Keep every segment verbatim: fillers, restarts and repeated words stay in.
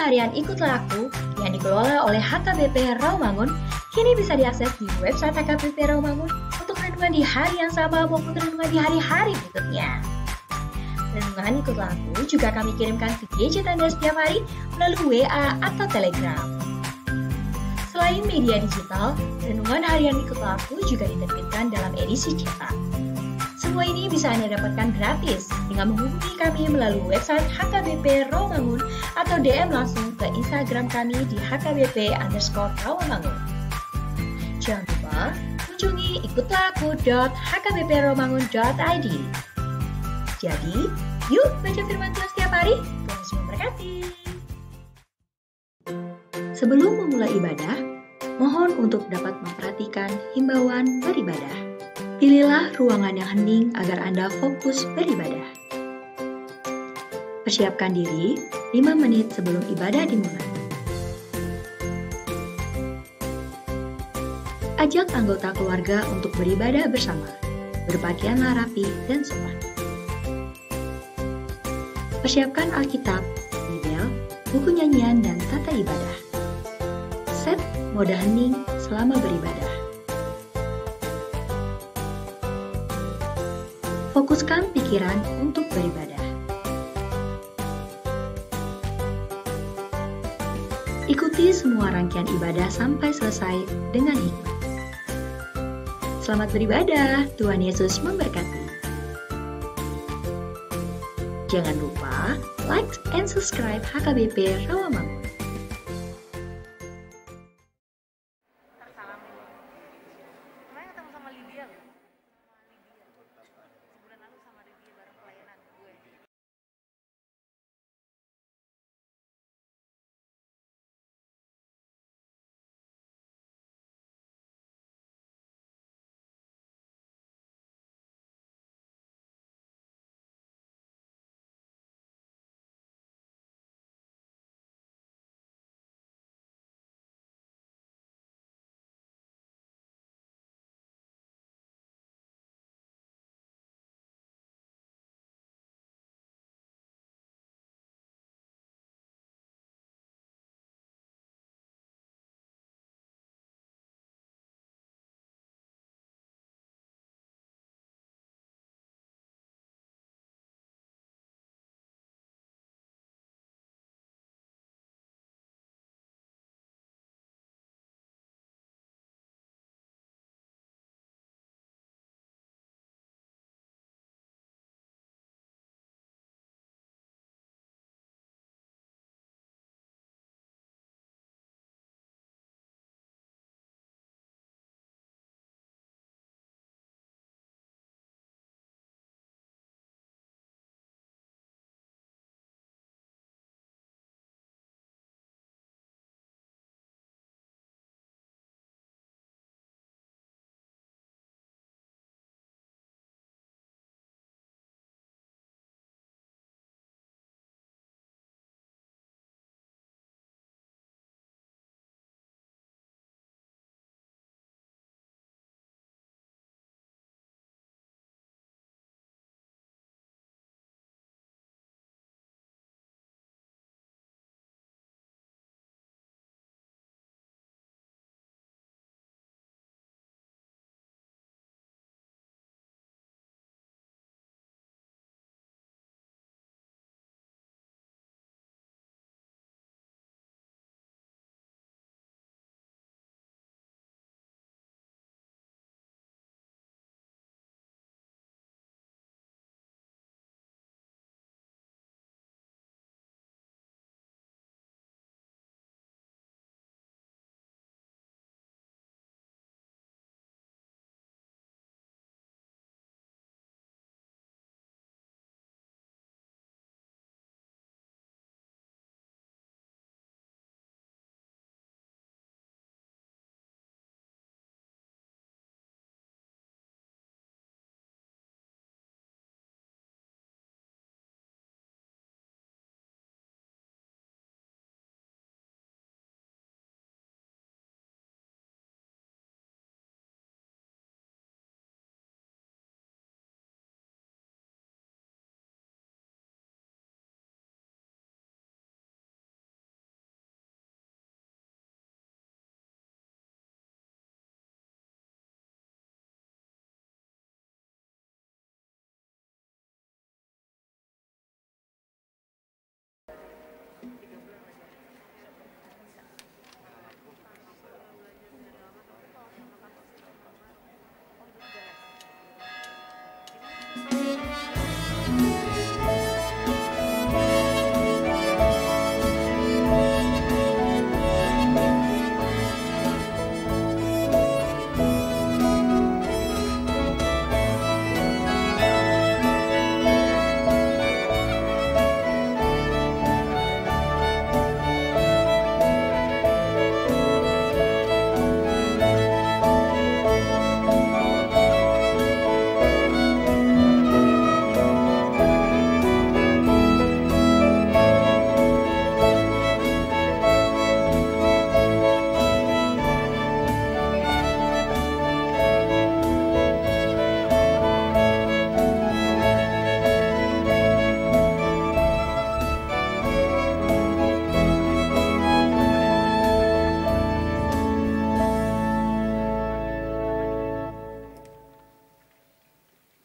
Harian Ikutlah Aku yang dikelola oleh H K B P Rawamangun kini bisa diakses di website H K B P Rawamangun untuk renungan di hari yang sama maupun renungan di hari-hari berikutnya. Renungan Ikutlah Aku juga kami kirimkan ke gadget Anda setiap hari melalui W A atau Telegram. Selain media digital, renungan harian Ikutlah Aku juga diterbitkan dalam edisi cetak. Semua ini bisa Anda dapatkan gratis dengan menghubungi kami melalui website H K B P Rawamangun atau D M langsung ke Instagram kami di H K B P underscore Rawamangun. Jangan lupa kunjungi ikutlah aku dot H K B P rawamangun dot I D. Jadi, yuk baca firman Tuhan setiap hari. Tuhan Yesus memberkati. Sebelum memulai ibadah, mohon untuk dapat memperhatikan himbauan beribadah. Pilihlah ruangan yang hening agar Anda fokus beribadah. Persiapkan diri lima menit sebelum ibadah dimulai. Ajak anggota keluarga untuk beribadah bersama. Berpakaianlah rapi dan sopan. Persiapkan Alkitab, Bibel, buku nyanyian, dan tata ibadah. Set mode hening selama beribadah. Fokuskan pikiran untuk beribadah. Ikuti semua rangkaian ibadah sampai selesai dengan hikmat. Selamat beribadah, Tuhan Yesus memberkati. Jangan lupa like and subscribe H K B P Rawamangun. Ntar salam ini. Kemarin ketemu sama Lydia loh. Sama Lydia. Sebulan lalu sama Lydia bareng pelayanan gue.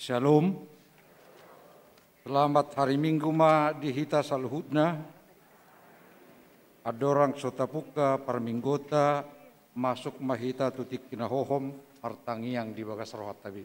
Syalom. Selamat hari Minggu ma di hita saluhutna. Andorang so tapungka parmingguonta, masuk ma hita tu tingki na hohom, martangiang di bagas rohanta be.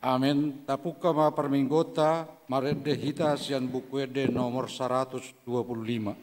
Amen. Tapungka ma parmingguonta, marende hita sian Buku Ende nomor saratus dua pulu lima.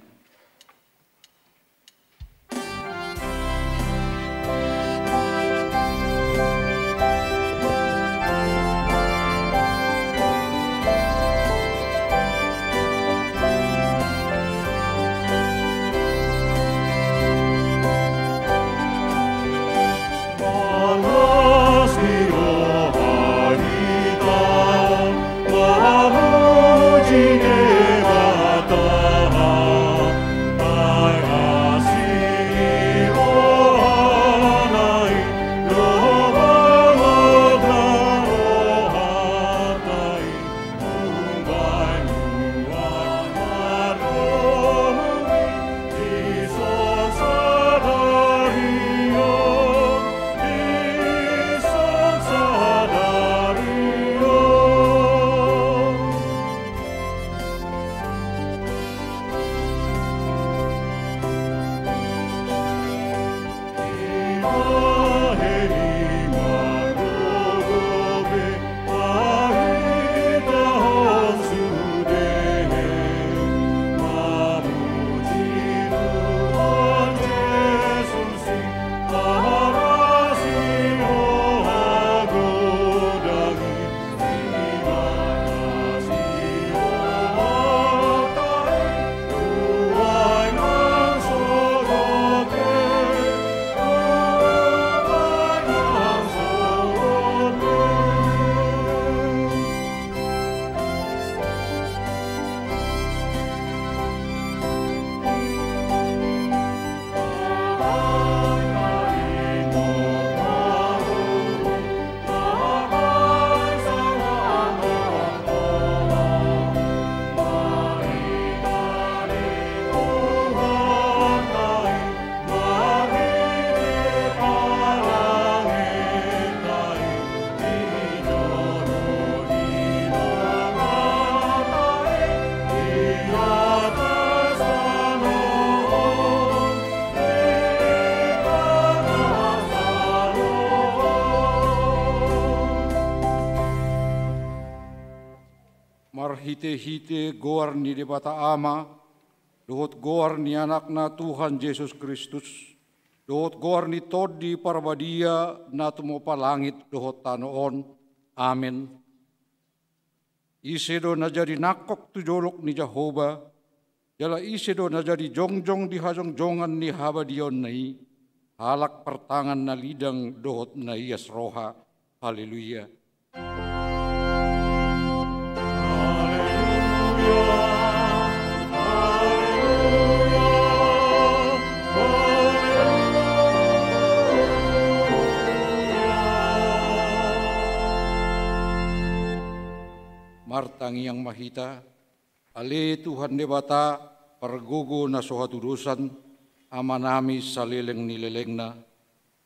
Marhitehite goar ni Debata Ama, dohot goar ni Anakna Tuhan Jesus Kristus, dohot goar ni Tondi Parbadia na tumompa langit dohot tano on. Amen. Ise do na jadi nangkok tu jolok ni Jahowa, jala ise do na jadi jongjong di hajongjongan ni habadiaonna i, halak partangan na lidang dohot na ias roha. Haleluya. Martangiang ma hita. Ale Tuhan Debata, pargogo na so hatudosan, Amanami saleleng ni lelengna.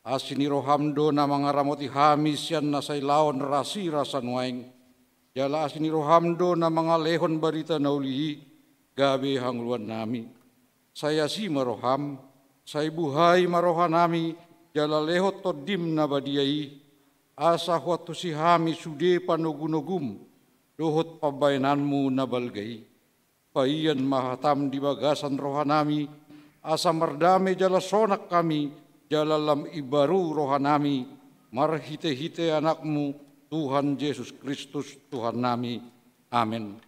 Asi ni roham do na mangaramoti hami sian na sai laon rasirasa nuaeng. Jala asi ni roham do na mangalehon barita na uli i gabe hangoluannami. Sai asi ma roham, sai buhai ma rohanami, jala lehon Tondim na badia i, asa huantusi hami sude panogunogum dohot pambahenanmu na balga i. Paian ma hatam di bagasan rohanami, asa mardame jala sonang hami, jala lam imbaru rohanami, marhitehite Anakmu, Tuhan Jesus Kristus, Tuhannami. Amen.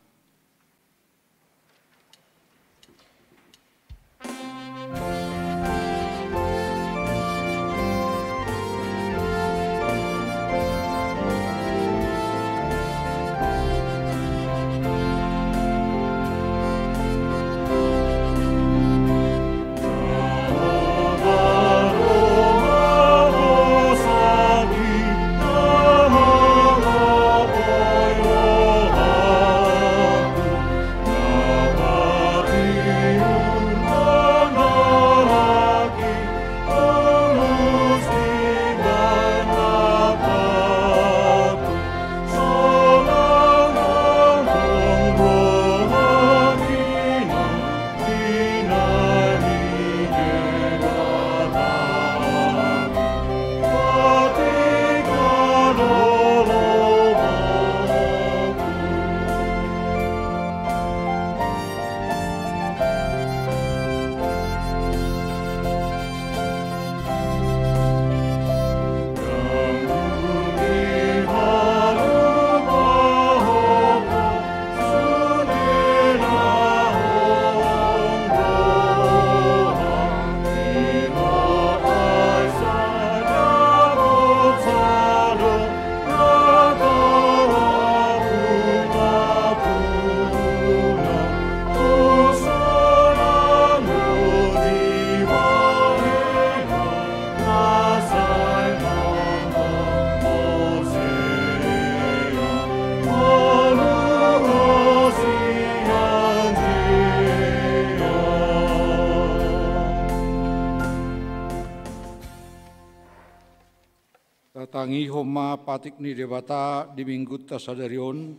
Tatangihon ma patik ni Debata di minggunta sadari on,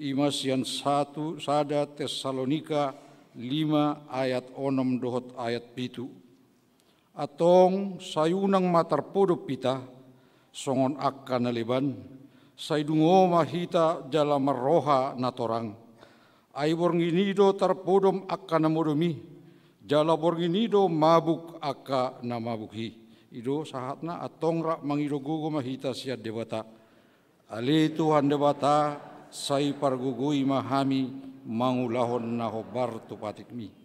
i ma sian satu, sada Tesalonika lima ayat onom dohot ayat pitu. Antong sai unang ma tarpodom hita songon angka na leban, sai dungo ma hita jala marroha na torang. Ai borngin i do tarpodom angka na modom i, jala borngin i do mabuk angka na mabuk i. I do sahatna, antong rap mangido gogo ma hita sian Debata. Ale Tuhan Debata, sai pargogoi ma hami mangulahon na hombar tu patikmi.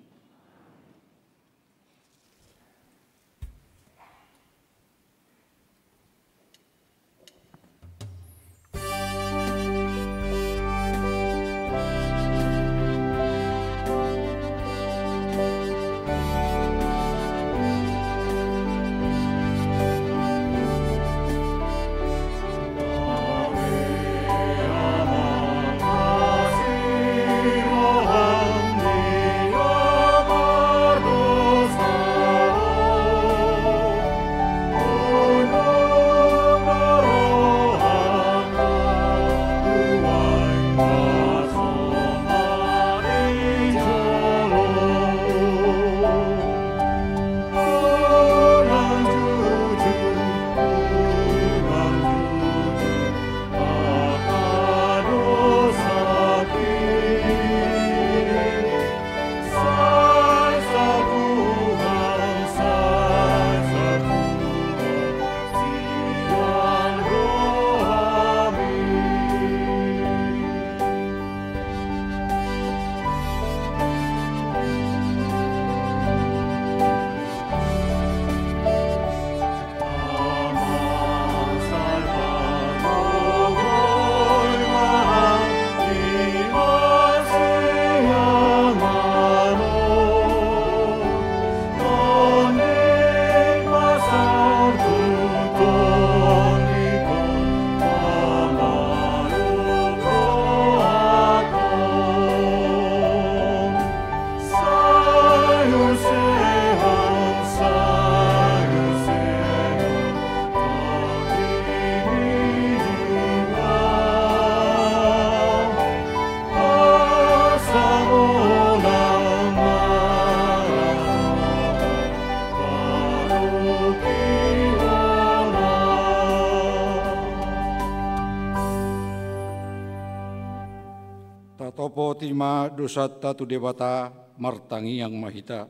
Topoti ma dosanta tu Debata, martangiang ma hita.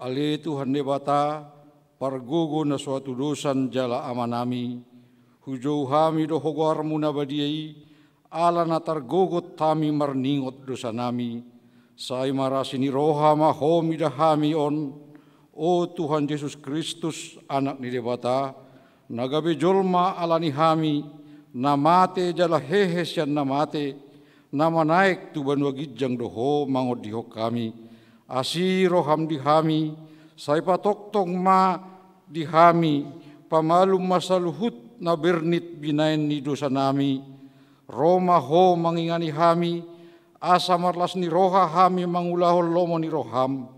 Ale Tuhan Debata, pargogo na so hatudosan jala Amanami, hujou hami do goarmu na badia i, ala na targogot hami marningot dosanami, sai marasi ni roha ma Ho mida hami on, o Tuhan Jesus Kristus, Anak ni Debata, na gabe jolma ala ni hami, na mate jala hehe sian na mate, na manaek tu banua ginjang do Ho mangondihon hami. Asi roham di hami, sai patongtong ma di hami, pamalum ma saluhut na bernit binaen ni dosanami. Ro ma Ho mangingani hami, asa marlas ni roha hami mangulahon lomo ni roham.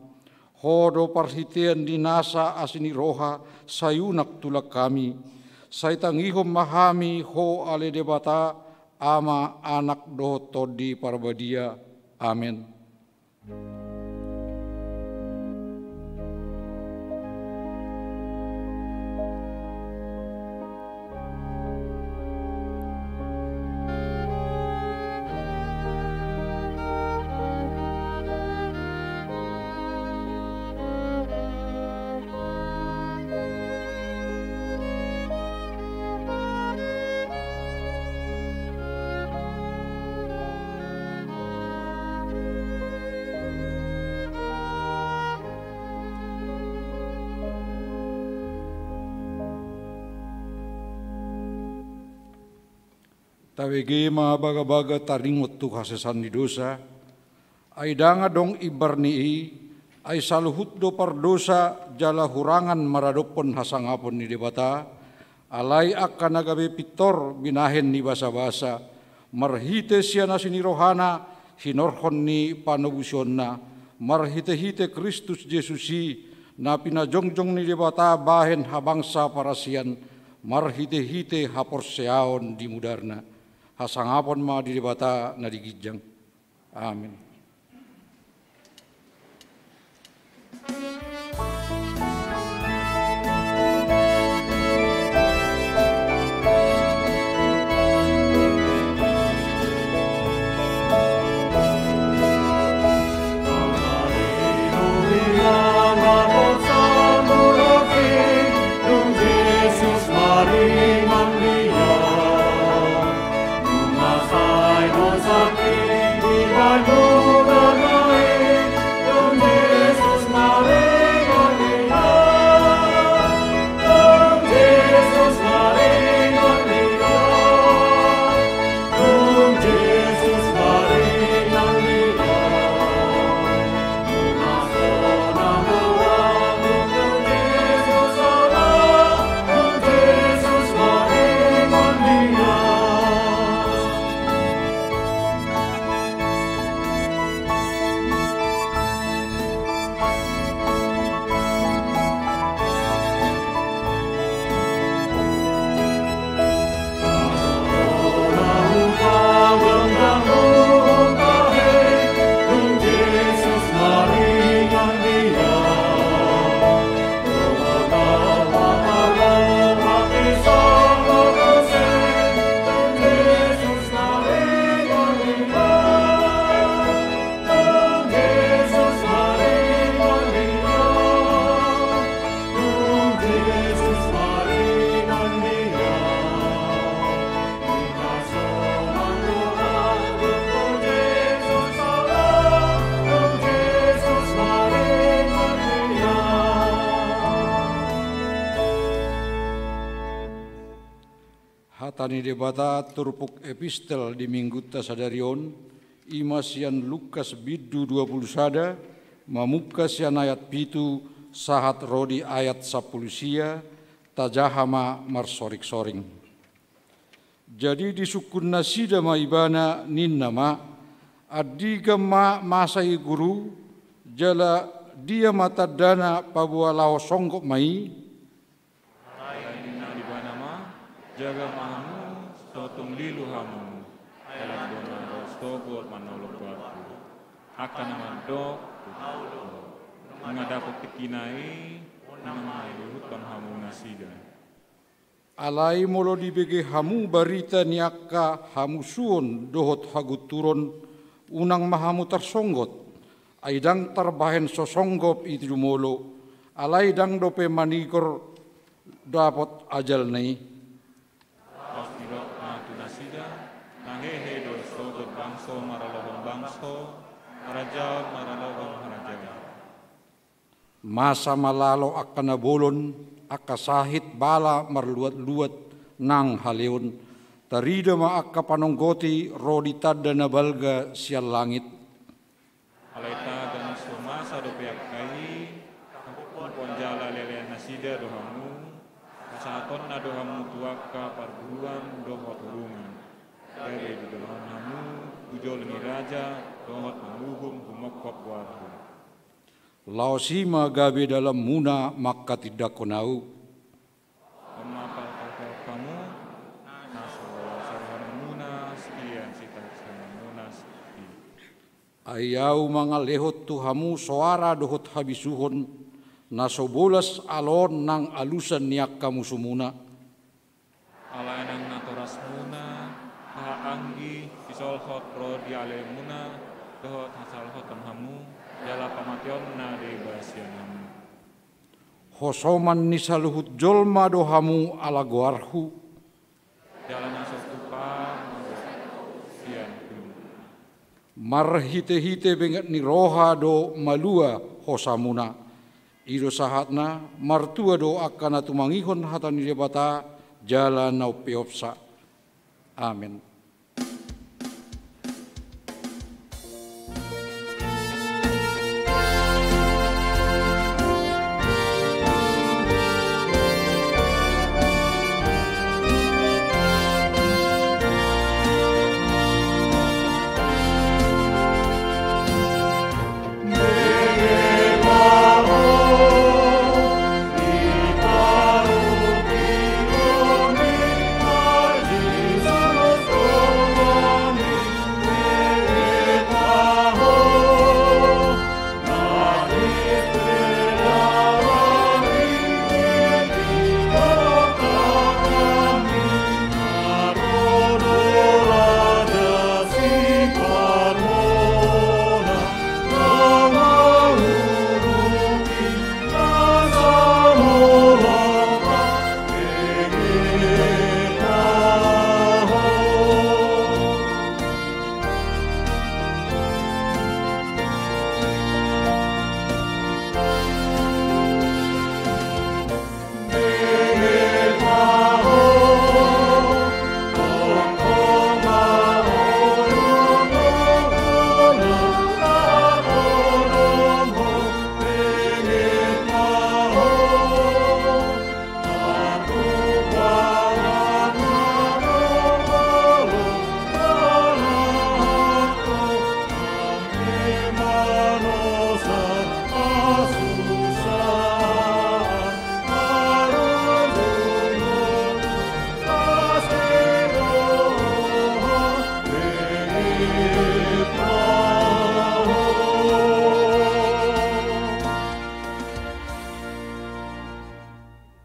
Ho do parhitean ni nasa asi ni roha, sai unang tulang hami. Sai tangihon ma hami Ho ale Debata, Ama, Anak dohot Tondi Parbadia. Amen. Tabege ma bagabaga taringot tu hasesaan ni dosa, ai ndang adong imbar ni i, ai saluhut do pardosa jala hurangan maradophon hasangapon ni Debata, alai angka na gabe pintor binahen ni basabasa, marhite sian asi ni rohana, hinorhon ni panobusionna, marhitehite Kristus Jesus i, na pinajongjong ni Debata bahen habangsa parasian, marhitehite haporseaon di mudarna. Hasangapon ma di Debata na di ginjang. Amen. Hata ni Debata turpuk epistel di minggunta sadari on, i ma sian Lukas bindu dua pulu sada, mamungka sian ayat pitu sahat ro di ayat sampulu sia, tajaha ma marsoringsoring. Jadi disungkun nasida ma Ibana, ninna ma: Andigan ma masa i, Guru, jala dia ma tandana paboa laho songgop ma i? Alai ninna Ibana ma: Jaga ma hamu, so tung lilu hamu, ai lam do na ro sogot manolong tu Ahu. Angka na mandok tu Ahu do, nunga dapot tingkina i, unang ma ihuthon hamu nasida. Alai molo dibege hamu barita ni angka hamusuon dohot hagunturon, Unang ma hamu tarsonggot, ai ndang tarbahen so songgop i jumolo, alai ndang dope manigor dapot ajalna i. Laos didok ma tu nasida: Na hehe do sogot bangso maralohon bangso, harajaon maralohon harajaon. Masa ma lalo angka na bolon, angka sahit bala marluat-luat nang haleon. Tarida ma angka panonggot i ro di tanda na balga sian langit. Alai tagan so masa dope angka i, hapompon jala lelean nasida do hamu, pasahatonna do hamu tu angka parguruan dohot hurungan. Gabe didalanan hamu tu jolo ni raja dohot manguhum humophop goarhu. Laos i ma gabe dalanmuna mangkatindangkon ahu. On ma parpatupaon hamu, na so saruhanmuna sian sitaruhanmuna i. Ai ahu mangalehon tu hamu soara dohot habisuhon, na so bolas alo on nang alusan ni angka musumuna. Alai nang natorasmuna, hahaanggi, sisolhot ro di alaianmuna, dohot hasalhoton hamu, jala pamateonna deba sian hamu. Hosoman ni saluhut jolma do hamu ala goarhu. Jala na so tupa sian hamu. Marhitehite benget ni roha do malua hosamuna. I do sahatna, martua do angka na tumangihon hata ni Debata jala na umpeopsa. Amen.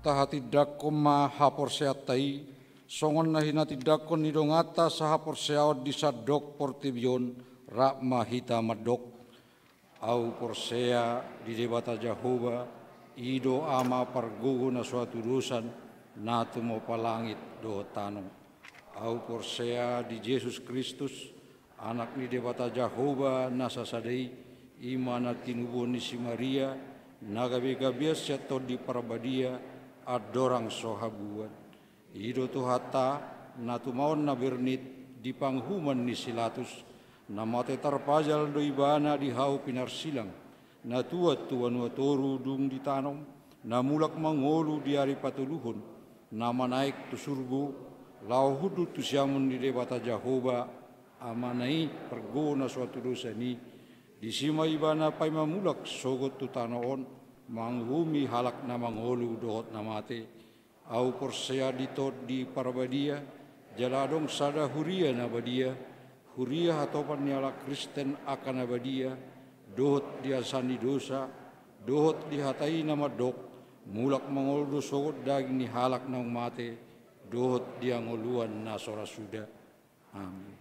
Tahatindangkon ma haporseaonta i, songon na hinatindangkon ni donganta sahaporseaon di sandok portibi on, rap ma hita mandok. Ahu porsea di Debata Jahowa, i do Ama pargogo na so hatudosan, na tumompa langit dohot tano. Ahu porsea di Jesus Kristus, Anak ni Debata Jahowa na sasada i, i ma na tinubuhon ni si Maria, na gabe gabean sian Tondi Parbadia, andorang so habuan. I do Tuhanta, na tumaon na bernit di panguhuman ni si Latus, na mate tarpajal do Ibana di hau pinarsilang, na tuat tu banua toru dung ditanom, na mulak mangolu di ari patoluhon, na manaek tu surgo, laho hundul tu siamun ni Debata Jahowa, Amana i, pargogo na so hatudosan i. Disi ma Ibana paima mulak sogot tu tano on, manguhumi halak na mangolu dohot na mate. Ahu porsea di Tondi Parbadia, jala adong sada huria na badia, huria hatopan ni halak Kristen angka na badia, dohot di asa ni dosa, dohot di hata i na mandok, mulak mangolu do sogot daging ni halak naung mate, dohot di hangoluan na so ra suda. Amen.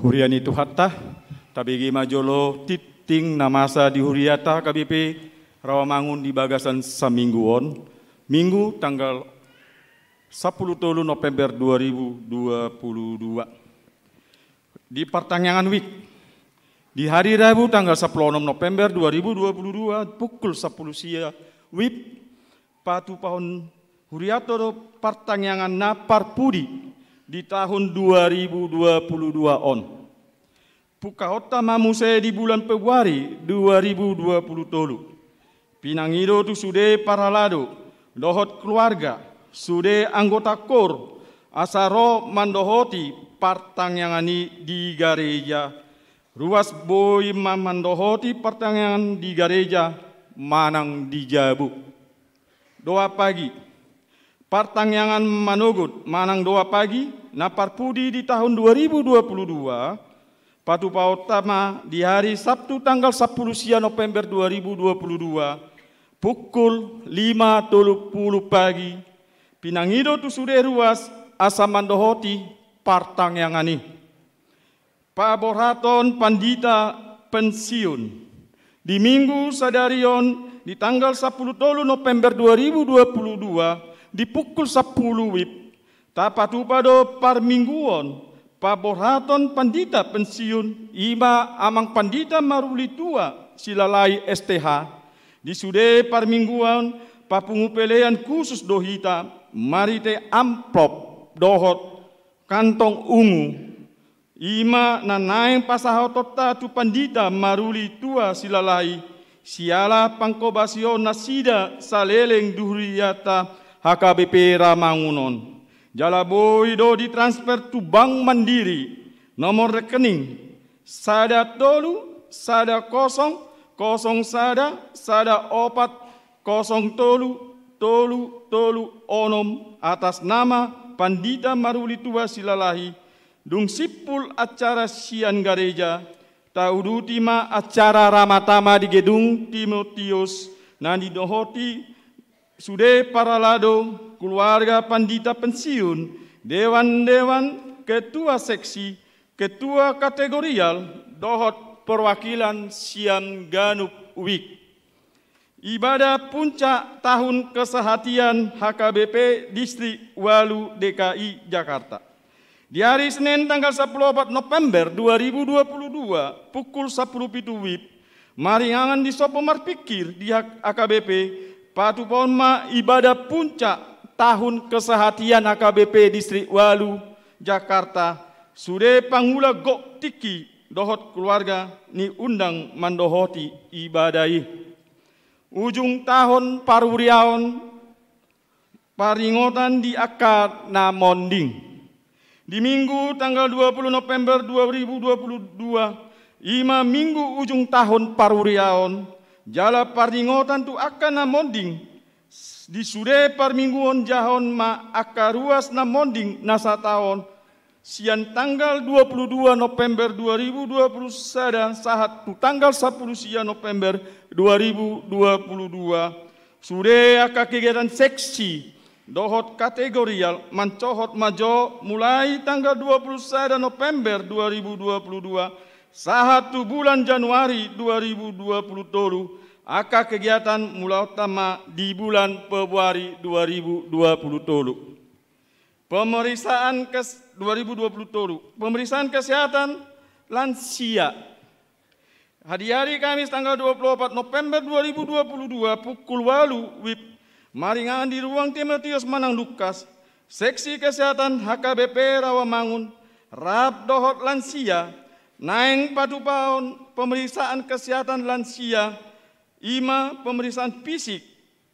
Huria ni Tuhanta, tabege ma jolo tingting na masa di huriata H K B P Rawamangun di bagasan saminggu on, Minggu tanggal sampulu tolu November dua ribu dua puluh dua. Di partangiangan WIB, di hari Rabu tanggal sampulu onom November dua ribu dua puluh dua, pukul sampulu sia WIB, patupahon huriatta do partangiangan na parpudi di tahun dua ribu dua puluh dua on. Pungkahonta ma muse di bulan Februari dua ribu dua puluh tolu. Pinangido tu sude parhalado dohot keluarga, sude anggota kor, asa ro mandohoti partangiangan i di gareja. Ruas boi ma mandohoti partangiangan di gareja manang di jabu. Doa pagi. Partangiangan manogot manang doa pagi na parpudi di tahun dua ribu dua puluh dua, patupahonta ma di hari Sabtu tanggal sampulu sia November dua ribu dua puluh dua, pukul lima tolu pulu pagi, pinangido tu sude ruas asa mandohoti partangiangan i. Paborhaton pandita pensiun. Di Minggu sadari on, di tanggal sampulu tolu November dua ribu dua puluh dua, di pukul sampulu WIB, tapatupa do parmingguon paborhaton pandita pensiun, i ma Amang Pandita Maruli Tua Silalahi S T H. Di sude parmingguon, papungu pelean khusus do hita marhite amplop dohot kantong ungu. I ma na naeng pasahatonta tu Pandita Maruli Tua Silalahi, siala pangkobasion nasida saleleng di huriata H K B P Rawamangun on. Jala boi do ditransfer tu Bank Mandiri, nomor rekening sada tolu sada kosong kosong sada sada opat kosong tolu tolu tolu onom, atas nama Pandita Maruli Tua Silalahi. Dung simpul acara sian gareja, tauduti ma acara ramatama di Gedung Timotius na didohoti sude parhalado, keluarga pandita pensiun, dewan-dewan, ketua seksi, ketua kategorial, dohot perwakilan sian ganup WIB. Ibadah puncak tahun kesehatian H K B P Distrik Walu D K I Jakarta. Di hari Senin tanggal sampulu opat November dua ribu dua puluh dua, pukul sampulu pitu WIB, maringanan di sopo marpingkir di H K B P, patupahon ma ibadah puncak tahun kesehatian H K B P Distrik Walu Jakarta, sude pangula gok tingki dohot keluarga niundang mandohoti ibadah i. Ujung tahun paruriaon, paringotan di angka na monding. Di Minggu tanggal dua puluh November dua ribu dua puluh dua, i ma Minggu ujung tahun paruriaon, jala paringotan tu angka na monding. Di sude parmingguon jahon ma angka ruas na monding na sataon, sian tanggal dua puluh dua November dua ribu dua puluh sada sahat tu tanggal sampulu sia November dua ribu dua puluh dua, sude angka kegiatan seksi dohot kategorial mancohot ma jo mulai tanggal dua puluh sada November dua ribu dua puluh dua sahat tu bulan Januari dua ribu dua puluh tolu, angka kegiatan mulaonta ma di bulan Februari dua ribu dua puluh tolu. Pemeriksaan kes-, dua ribu dua puluh tolu. Pemeriksaan kesehatan lansia. Di hari Kamis tanggal dua puluh opat November dua ribu dua puluh dua pukul walu WIB, maringanan di ruang Timotius manang Lukas, seksi kesehatan H K B P Rawamangun, rap dohot lansia, naeng patupahon pemeriksaan kesehatan lansia, i ma pemeriksaan fisik,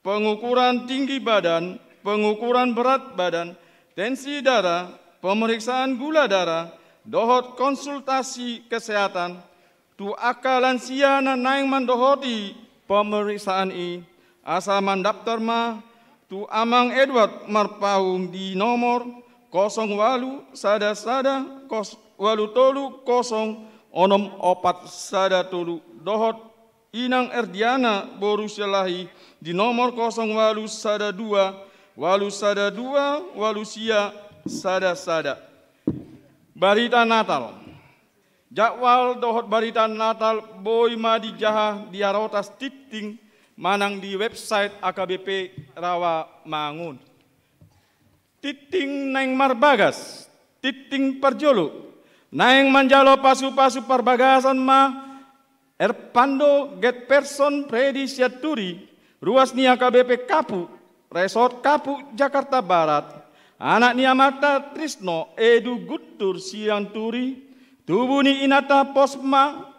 pengukuran tinggi badan, pengukuran berat badan, tensi darah, pemeriksaan gula darah, dohot konsultasi kesehatan. Tu angka lansia na naeng mandohoti pemeriksaan i, asa mandaptar ma tu Amang Edward Marpaung di nomor kosong walu sada sada kos-, walu tolu kosong onom opat sada tolu, dohot Inang Erdiana boru Silalahi di nomor kosong walu sada dua walu sada dua walu sia sada sada. Barita Natal. Jadwal dohot barita Natal boi ma dijaha di harotas tingting manang di website A K B P Rawamangun. Tingting naeng marbagas, tingting parjolo, naeng manjalo pasupasu parbagason ma Erpando Getperson Fredy Sianturi, ruas ni H K B P Kapuk, Resort Kapuk, Jakarta Barat, anak ni amanta Trisno Edu Guntur Sianturi, tubu ni inanta Posma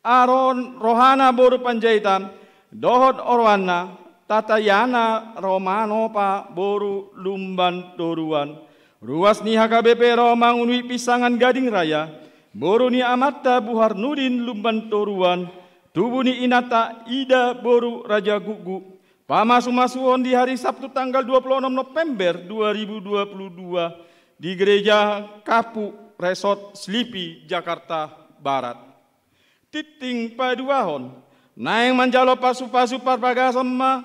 Aron Rohana boru Panjaitan, dohot oroanna Tatayana Romanopa boru Lumban Toruan, ruas ni H K B P Rawamangun Wik Pisangan Gading Raya, boru ni amanta Buharnudin Lumban Toruan, tubu ni inanta Ida boru Raja Guguk, pamasumasuon di hari Sabtu tanggal dua puluh enam November dua ribu dua puluh dua di Gereja Kapuk Resort Slipi, Jakarta Barat. Tingting paduahon, naeng manjalo pasupasu parbagason ma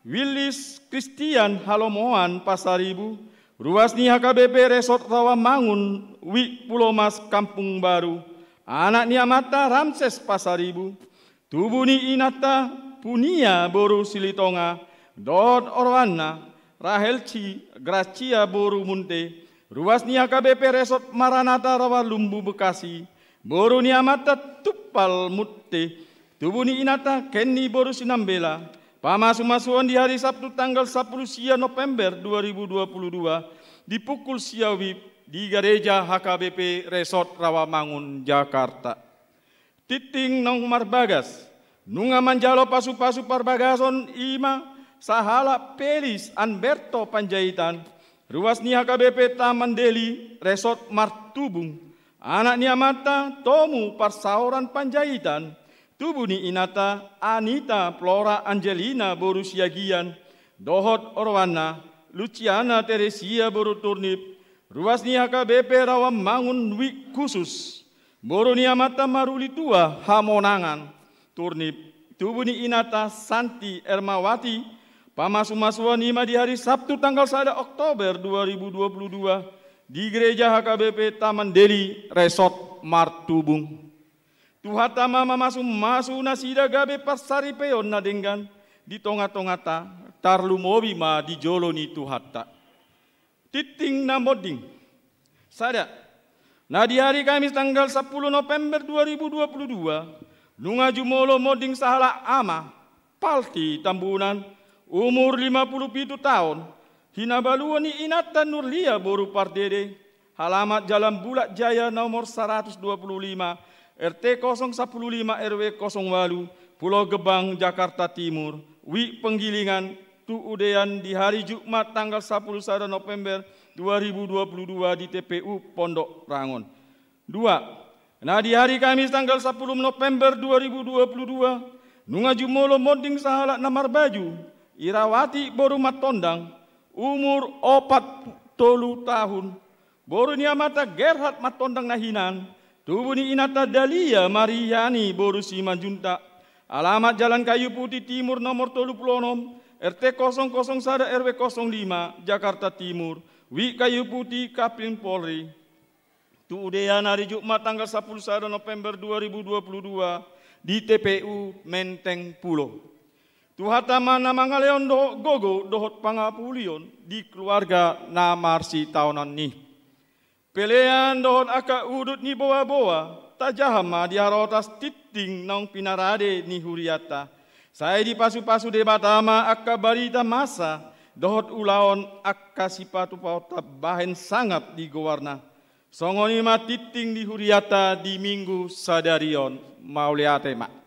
Willis Christian Halomoan Pasaribu, ruas ni H K B P Resort Rawamangun Wik Pulomas Kampung Baru, anak ni amanta Ramses Pasaribu, tubu ni inanta Punia boru Silitonga, dohot oroanna Rahelci Gracia boru Munte, ruas ni H K B P Resort Maranatha Rawalumbu Bekasi, boru ni amanta Tumpal Munte, tubu ni inanta Kenny boru Sinambela, pamasumasuon di hari Sabtu tanggal sapuluh sia November dua ribu dua puluh dua di pukul sia WIB di Gareja H K B P Resort Rawamangun, Jakarta. Tingting naung marbagas, nunga manjalo pasupasu parbagason i ma sahalak Felis Anberto Panjaitan, ruas ni H K B P Taman Deli Resort Martubung, anak ni amanta Tomu Parsaoran Panjaitan, tubu ni inanta Anita Flora Angelina boru Siagian, dohot oroanna Luciana Teresia boru Turnip, ruas ni H K B P Rawamangun Wik Khusus, boru ni amanta Maruli Tua Hamonangan Turnip, tubu ni inanta Santi Ermawati, pamasumasuon i ma di hari Sabtu tanggal sada Oktober dua ribu dua puluh dua di Gereja H K B P Taman Deli Resort Martubung. Tuhanta ma mamasumasu nasida gabe parsaripeon na denggan di tongatonganta, tarlumobi ma di jolo ni Tuhanta. Tingting na monding. Sada. Na di hari Kamis tanggal sapuluh November dua ribu dua puluh dua, nunga jumolo monding sahalak ama, Palti Tambunan, umur lima puluh pitu taon, hinabaluon ni inanta Nurlia boru Pardede, alamat Jalan Bulak Jaya nomor saratus dua puluh lima, R T kosong sapuluh lima, R W kosong walu, Pulo Gebang, Jakarta Timur, Wik Penggilingan, tu udean di hari Jumat tanggal sapuluh sada November dua ribu dua puluh dua di T P U Pondok Rangon. Dua. Na di hari Kamis tanggal sapuluh November dua ribu dua puluh dua, nunga jumolo monding sahalak na marbaju Irawati boru Matondang, umur opat tolu tahun, boru ni amanta Gerhard Matondang na hinan, tubu ni inanta Dalia Mariani boru Simanjuntak, alamat Jalan Kayu Putih Timur nomor tolu puluh onom, R T kosong kosong sada, R W kosong lima, Jakarta Timur, Wik Kayu Putih, Kapling Polri. Tu udean hari Jumat tanggal sapuluh sada November dua ribu dua puluh dua di T P U Menteng Pulo. Tuhanta ma na mangalehon dohot gogo dohot pangapulion di keluarga na marsitaonon i. Pelean dohot angka udut ni boaboa tajaha ma di harotas tingting naung pinarade ni hurianta. Sai dipasupasu Debata ma angka barita masa dohot ulaon angka sipatupaonta bahen sangap di goarna. Songon i ma tingting di hurianta di Minggu sadari on. Mauliate ma.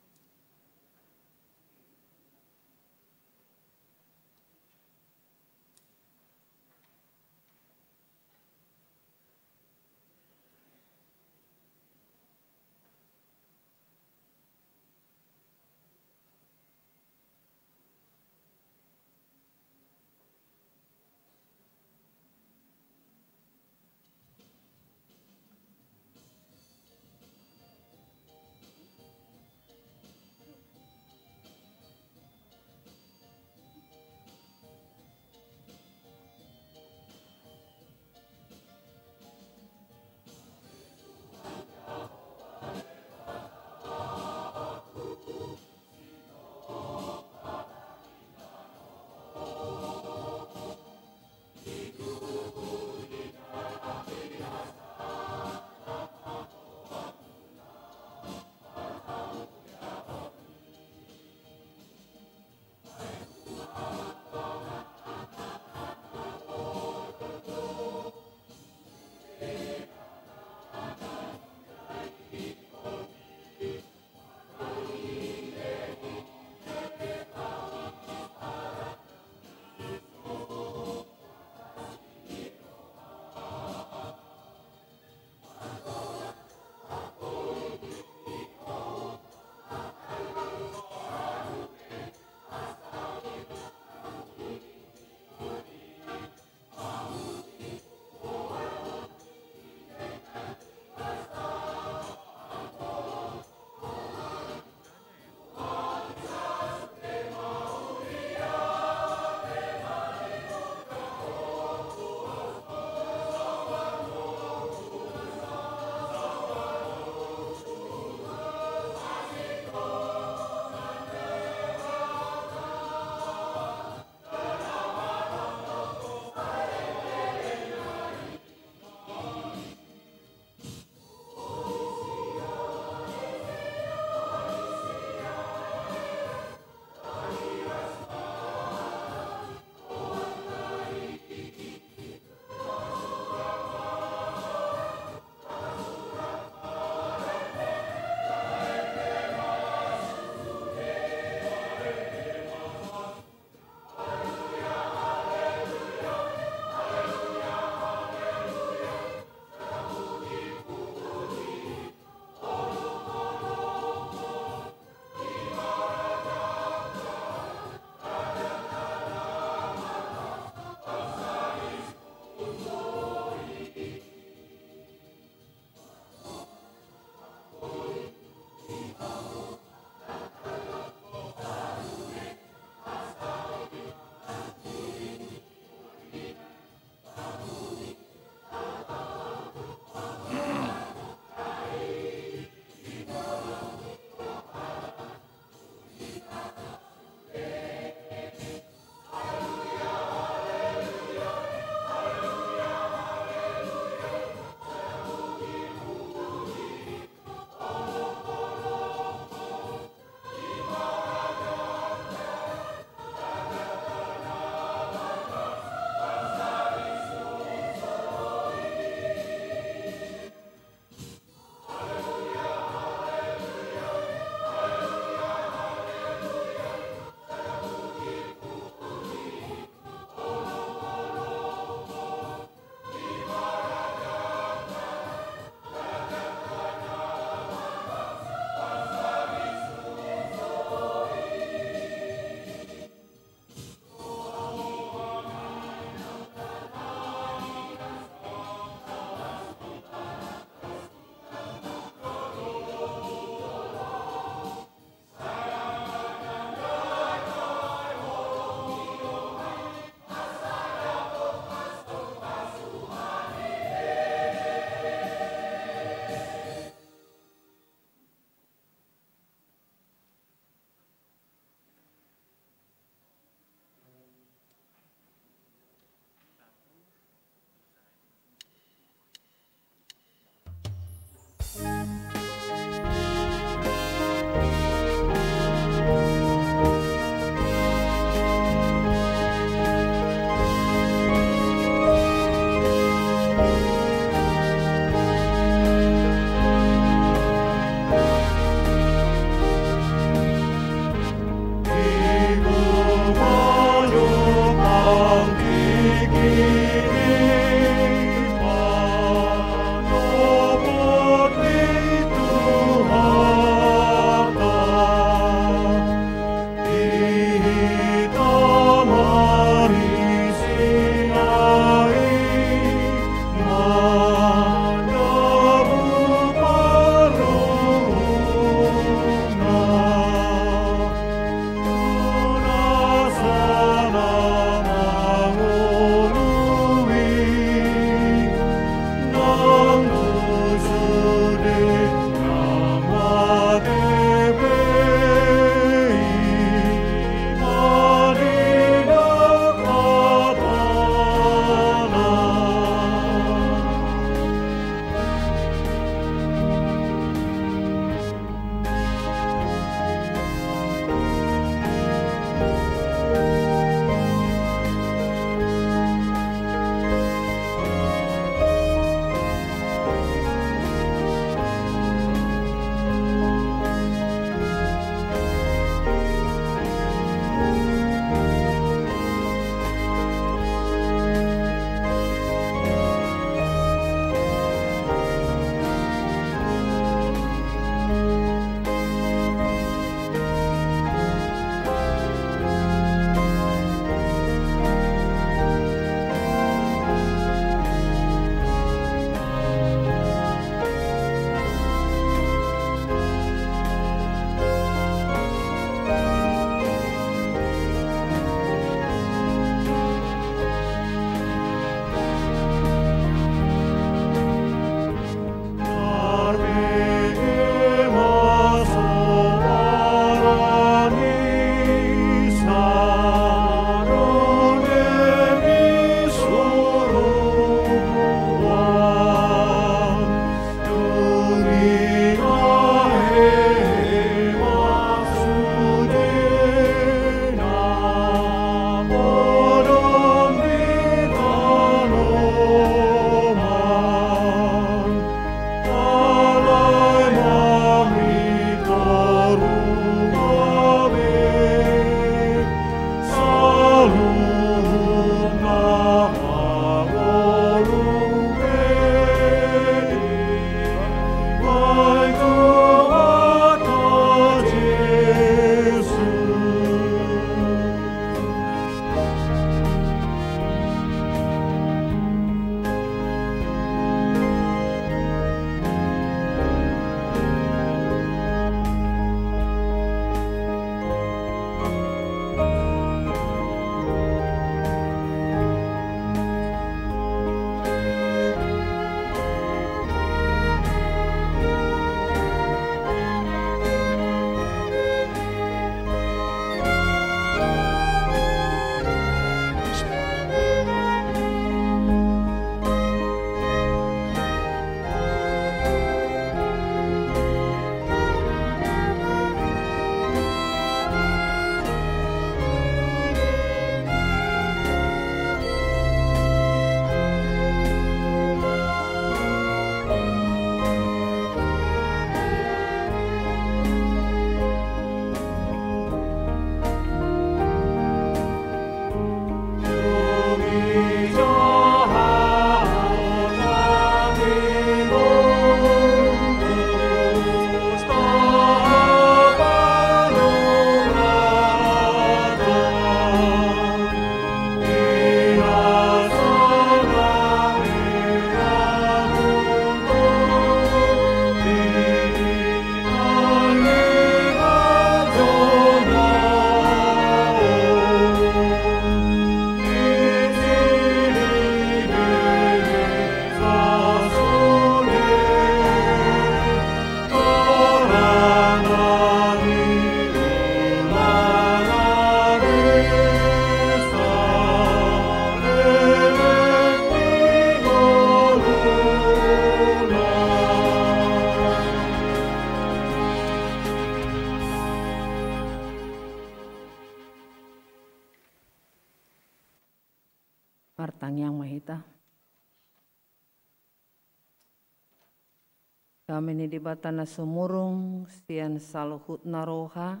Dame ni Debata na sumurung sian saluhutna roha,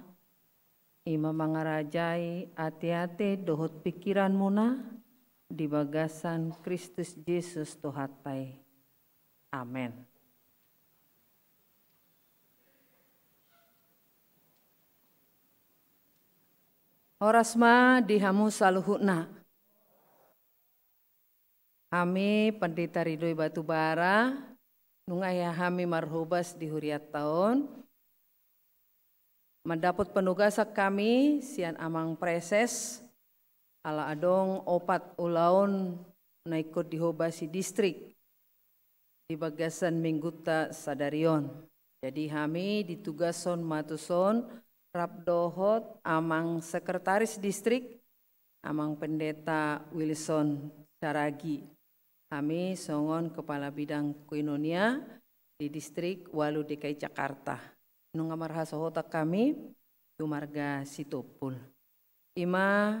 i ma mangarajai ateate dohot pingkiranmuna di bagasan Kristus Jesus Tuhanta i. Amen. Horas ma di hamu saluhutna. Hami Pandita Ridho i Batubara, nunga hea hami marhobas di hurianta on. Mandapot penugasan hami sian Amang Praeses, ala adong opat ulaon na ingkon dihobasi distrik di bagasan minggunta sadari on. Jadi hami ditugashon ma tuson rap dohot Amang Sekretaris Distrik, Amang Pendeta Wilson Saragi. Hami songon Kepala Bidang Koinonia di Distrik ualu D K I Jakarta. Nunga marhasohotan hami tu marga Sitompul. I ma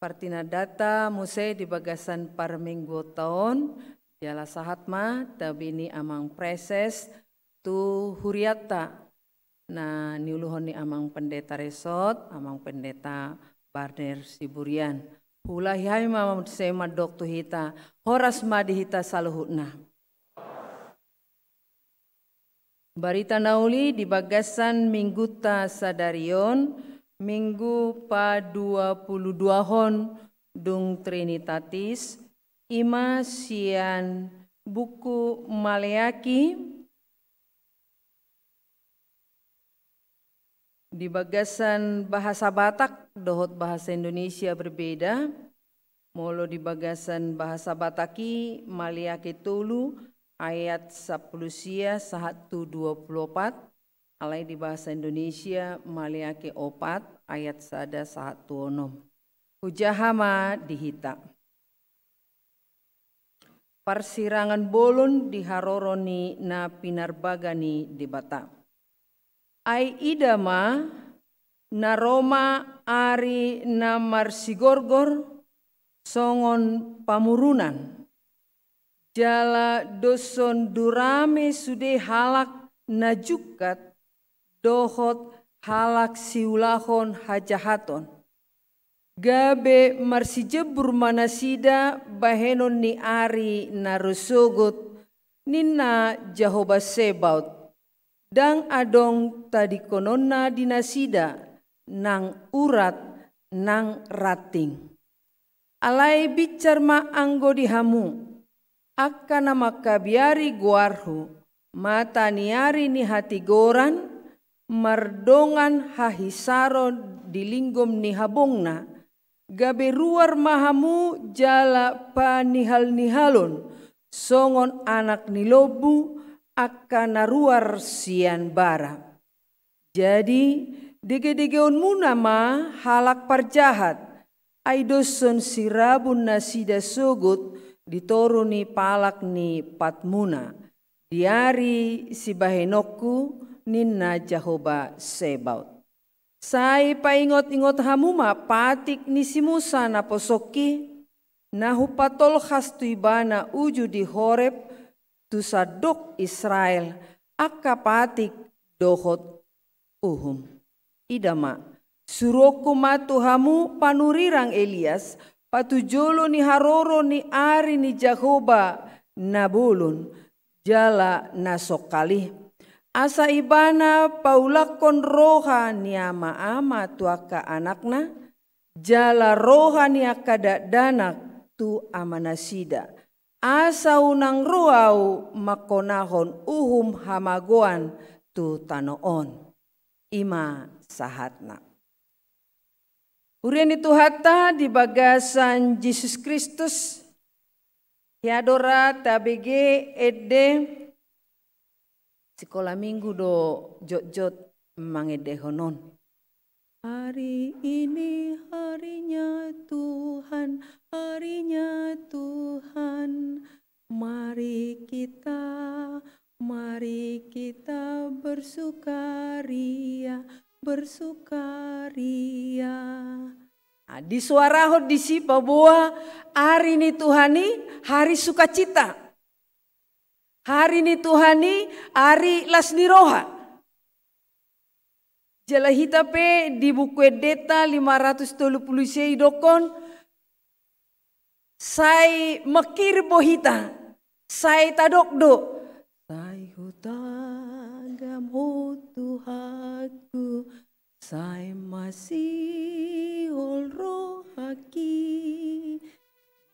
partinandanta muse di bagasan parmingguonta on, jala sahat ma tabi ni Amang Praeses tu hurianta na niuluhon ni Amang Pendeta Resort, Amang Pendeta Barner Siburian. Huulahi hami ma muse mandok tu hita, horas ma di hita saluhutna. Barita na uli di bagasan minggunta sadari on, minggu padua pulu duahon dung Trinitatis, i ma sian buku Maleaki, di bagasan bahasa Batak dohot bahasa Indonesia berbeda. Molo di bagasan bahasa Batak i Maleaki tolu ayat sampulu sia sahat tu dua pulu opat, alai di bahasa Indonesia Maleaki opat ayat sada sahat tu onom. Hujaha ma di hita. Parsirangan bolon di haroro ni na pinarbaga ni Debata. Ai ida ma, na ro ma ari na marsigorgor songon pamurunan, jala doshon durame sude halak na jungkat dohot halak siulahon hajahaton. Gabe marsijembur ma nasida bahenon ni ari na ro sogot, ninna Jahowa Sebaot. Ndang adong tadingkononna di nasida nang urat nang ranting. Alai binsar ma anggo di hamu, angka na mangkabiari goarhu, mata ni ari ni hatigoran, mardongan hahisaron di linggom ni habongna, gabe ruar ma hamu jala panihalnihalon, songon anak ni lombu, angka na ruar sian bara. Jadi, degedegeonmuna ma halak parjahat, ai doshon sirabun nasida sogot di toru ni palak ni patmuna, di ari sibahenonku, ninna Jahowa Sebaot. Sai paingotingot hamu ma patik ni si Musa naposongki, na hupatolhas tu ibana uju di Horeb, tu sandok Israel, angka patik dohot uhum. Ida ma, suruonku ma tu hamu panurirang Elias, patujolo ni haroro ni ari ni Jahowa na bolon, jala na songkal i. Asa ibana paulakhon roha ni amaama tu angka anakna, jala roha ni angka dakdanak tu amanasida. Asa unang ro ahu mangkonahon uhum hamagoan tu tano on. I ma sahatna. Huria ni Tuhanta di bagasan Jesus Kristus, hea do ra tabege ende sikola minggu do jotjot mangendehon on. Hari ini harinya Tuhan, harinya Tuhan. Mari kita, mari kita bersukaria, bersukaria. Nah, disuarahon disi paboa ari ni Tuhan i hari sukacita. Ari ni Tuhan i ari las ni roha. Jala hita pe di Buku Endenta lima ratus tolu pulu sia didokkon, sai mangkirim do hita, sai tadok do. Sai hutagam Ho Tuhanku, sai masihol rohangki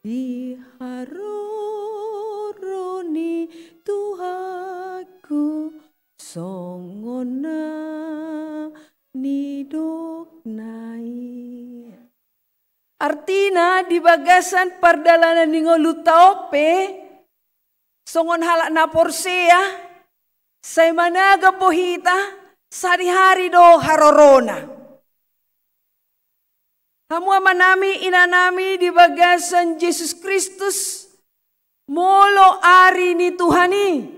di haroro ni Tuhanku, songon na nidokna i. Artina, di bagasan pardalanan ni ngolunta on pe, songon halak na porsea, sai managam do hita, sadihari do harorona. Hamu amanami, inanami, di bagasan Jesus Kristus, molo ari ni Tuhan i,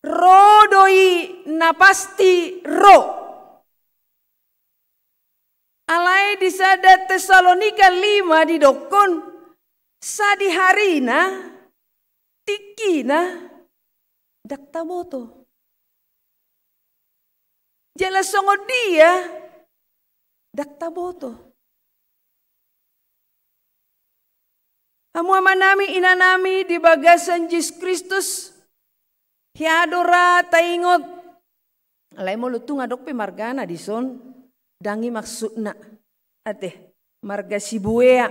ro do i, na pasti ro. Alai di sada Tesalonika lima didokkon, sadiharina, tingkina, ndang taboto. Jala songon dia, ndang taboto. Hamu amanami, inanami, di bagasan Jesus Kristus, hea do ra taingot. Alai molo tung adong pe margana dison, ndang i maksudna. Ate, marga Sibuea.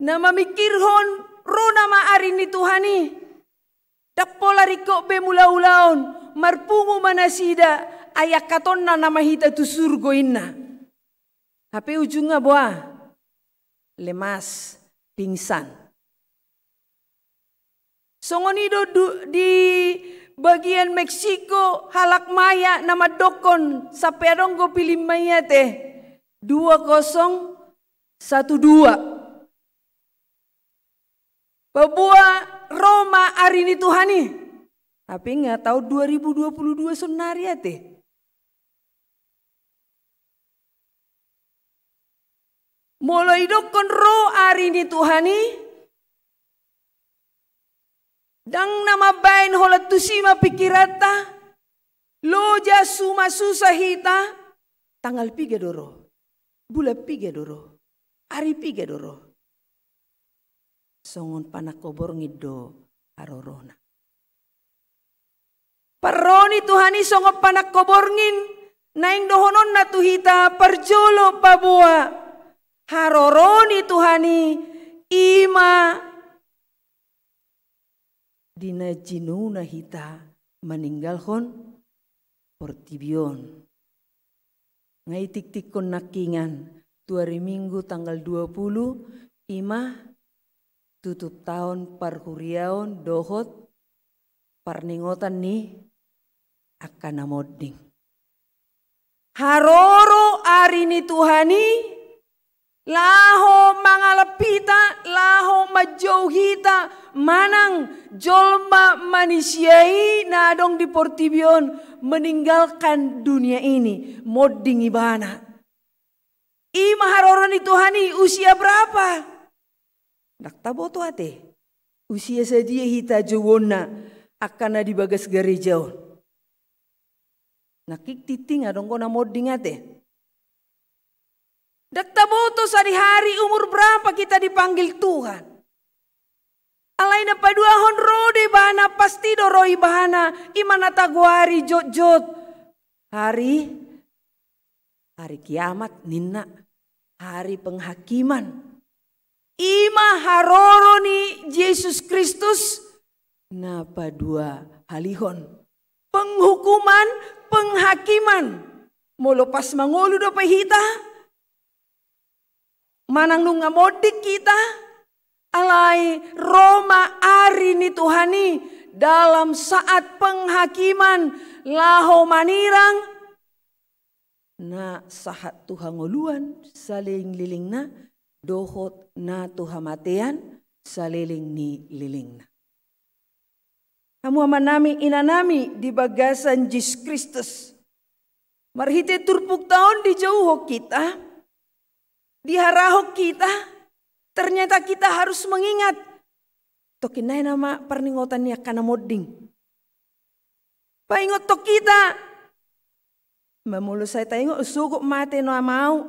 Na mamingkirhon ro nama ari ni Tuhan i. Ndang pola ringkot be mula ulaon, marpungu ma nasida, ai angkatonna nama hita tu surgo inna. Hape ujungna boha? Lemas, pingsan. Songon i do du-, di bagian Meksiko, halak Maya na mandokkon, sampe adong do film-na i ate, dua kosong satu dua. Paboa ro ma ari ni Tuhan i. Hape nga taon dua ribu dua puluh dua sonari ate. Molo idokkon ro ari ni Tuhan i, ndang na mambahen holan tusi ma pingkiranta, loja suma susa hita, tanggal piga do ro, bulan piga do ro, ari piga do ro. Songon panangko borngin do harorona. Parro ni Tuhan i songon panangko borngin, naeng dohononna tu hita parjolo paboa. Haroro ni Tuhan i, i ma di na jinununa hita maninggalhon portibi on. Nga itiktikkon nangkingan tu ari Minggu tanggal dua pulu, i ma tutup taon parhuriaon dohot parningotan ni angka na monding. Haroro ari ni Tuhan i, laho mangalap hita, laho manjou hita, manang jolma manisia i na adong di portibi on meninggalkan dunia ini, monding ibana. I ma haroro ni Tuhan i, usia berapa? Ndang taboto ate. Usia sadia hita jouonna angka na di bagas gareja on. Nangkin tingting adong do na monding ate. Ndang taboto sadihari umur berapa kita dipanggil Tuhan. Alai na paduahon ro do ibana, pasti do ro ibana, i ma na tagoari jotjot. Hari, hari kiamat ninna, hari penghakiman. I ma haroro ni Jesus Kristus na paduahalihon. Penghukuman, penghakiman. Molo pas mangolu dope hita, manang nunga monding hita, alai ro ma ari ni Tuhan i dalam saat penghakiman laho manirang na sahat tu hangoluan salelenglelengna dohot na tu hamatean salelenglelengna. Hamu amanami inanami di bagasan Jesus Kristus. Marhite turpukta on dijouhon hita, diharahon hita, Ternyata kita harus mengingat, tongkin nai nama parningotan ni angka na monding. Paingothon hita, mamolo sai taingot, sogot mate nama au,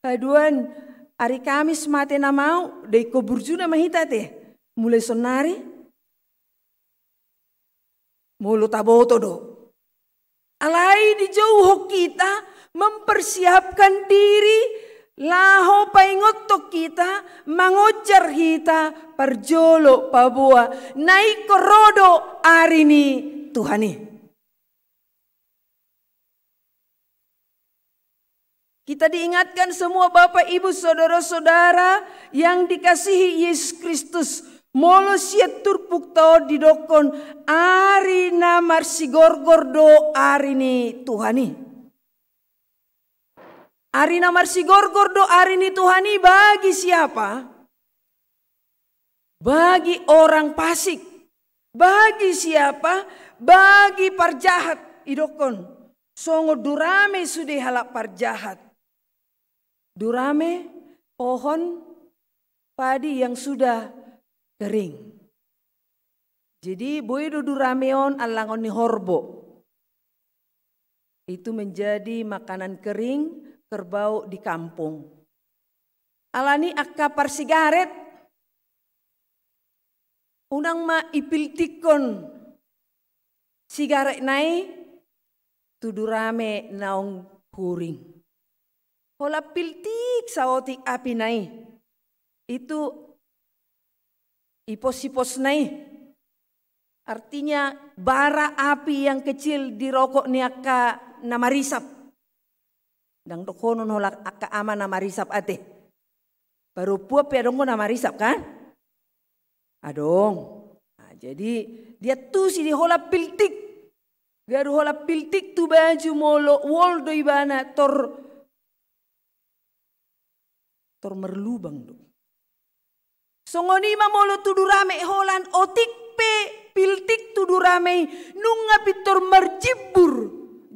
haduan, ari Kamis mate nama au, dengke burju nama hita te. Mulai sonari, molo taboto do. Alai dijouhon hita mempersiapkan diri laho paingothon hita, mangonjar hita parjolo paboa na ingkon ro do ari ni Tuhan i. Kita diingatkan semua Bapak Ibu Saudara-saudara yang dikasihi Yesus Kristus. Molo sian turpukta on didokkon ari na marsigorgor do ari ni Tuhan i. Ari na marsigorgor do ari ni Tuhan i bagi siapa? Bagi orang fasik. Bagi siapa? Bagi parjahat. Idokkon, songon durame sude halak parjahat. Durame pohon padi yang sudah kering. Jadi boi do durame on allangon ni horbo. Itu menjadi makanan kering kerbau di kampung. Alani angka parsigaret, unang ma ipiltikkon sigaretna i tu durame naung huring. Holan piltik saotik apina i. Itu ipos-iposna i. Artinya, bara api yang kecil di rokok ni angka na marisap. Ndang dohonon holan angka ama na marisap ate. Parompuan pe adong do na marisap, kan? Adong. Nah, jadi diantusi do holan piltik. Garu holan piltik tu baju, molo wol do ibana tor, tor marlubang do. Songon i ma molo tu durame, holan otik pe piltik tu durame i, nunga pintor marjimbur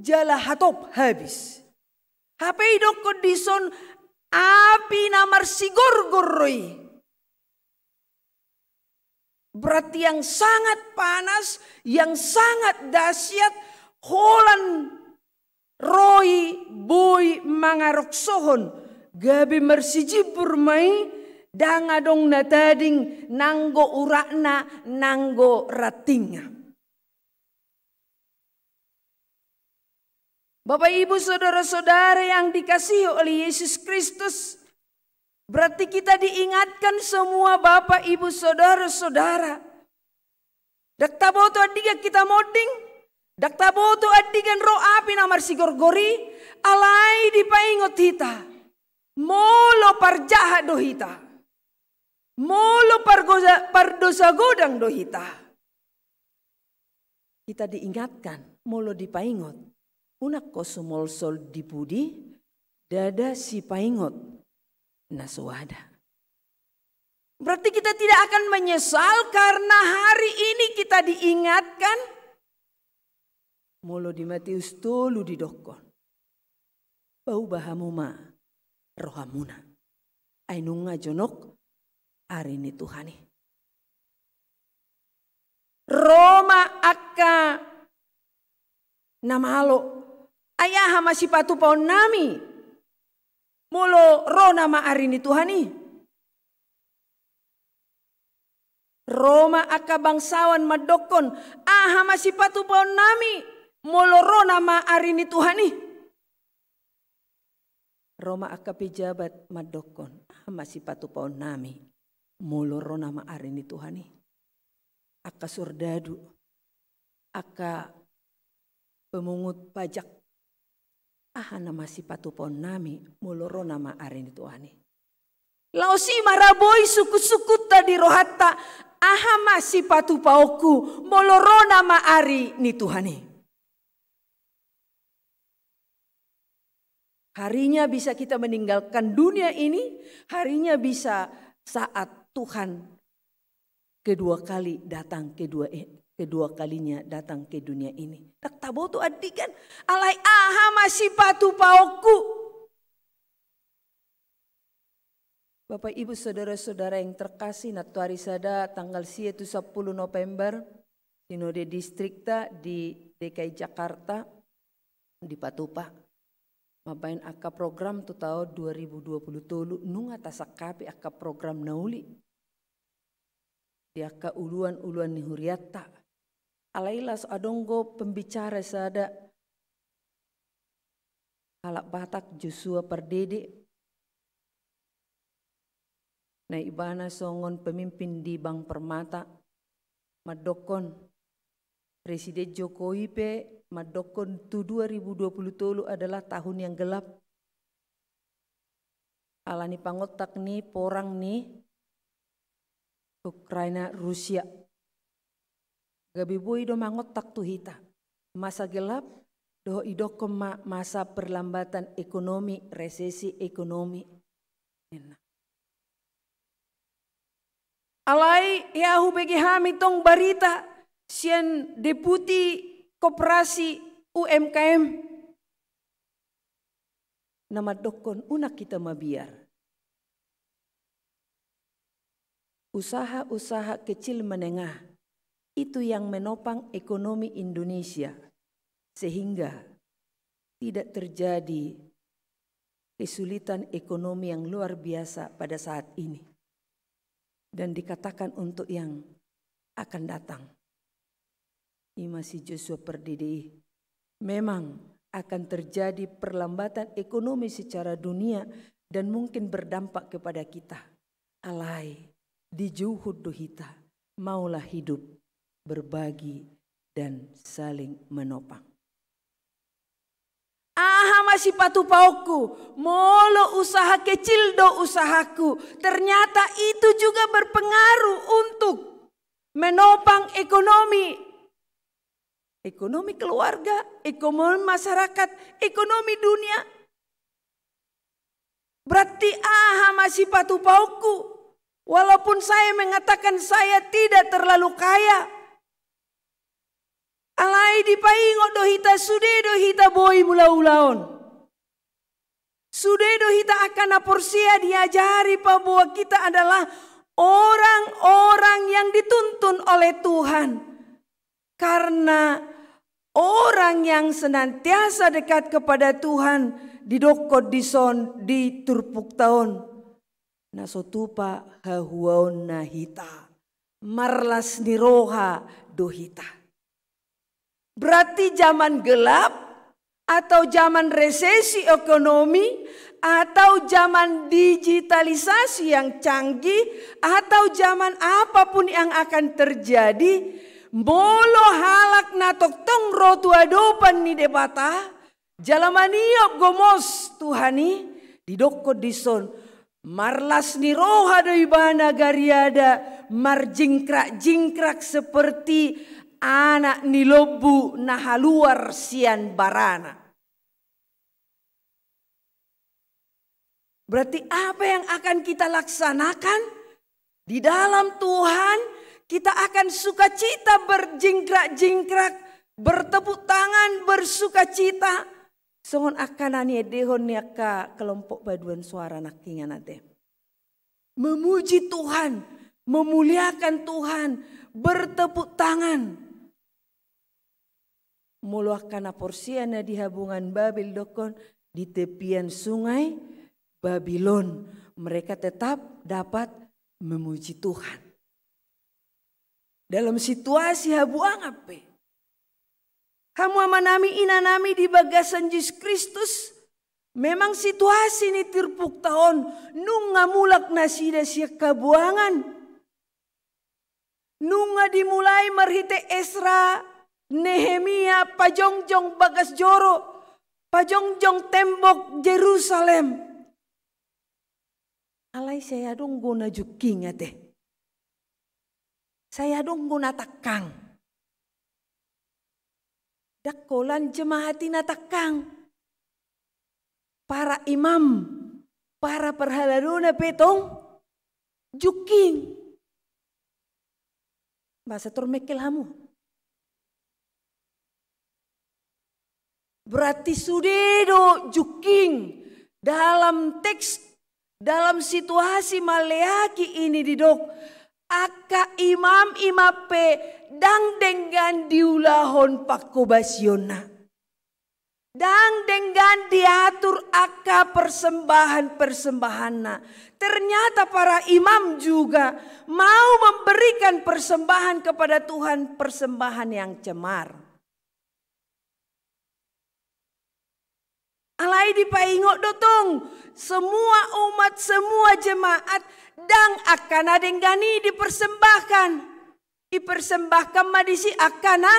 jala hatop habis. Hape idokkon dison api na marsigorgor do i. Berarti yang sangat panas, yang sangat dahsyat, holan ro i boi mangaroksohon, gabe marsijimbur ma i, ndang adong na tading nanggo uratna, nanggo rantingna. Bapak, Ibu, saudara-saudara yang dikasihi oleh Yesus Kristus, berarti kita diingatkan semua, Bapak, Ibu, saudara-saudara. Ndang taboto andigan hita monding, ndang taboto andigan ro api na marsigorgor i, alai dipaingot hita, molo parjahat do hita, molo pargosa-, pardosa godang do hita. Hita diingatkan, molo dipaingot, unang ho sumolsol di pudi, ndada sipaingot na soada. Berarti kita tidak akan menyesal karena hari ini kita diingatkan. Molo di Matius tolu didokkon, pauba hamu ma rohamuna, ai nunga jonok ari ni Tuhan i. Ro ma angka na malo, ai aha ma sipatupaonnami molo ro nama ari ni Tuhan i? Ro ma angka bangsawan mandokkon, aha ma sipatupaonnami molo ro nama ari ni Tuhan i? Ro ma angka pejabat mandokkon, aha ma sipatupaonnami molo ro nama ari ni Tuhan i? Angka sordadu, angka pemungut pajak, aha nama sipatupaonnami molo ro nama ari ni Tuhan i? Laos i ma ra boi sungkunsungkunta di rohanta, aha ma sipatupaonku molo ro nama ari ni Tuhan i? Harinya bisa kita meninggalkan dunia ini, harinya bisa saat Tuhan kedua kali datang, kedua, eh, kedua kalinya datang ke dunia ini. Ndang taboto andigan, alai aha ma sipatupaonku? Bapak, Ibu, saudara-saudara yang terkasih, nantuari sada tanggal sia tu sampulu November, Sinode Distrikta di D K I Jakarta dipatupa. Mambaen angka program tu taon dua ribu dua pulu tolu, nunga tasangkapi angka program na uli di angka uluan-uluan ni hurianta. Alai laos adong do pembicara sada halak Batak, Joshua Pardede, na ibana songon pemimpin di Bank Permata, mandokkon, Presiden Jokowi pe mandokkon tu dua ribu dua pulu tolu adalah tahun yang gelap. Alani pangontak ni porang ni Ukraina Rusia. Gabe boi do mangontak tu hita. Masa gelap, dohot idokkon ma masa perlambatan ekonomi, resesi ekonomi. Ninna. Alai hea hubege hami tong barita sian Deputi Koperasi U M K M na mandokkon unang hita mabiar. Usaha-usaha kecil menengah itu yang menopang ekonomi Indonesia, sehingga tidak terjadi kesulitan ekonomi yang luar biasa pada saat ini dan dikatakan untuk yang akan datang. Ima si Joshua Pardede i. Memang akan terjadi perlambatan ekonomi secara dunia dan mungkin berdampak kepada kita. Alai, dijuhut do hita, maulah hidup, berbagi, dan saling menopang. Aha ma sipatupaonku, molo usaha kecil do usahaku, ternyata itu juga berpengaruh untuk menopang ekonomi. Ekonomi keluarga, ekonomi masyarakat, ekonomi dunia. Berarti aha ma sipatupaonku, walaupun saya mengatakan saya tidak terlalu kaya. Alai dipaingot do hita, sude do hita boi mangula ulaon. Sude do hita angka na porsea diajari paboa kita adalah orang-orang yang dituntun oleh Tuhan. Karena orang yang senantiasa dekat kepada Tuhan, didokkon dison di turpukta on, na so tupa hahuaonna hita, marlas ni roha do hita. Berarti zaman gelap atau zaman resesi ekonomi atau zaman digitalisasi yang canggih atau zaman apapun yang akan terjadi, molo halak na tongtong ro tu adopan ni Debata, jala maniop gomos Tuhan i, didokkon dison, marlas ni roha do ibana gariada marjingkrak-jingkrak seperti anak ni lombu na haluar sian barana. Berarti apa yang akan kita laksanakan di dalam Tuhan, kita akan sukacita, berjingkrak-jingkrak, bertepuk tangan, bersukacita. Songon angka na niendehon ni angka kelompok paduan suara nangkiningan ate. Memuji Tuhan, memuliakan Tuhan, bertepuk tangan. Molo angka na porsea na di habongan Babel dokkon, di tepian sungai Babilon, mereka tetap dapat memuji Tuhan. Dalam situasi habuangan pe. Hamu amanami, inanami di bagasan Jesus Kristus, memang situasi ni turpukta on nunga mulak nasida sian habuangan. Nunga dimulai marhite Esra, Nehemia, pajongjong bagas joro, pajongjong tembok Jerusalem. Alai sai adong do na jungking ate. Sai adong do na tangkang. Ndang holan jemaat i na tangkang. Para imam, para parhaladona pe tong jungking. Masa tor mengkel hamu? Berarti sude do jungking dalam teks Dalam situasi maleaki ini didok, angka imam-imam pe ndang denggan diulahon pangkobasionna. Ndang denggan diatur angka persembahan-persembahanna. Ternyata para imam juga mau memberikan persembahan kepada Tuhan, persembahan yang cemar. Alai dipaingot do tong, semua umat, semua jemaat, ndang angka na denggan i dipersembahkan. Dipersembahkan ma disi angka na,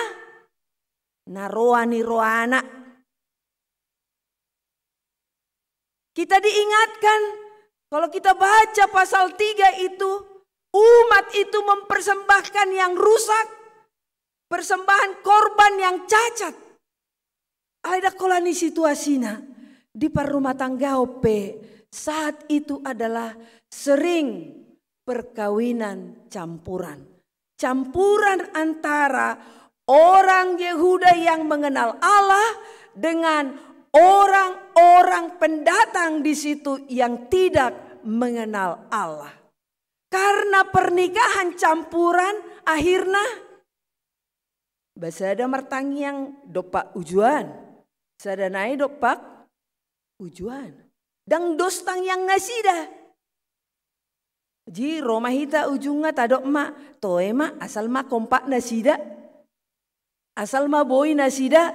na roa ni rohana. Kita diingatkan, kalau kita baca pasal tiga itu, umat itu mempersembahkan yang rusak, persembahan korban yang cacat. Alai ndang holan i situasina, di parrumatanggaon pe saat itu adalah sering perkawinan campuran. Campuran antara orang Yehuda yang mengenal Allah dengan orang-orang pendatang di situ yang tidak mengenal Allah. Karena pernikahan campuran, akhirna ba sada martangiang dompak uju an, sada nai dompak uju an. Ndang dos tangiang nasida. Jadi ro ma hita ujungna tadok ma, toe ma, asal ma kompak nasida, asal ma boi nasida,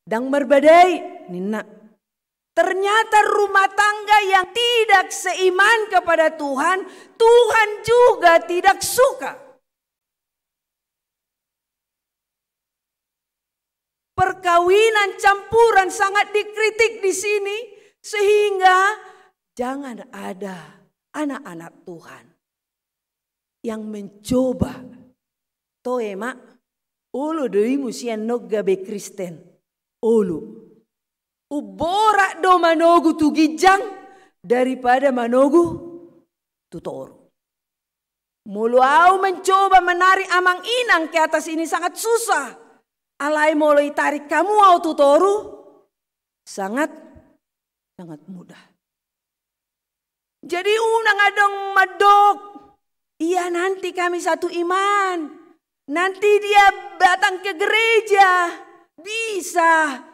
ndang marbadai, ninna. Ternyata rumah tangga yang tidak seiman kepada Tuhan, Tuhan juga tidak suka. Perkawinan campuran sangat dikritik di sini, sehingga jangan ada anak-anak Tuhan yang mencoba. Toe ma, olo do i muse annon gabe Kristen. Olo. Umborat do manogu tu ginjang daripada manogu tu toru. Molo au mencoba menarik amang inang ke atas ini sangat susah. Alai molo itarik hamu au tu toru, sangat, sangat mudah. Jadi unang adong mandok, "Iya, nanti kami satu iman. Nanti dia datang ke gereja." Bisa.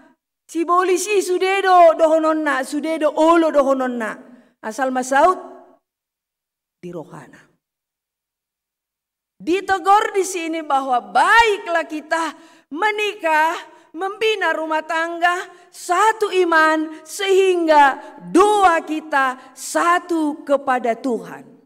Sibolis i sude do dohononna, sude do olo dohononna. Asal ma saut di rohana. Ditegor di sini bahwa baiklah kita menikah, membina rumah tangga, satu iman, sehingga doa kita satu kepada Tuhan.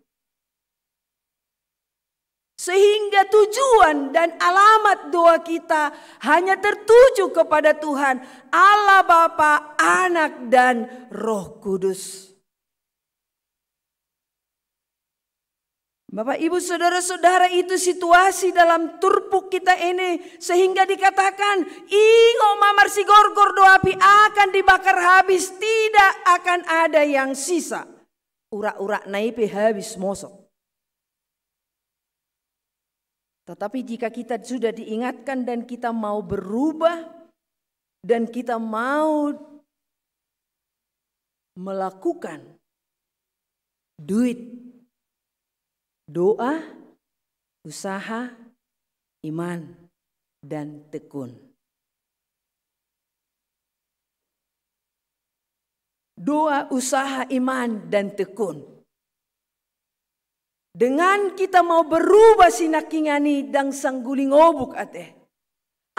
Sehingga tujuan dan alamat doa kita hanya tertuju kepada Tuhan, Allah Bapa, Anak, dan Roh Kudus. Bapak, Ibu, saudara-saudara, itu situasi dalam turpuk kita ini, sehingga dikatakan, "Ingot ma, marsigorgor do api akan dibakar habis, tidak akan ada yang sisa." Urak-urakna i pe habis mosok. Tetapi jika kita sudah diingatkan dan kita mau berubah, dan kita mau melakukan duit, doa, usaha, iman, dan tekun. Doa, usaha, iman, dan tekun. Dengan kita mau berubah sinangkiningan i, ndang sangguling obuk ate.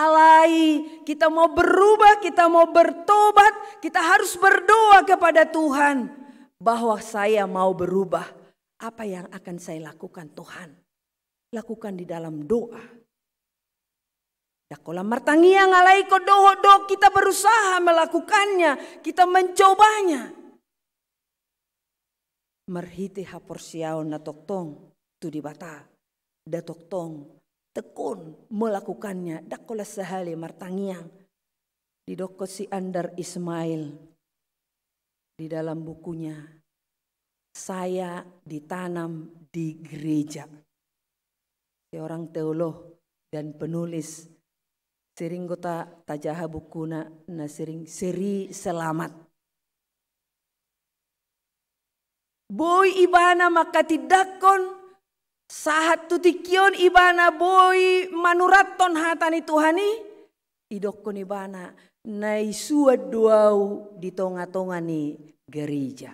Alai kita mau berubah, kita mau bertobat, kita harus berdoa kepada Tuhan bahwa saya mau berubah. Apa yang akan saya lakukan, Tuhan? Lakukan di dalam doa. Ndang holan martangiang, alai ingkon dohot do kita berusaha melakukannya, kita mencobanya. Marhite haporseaon na tongtong tu Debata, ndang tongtong tekun melakukannya, ndang holan sahali martangiang. Didokkon si Andar Ismail di dalam bukunya, "Saya ditanam di gereja." Seorang teolog dan penulis, sering do ta-, tajaha bukuna, na sering, Seri Selamat. boi ibana manghatindanghon, sahat tu tingki on ibana boi manurathon hata ni Tuhan i, didokkon ibana, na isuan do ahu di tonga-tonga ni gareja.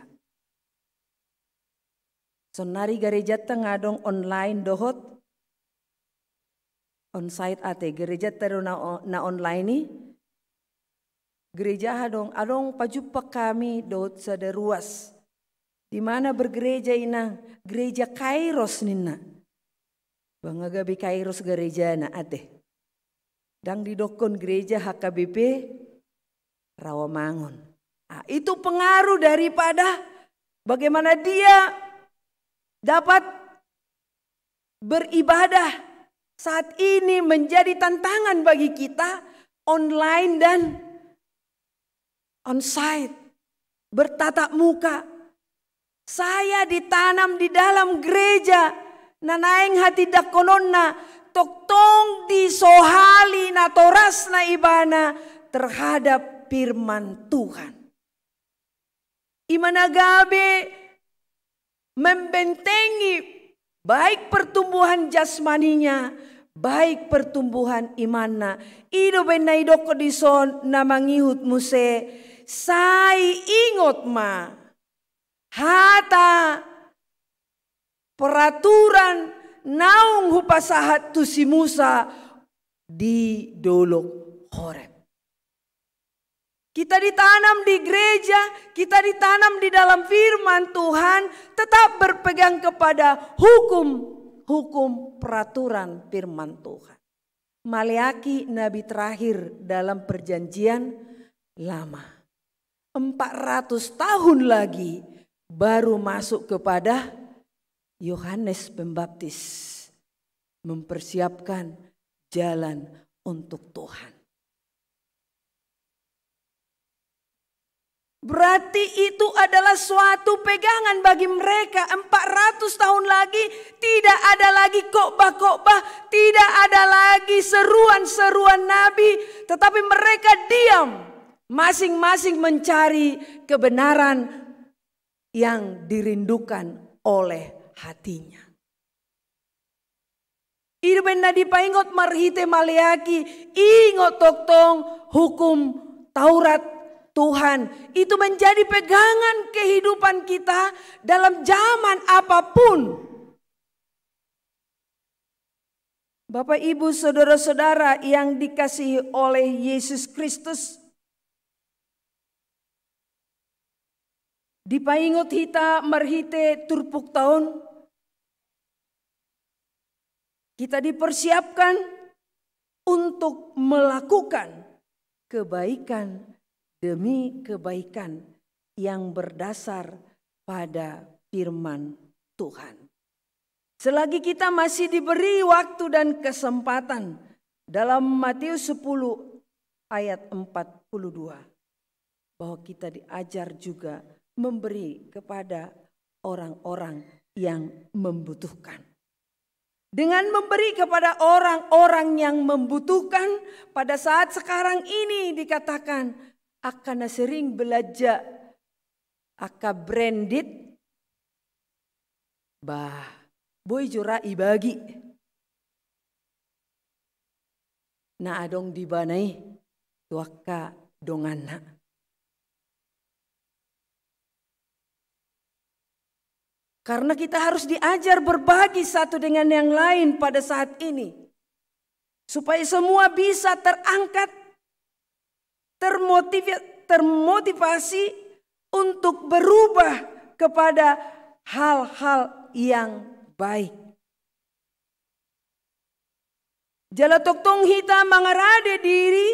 Saonari garejanta nga adong online dohot onsite ate, garejanta do na o-, na online i. Gereja aha adong, adong pajumpang hami dohot sada ruas. Di mana bergereja inang? Gereja Kairos ninna. Ba nga gabe Kairos garejana ate. Ndang didokkon gereja H K B P Rawamangun. Ah, itu pengaruh daripada bagaimana dia dapat beribadah saat ini menjadi tantangan bagi kita, online dan onsite, bertatap muka. Saya ditanam di dalam gereja, na naeng hatindangkononna, tongtong disohali natorasna ibana terhadap firman Tuhan. I ma na gabe membentengi baik pertumbuhan jasmaninya, baik pertumbuhan imanna. I do umbahen na didokkon dison na mangihut muse, sai ingot ma hata peraturan naung hupasahat tu si Musa di dolok Horeb. Kita ditanam di gereja, kita ditanam di dalam firman Tuhan, tetap berpegang kepada hukum, hukum peraturan firman Tuhan. Maleaki nabi terakhir dalam perjanjian lama. Empat ratus tahun lagi baru masuk kepada Yohanes Pembaptis, mempersiapkan jalan untuk Tuhan. Berarti itu adalah suatu pegangan bagi mereka. Empat ratus tahun lagi tidak ada lagi khotbah-khotbah, tidak ada lagi seruan-seruan nabi, tetapi mereka diam, masing-masing mencari kebenaran yang dirindukan oleh hatinya. I do umbahen na dipaingot marhite Maleaki, ingot tongtong hukum Taurat Tuhan. Itu menjadi pegangan kehidupan kita dalam zaman apapun. Bapak, Ibu, saudara-saudara yang dikasihi oleh Yesus Kristus, dipaingot hita marhite turpukta on, kita dipersiapkan untuk melakukan kebaikan demi kebaikan yang berdasar pada firman Tuhan. Selagi kita masih diberi waktu dan kesempatan, dalam Matius sepuluh ayat empat puluh dua, bahwa kita diajar juga memberi kepada orang-orang yang membutuhkan. Dengan memberi kepada orang-orang yang membutuhkan, pada saat sekarang ini dikatakan, angka na sering belanja angka branded, bah, boi jo ra ibagi. Na adong di ibana i tu angka donganna. Karena kita harus diajar berbagi satu dengan yang lain pada saat ini. Supaya semua bisa terangkat, termotiva-, termotivasi untuk berubah kepada hal-hal yang baik. Jala tongtong hita mangarade diri,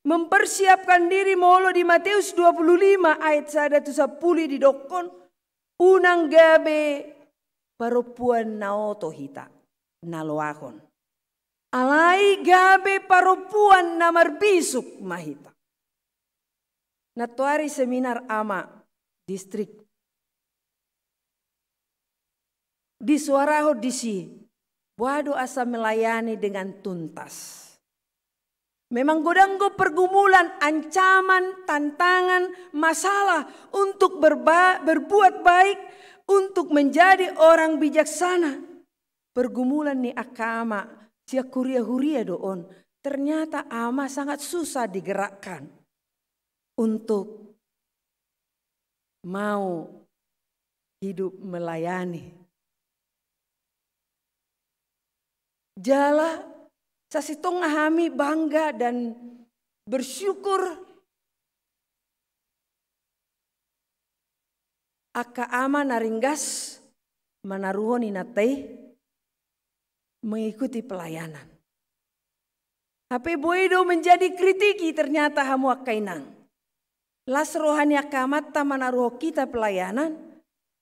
mempersiapkan diri molo di Matius dua puluh lima ayat sada tu sampulu didokkon, unang gabe parompuan na oto hita, na loakon. Alai gabe parompuan na marbisuk ma hita. Nantoari seminar ama distrik. Disuarahon disi, boha do asa melayani dengan tuntas. Memang godang do pergumulan, ancaman, tantangan, masalah untuk berba-, berbuat baik, untuk menjadi orang bijaksana. Pergumulan ni angka ama sian huria-huria do on. Ternyata ama sangat susah digerakkan untuk mau hidup melayani. Jala sasintongna hami bangga dan bersyukur angka ama na ringgas manaruhon inanta i mengikuti pelayanan. Hape boi do menjadi kritiki ternyata hamu angka inang. Las roha ni angka amanta manaruhon hita pelayanan,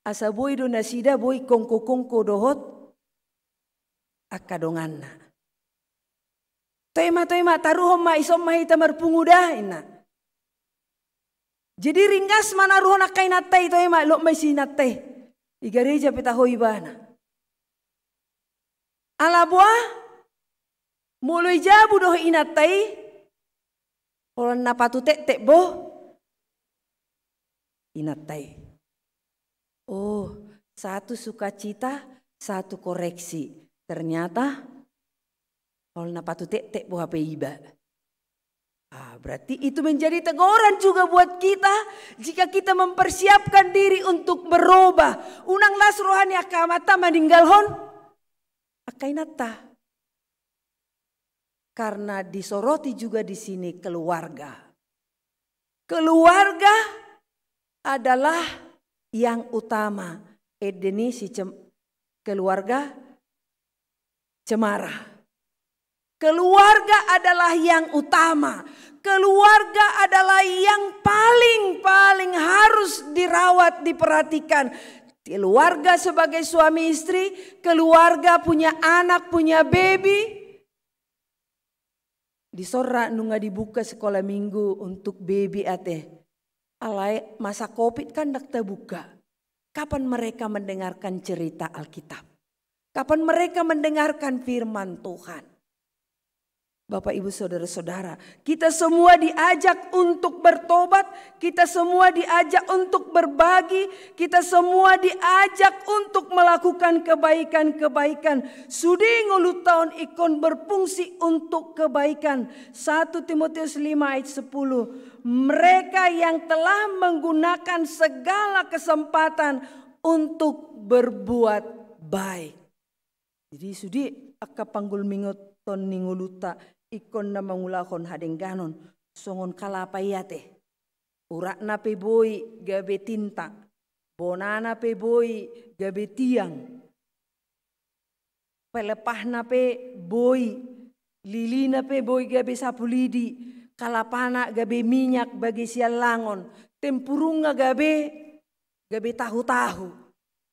asa boi do nasida boi kongko-kongko dohot angka donganna. Toe ma, toe ma, taruhon ma, ison ma hita marpungu da, ninna. Jadi ringgas manaruhon angka inanta i, toe ma, lot ma i si inanta i. Di gareja pe taho ibana. Ala boha, molo i jabu dohot inanta i, holan na patutektek bo inanta i. Oh, satu sukacita, satu koreksi. Ternyata holan na patutektek bo hape iba. Ah, berarti itu menjadi teguran juga buat kita jika kita mempersiapkan diri untuk berubah. Unang las roha ni angka amanta maninggalhon angka inanta. Karena disoroti juga di sini keluarga. Keluarga adalah yang utama. Ende ni si Cem-, keluarga Cemara. Keluarga adalah yang utama. Keluarga adalah yang paling, paling harus dirawat, diperhatikan. Keluarga sebagai suami istri, keluarga punya anak, punya baby. Di son ra nunga dibuka sekolah minggu untuk baby ate. Alai masa covid kan ndang tabuka. Kapan mereka mendengarkan cerita Alkitab? Kapan mereka mendengarkan firman Tuhan? Bapak, Ibu, saudara-saudara, kita semua diajak untuk bertobat, kita semua diajak untuk berbagi, kita semua diajak untuk melakukan kebaikan-kebaikan. Sude ngolunta on ingkon berfungsi untuk kebaikan. Satu Timotius lima ayat sepuluh, mereka yang telah menggunakan segala kesempatan untuk berbuat baik. Jadi sude angka panggulmingoton ni ngolunta ingkon na mangulahon hadengganon songon kalapa i ate. Uratna pe boi gabe tinta, bonana pe boi gabe tiang, pelepahna pe boi, lilina pe boi gabe sapu lidi, kalapana gabe minyak bage sian langon, tempurungna gabe, gabe tahu-tahu.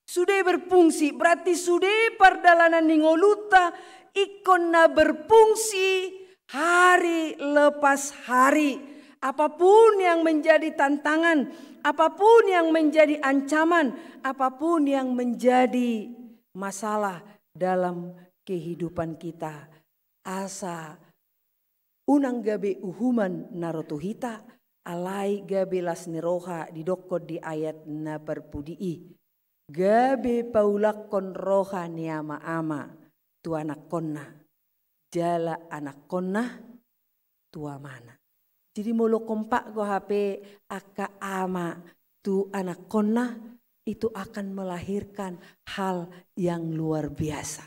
Sude berfungsi, berarti sude pardalanan ni ngolunta ingkon na berfungsi hari lepas hari. Apapun yang menjadi tantangan, apapun yang menjadi ancaman, apapun yang menjadi masalah dalam kehidupan kita, asa unang gabe uhuman na ro tu hita, alai gabe las ni roha didokkon di ayat na parpudi i. Gabe paulakkon roha ni ama-ama tu anakkonna, jala anakkonna tu amana. Jadi molo kompak do hape angka ama tu anakkonna, itu akan melahirkan hal yang luar biasa.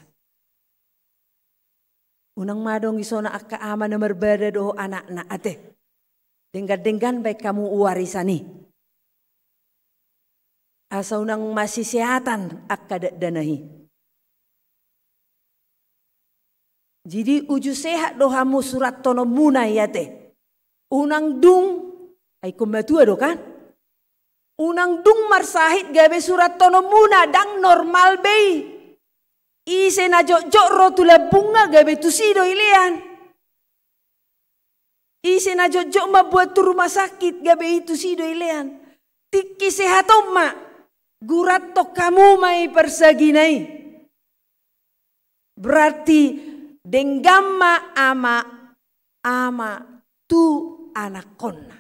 Unang ma adong isona angka ama na marbada dohot anakna ate. Denggan-denggan baen hamu warisan i. Asa unang masiseatan angka dakdanak i. Jadi uju sehat do hamu surathononmuna i ate. Unang dung, ai ingkon matua do kan? Unang dung marsahit gabe surathononmuna, ndang normal be i. Ise na jotjot ro tu lambungna gabe tusi do ilean. Ise na jotjot mamboan tu rumah sakit gabe i tusi do ilean. Tingki sehat on ma, gurathon hamu ma i parsagina i. Berarti denggan ma ama, ama tu anakkonna.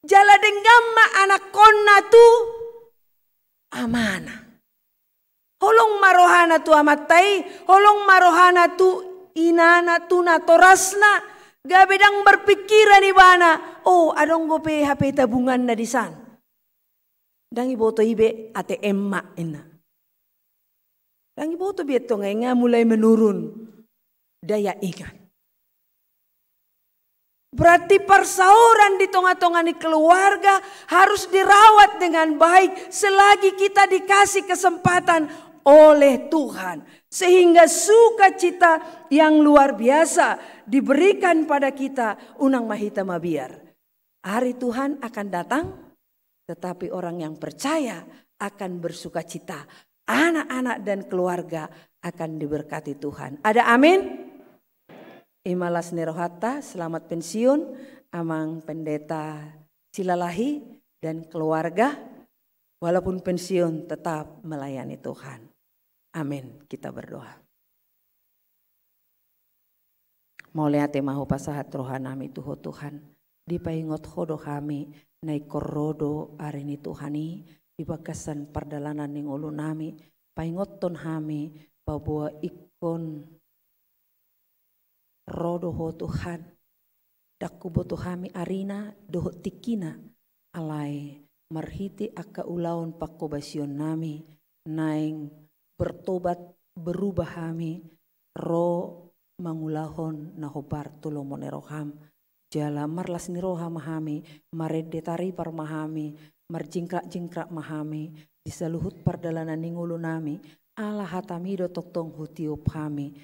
Jala denggan ma anakkonna tu amana. Holong ma rohana tu amanta i, holong ma rohana tu inana, tu natorasna, gabe ndang marpingkiran ibana, oh, adong dope hape tabunganna disan. Ndang iboto i be A T M ma, ninna. Ndang iboto be, antong ai nga mulai menurun daya ingat. Berarti persaoran di tengah-tengah ni keluarga harus dirawat dengan baik selagi kita dikasih kesempatan oleh Tuhan. Sehingga sukacita yang luar biasa diberikan pada kita, unang ma hita mabiar. Hari Tuhan akan datang, tetapi orang yang percaya akan bersukacita. Anak-anak dan keluarga akan diberkati Tuhan. Ada amin? I ma las ni rohanta, selamat pensiun, Amang Pendeta Silalahi dan keluarga. Walaupun pensiun, tetap melayani Tuhan. Amin. Kita berdoa. Mauliate ma hupasahat rohanami tu Ho Tuhan, dipaingot Ho do hami, na ingkon ro do ari ni Tuhan i di bagasan pardalanan ni ngolunami, paingothon hami, paboa ingkon ro do Ho Tuhan, ndang huboto hami arina dohot tingkina, alai marhite angka ulaon panghobasionami, naeng bertobat, berubah hami, ro mangulahon na hombar tu lomo ni roham, jala marlas ni roha ma hami, marende taripar ma hami, marjingkrak-jingkrak ma hami, di saluhut pardalanan ni ngolunami, ala hatami do tongtong hutiop hami,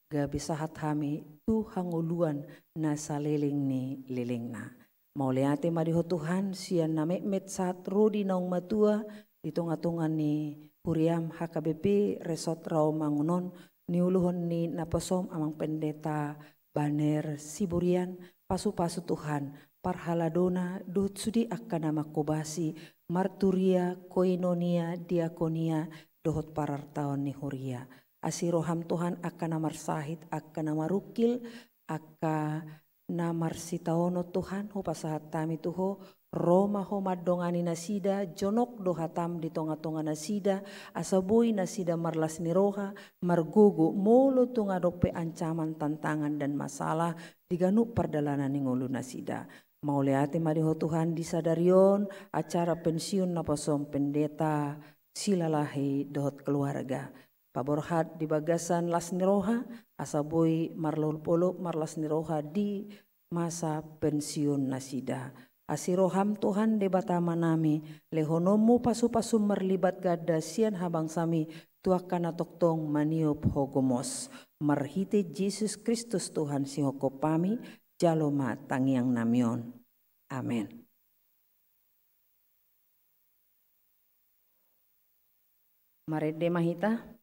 gabe sahat hami tu hangoluan na saleleng ni lelengna. Mauliate ma di Ho Tuhan, sian na metmet sahat ro di naung matua, di tonga-tonga ni huriam H K B P Resort Rawamangun on, niuluhon ni naposom Amang Pendeta Baner Siburian, pasu-pasu Tuhan, parhaladona, dohot sude angka na manghobasi, marturia, koinonia, diakonia, dohot parartaon ni huria. Asi roham Tuhan angka na marsahit, angka na marungkil, angka na marsitaonon Tuhan, hupasahat hami tu Ho, ro ma Ho mandongani nasida, jonok do hatam di tonga-tonga nasida, asa boi nasida marlas ni roha, margogo, molo tung adong pe ancaman, tantangan dan masalah, di ganup pardalanan ni ngolu nasida. Mauliate ma di Ho Tuhan, di sadari on, acara pensiun naposom Pendeta Silalahi dohot keluarga. Paborhat di bagasan las ni roha, asa boi marlolop-olop marlas ni roha di masa pensiun nasida. Asi roham Tuhan Debata Amanami, lehononmu pasu-pasu marlipat ganda sian habangsami, tu angka na tongtong maniop Ho gomos. Marhite Jesus Kristus Tuhan sihophopnami, jalo ma tangiangnami on. Amen. Marende ma hita.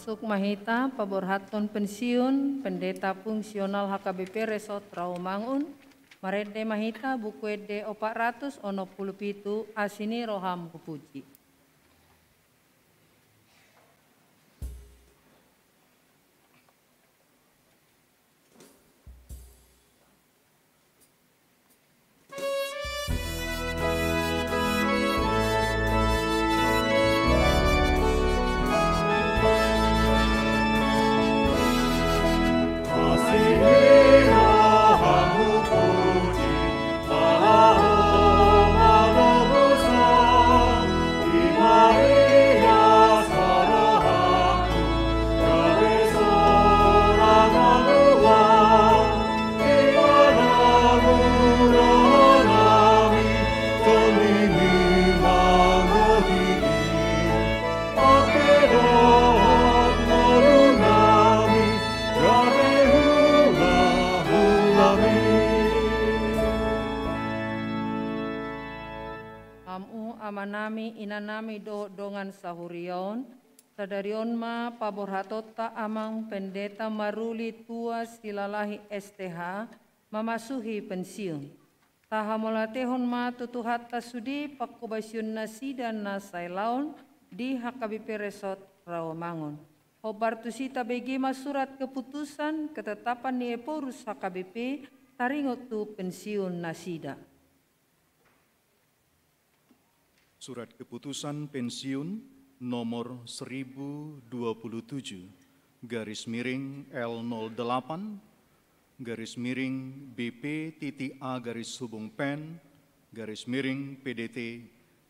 Tuk ma hita paborhathon pensiun Pendeta Fungsional H K B P Resort Rawamangun, marende ma hita Buku Ende opat ratus onom pulu pitu, Asi ni roham hupuji. Hamu amanami, inanami dohot dongan sahuria on, sadari on ma paborhatonta Amang Pendeta Maruli Tua Silalahi S T H mamasuhi pensiun. Tahamauliatehon ma tu Tuhanta sude panghobasion nasida na sai laon di H K B P Resort Rawamangun. Hombar tusi tabege ma surat keputusan ketetapan ni Ephorus H K B P taringot tu pensiun nasida. Surat keputusan pensiun nomor seribu dua puluh tujuh garis miring L nol delapan garis miring B P titik A garis hubung pen garis miring P D T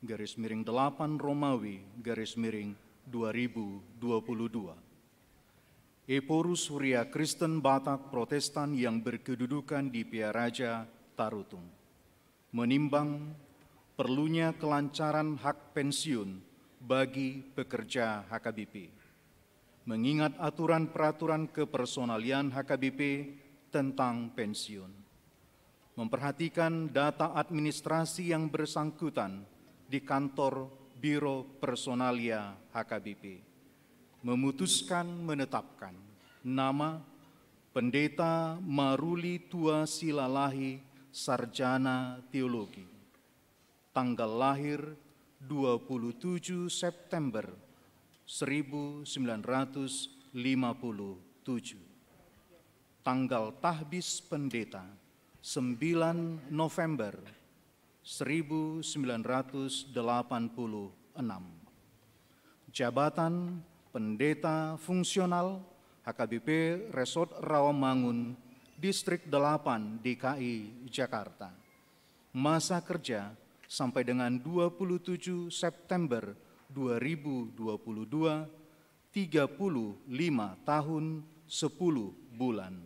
garis miring delapan Romawi garis miring dua ribu dua puluh dua. Ephorus Huria Kristen Batak Protestan yang berkedudukan di Pearaja, Tarutung. Menimbang perlunya kelancaran hak pensiun bagi pekerja H K B P. Mengingat aturan peraturan kepersonalian H K B P tentang pensiun. Memperhatikan data administrasi yang bersangkutan di kantor Biro Personalia H K B P. Memutuskan menetapkan nama Pendeta Maruli Tua Silalahi, Sarjana Teologi. Tanggal lahir dua puluh tujuh September seribu sembilan ratus lima puluh tujuh. Tanggal tahbis pendeta sembilan November seribu sembilan ratus delapan puluh enam. Jabatan Pendeta Fungsional H K B P Resort Rawamangun, Distrik delapan D K I Jakarta. Masa kerja sampai dengan dua puluh tujuh September dua ribu dua puluh dua, tiga puluh lima tahun sepuluh bulan.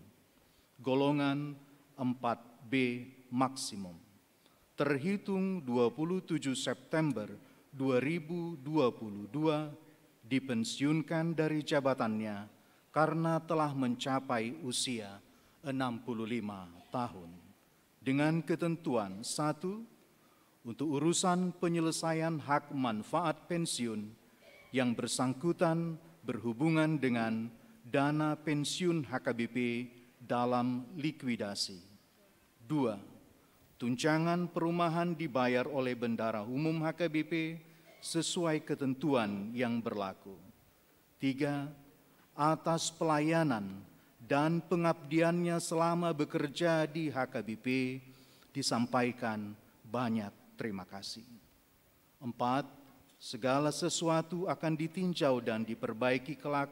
Golongan empat B maksimum. Terhitung dua puluh tujuh September dua ribu dua puluh dua, dipensiunkan dari jabatannya karena telah mencapai usia enam puluh lima tahun. Dengan ketentuan, satu, untuk urusan penyelesaian hak manfaat pensiun yang bersangkutan berhubungan dengan dana pensiun H K B P dalam likuidasi. Dua, tunjangan perumahan dibayar oleh Bendahara Umum H K B P sesuai ketentuan yang berlaku. Tiga, atas pelayanan dan pengabdiannya selama bekerja di H K B P disampaikan banyak terima kasih. Empat, segala sesuatu akan ditinjau dan diperbaiki kelak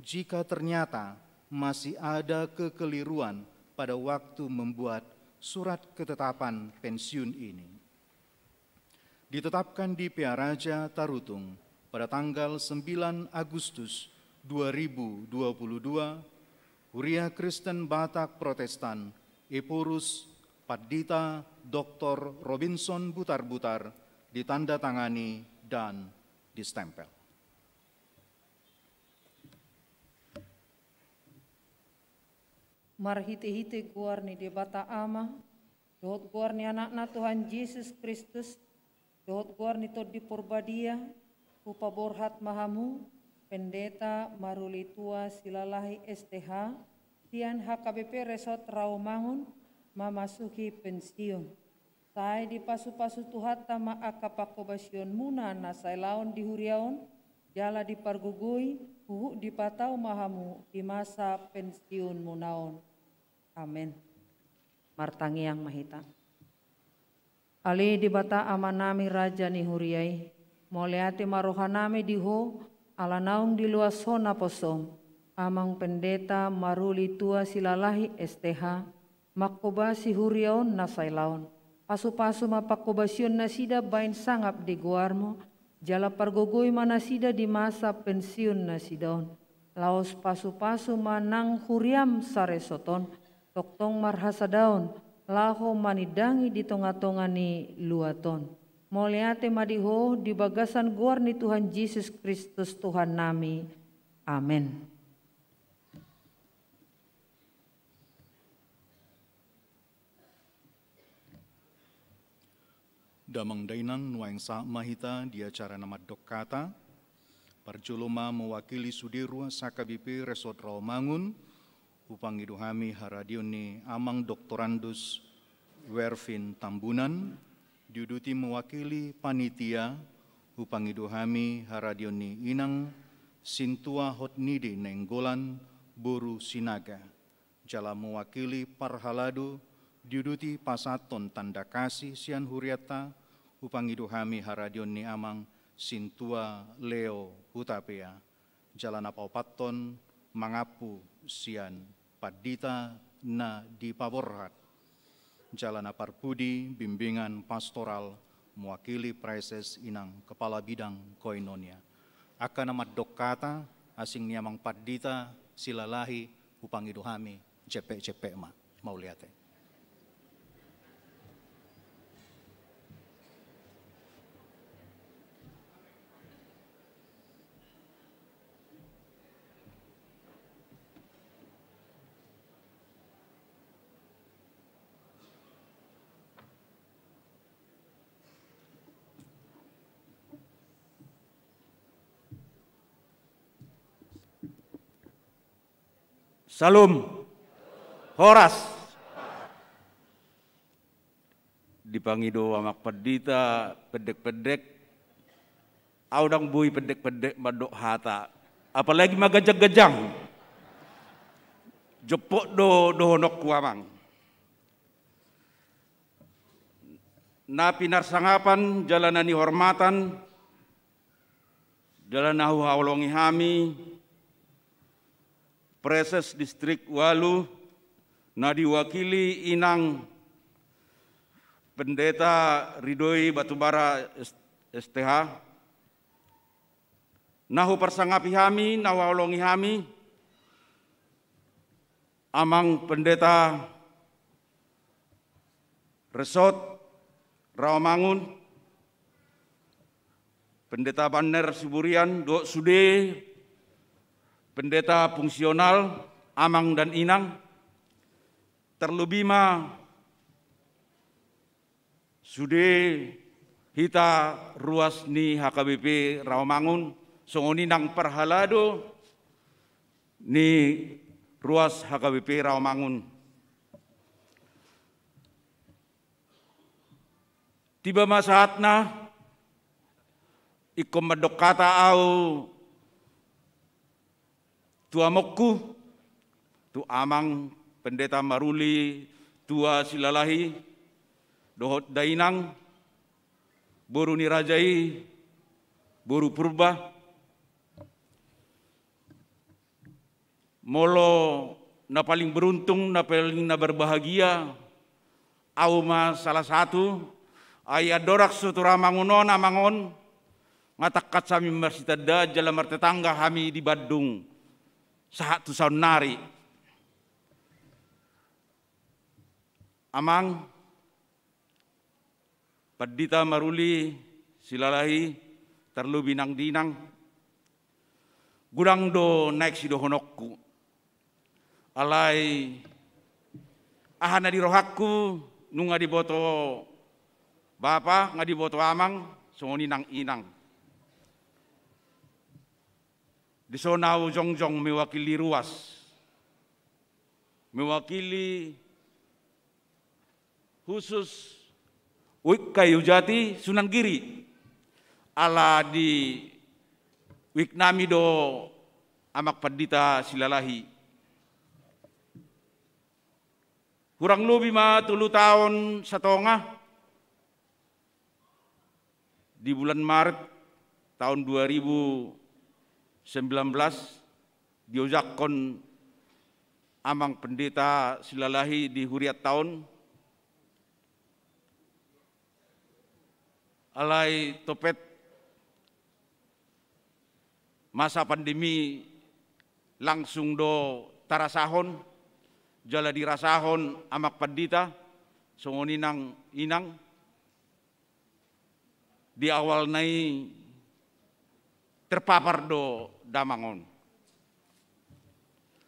jika ternyata masih ada kekeliruan pada waktu membuat surat ketetapan pensiun ini. Ditetapkan di Pearaja, Tarutung pada tanggal sembilan Agustus dua ribu dua puluh dua, Huria Kristen Batak Protestan, Ephorus Pandita Doktor Robinson Butarbutar, ditandatangani dan distempel. Marhitehite goar ni Debata Ama, dohot goar ni Anakna Tuhan Jesus Kristus, dohot goar ni Tondi Porbadia, hupaborhat ma hamu, Pendeta Maruli Tua Silalahi S T H, sian H K B P Resort Rawamangun, mamasuki pensiun. Sai dipasu-pasu Tuhanta ma angka pangkobasionmuna na sailaon di huria on, jala dipargogoi, huhut dipatau ma hamu di masa pensiunmuna on. Amen. Martangiang ma hita. Ale Debata Amanami, Raja ni huria i, mauliate ma rohanami di Ho, ala naung diloas Ho naposom, Amang Pendeta Maruli Tua Silalahi S T H, mangkobasi huria on na sailaon. Pasu-pasu ma pangkobasion nasida baen sangap di goarmu, jala pargogoi ma nasida di masa pensiun nasida on. Laos pasu-pasu ma nang huriam saresort on, tongtong marhasadaon, laho manindangi di tonga-tonga ni luat on. Mauliate ma di Ho di bagasan goar ni Tuhan Jesus Kristus Tuhannami. Amen. Damang dainang, nuaeng sahat ma hita di acara na mandok hata. Parjolo ma mewakili sude ruas H K B P Resort Rawamangun, hupangido hami haradion ni Amang Doktorandus Wervin Tambunan, diuduti mewakili panitia, hupangido hami haradion ni Inang Sintua Hotnide Nainggolan boru Sinaga. Jala mewakili parhalado diuduti pasahathon tanda kasih sian hurianta, hupangido hami haradion ni Amang Sintua Leo Hutapea. Jala na paopathon mangampu sian pandita na dipaborhat. Jala na parpudi bimbingan pastoral mewakili praeses Inang Kepala Bidang Koinonia. Angka na mandok hata, asing ni Amang Pandita Silalahi, hupangido hami, jempek-jempek ma. Mauliate. Syalom. Horas. Dipangido Amang Pandita pendek-pendek. Ahu ndang boi pendek-pendek mandok hata. Apalagi ma ganjang-ganjang. Jempek do dohononku, Amang. Na pinarsangapan jala na nihormatan, jala na huhaholongi hami, Praeses Distrik Ualu, na diwakili Inang Pendeta Ridoi Batubara S-, S T H, na huparsangapi hami, na huhaholongi hami, Amang Pendeta Resort Rawamangun, Pendeta Banner Siburian, dohot sude pendeta fungsional, Amang dan Inang, terlebih ma sude hita ruas ni H K B P Rawamangun, songon i nang parhalado ni ruas H K B P Rawamangun. Tiba ma saatna, ingkon mandok hata ahu tu amongku, tu Amang Pendeta Maruli Tua Silalahi, dohot dainang, boru ni raja i, boru Purba. Molo na paling beruntung, na paling na berbahagia, ahu ma salah satu, ai andorang so tu Rawamangun on, Amang, on, nga tangkas hami marsitandaan jala martetangga hami di Bandung, sahat tu saonnari. Amang, Pandita Maruli Silalahi, tarlobi nang di inang, godang do naeng sidohononku. Alai aha na di rohangku, nunga diboto bapa, nga diboto amang, songon i nang inang. Dison ahu jongjong mewakili ruas, mewakili khusus U I K Kayu Jati Sunan Giri, ala di U I K nami do Amak Pandita Silalahi. Hurang lobi ma tolu taon satonga, di bulan Maret taon dua ribu sembilan belas, diojakhon Amang Pendeta Silalahi di hurianta on. Alai topet masa pandemi langsung do tarasahon, jala dirasahon Amak Pandita, songon i nang inang, di awalna i terpapar do damang on.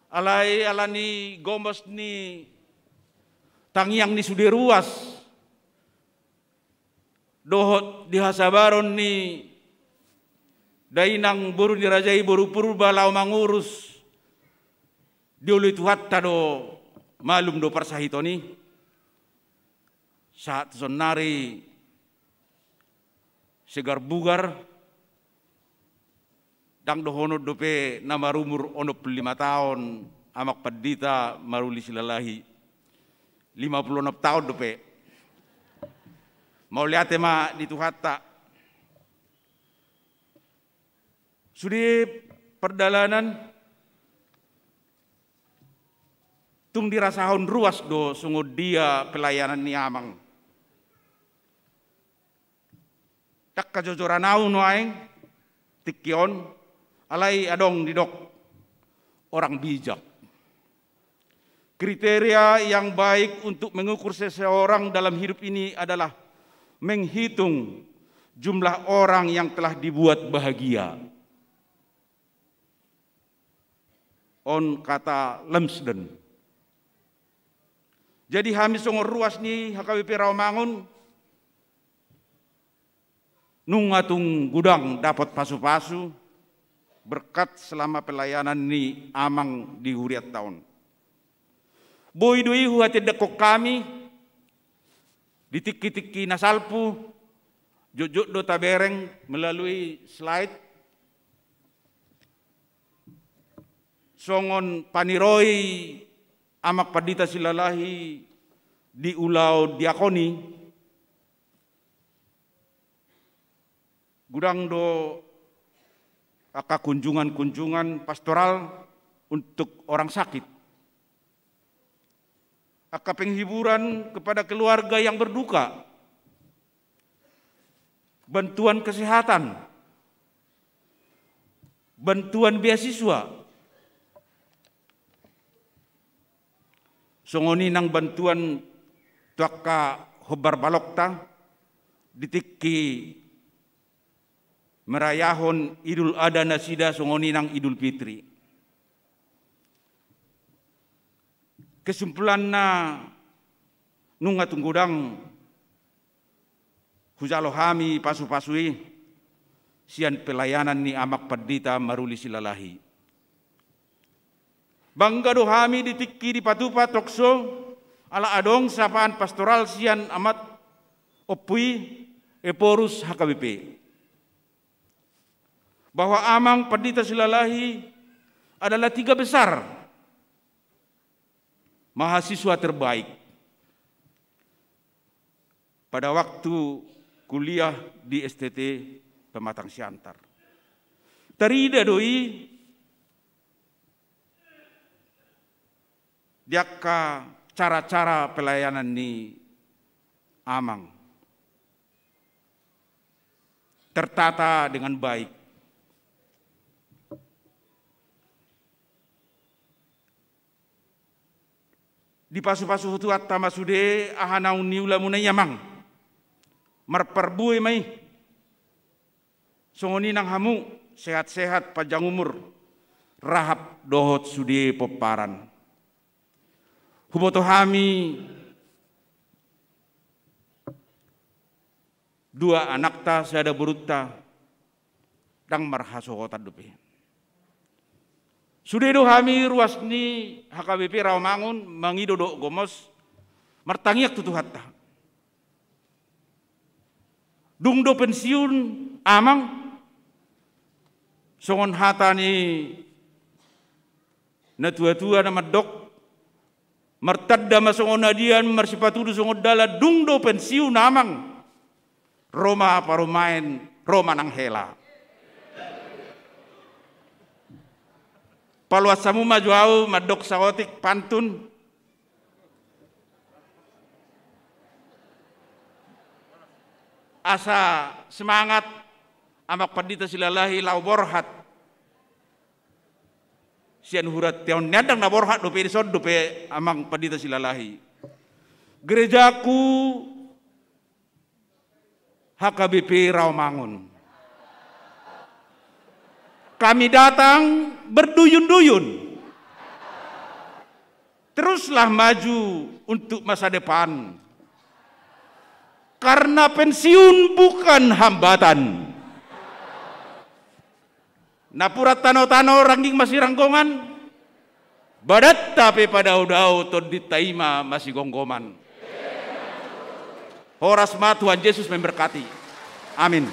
Alai ala ni gomos ni tangiang ni sude ruas, dohot di hasabaron ni dainang boru ni raja i, boru Purba, laho mangurus, dioloi Tuhanta do malum do parsahiton i. Sahat tu saonnari segar bugar, ndang dohonon dope na marumur onom pulu lima taon Amak Pandita Maruli Silalahi, lima pulu onom taon dope. Mauliate ma di Tuhanta. Sude pardalanan tung dirasahon ruas do songon dia pelayanan ni Amang. Ndang hajojoran ahu nuaeng tingki on, alai adong didok orang bijak. Kriteria yang baik untuk mengukur seseorang dalam hidup ini adalah menghitung jumlah orang yang telah dibuat bahagia. On kata Lumsden. Jadi hami songon ruas ni H K B P Rawamangun, nunga tung godang dapot pasu-pasu berkat selama pelayanan ni Amang di hurianta on. Boi do i huhatindangkon hami di tingki-tingki na salpu, jotjot do tabereng melalui slide, songon paniroi Amak Pandita Silalahi di ulaon diakoni. Godang do angka kunjungan-kunjungan pastoral untuk orang sakit, angka penghiburan kepada keluarga yang berduka, bantuan kesehatan, bantuan beasiswa, songon i nang bantuan tu angka hombar balokta di tingki merayahon Idul Adha nasida, songon i nang Idul Fitri. Kesimpulanna, nunga tung godang hujalo hami pasu-pasu i sian pelayanan ni Amak Pandita Maruli Silalahi. Bangga do hami di tingki dipatupa tokso, ala adong sapaan pastoral sian amak ompu i, Ephorus H K B P, bahwa Amang Pandita Silalahi adalah tiga besar mahasiswa terbaik pada waktu kuliah di S T T Pematang Siantar. Tarida do i di angka cara-cara pelayanan ni Amang. Tertata dengan baik. Dipasu-pasu Tuhanta ma sude aha naung niulamuna i, Amang. Marparbue ma i. Songon i nang hamu, sehat-sehat, panjang umur, rap dohot sude pomparan. Huboto hami dua anakta, sada borunta, ndang marhasohotan dope. Sude do hami ruas ni H K B P Rawamangun mangido dohot gomos, martangiang tu Tuhanta. Dung do pensiun amang, songon hata ni natuatua na mandok, martanda ma songon adian, marsipatudu songon dalan, dung do pensiun amang, ro ma parumaen, ro ma nang hela. Paluas hamu ma jo ahu mandok saotik pantun, asa semangat Amang Pandita Silalahi laho borhat sian hurante on. Nian ndang na borhat dope, dison dope Amang Pandita Silalahi. Gerejaku H K B P Rawamangun. Kami datang berduyun-duyun. Teruslah maju untuk masa depan. Karena pensiun bukan hambatan. Napuran tanotano rangging masiranggongan, badanta pe padaodao, tondinta i ma masigomgoman. Horas ma, Tuhan Yesus memberkati. Amin.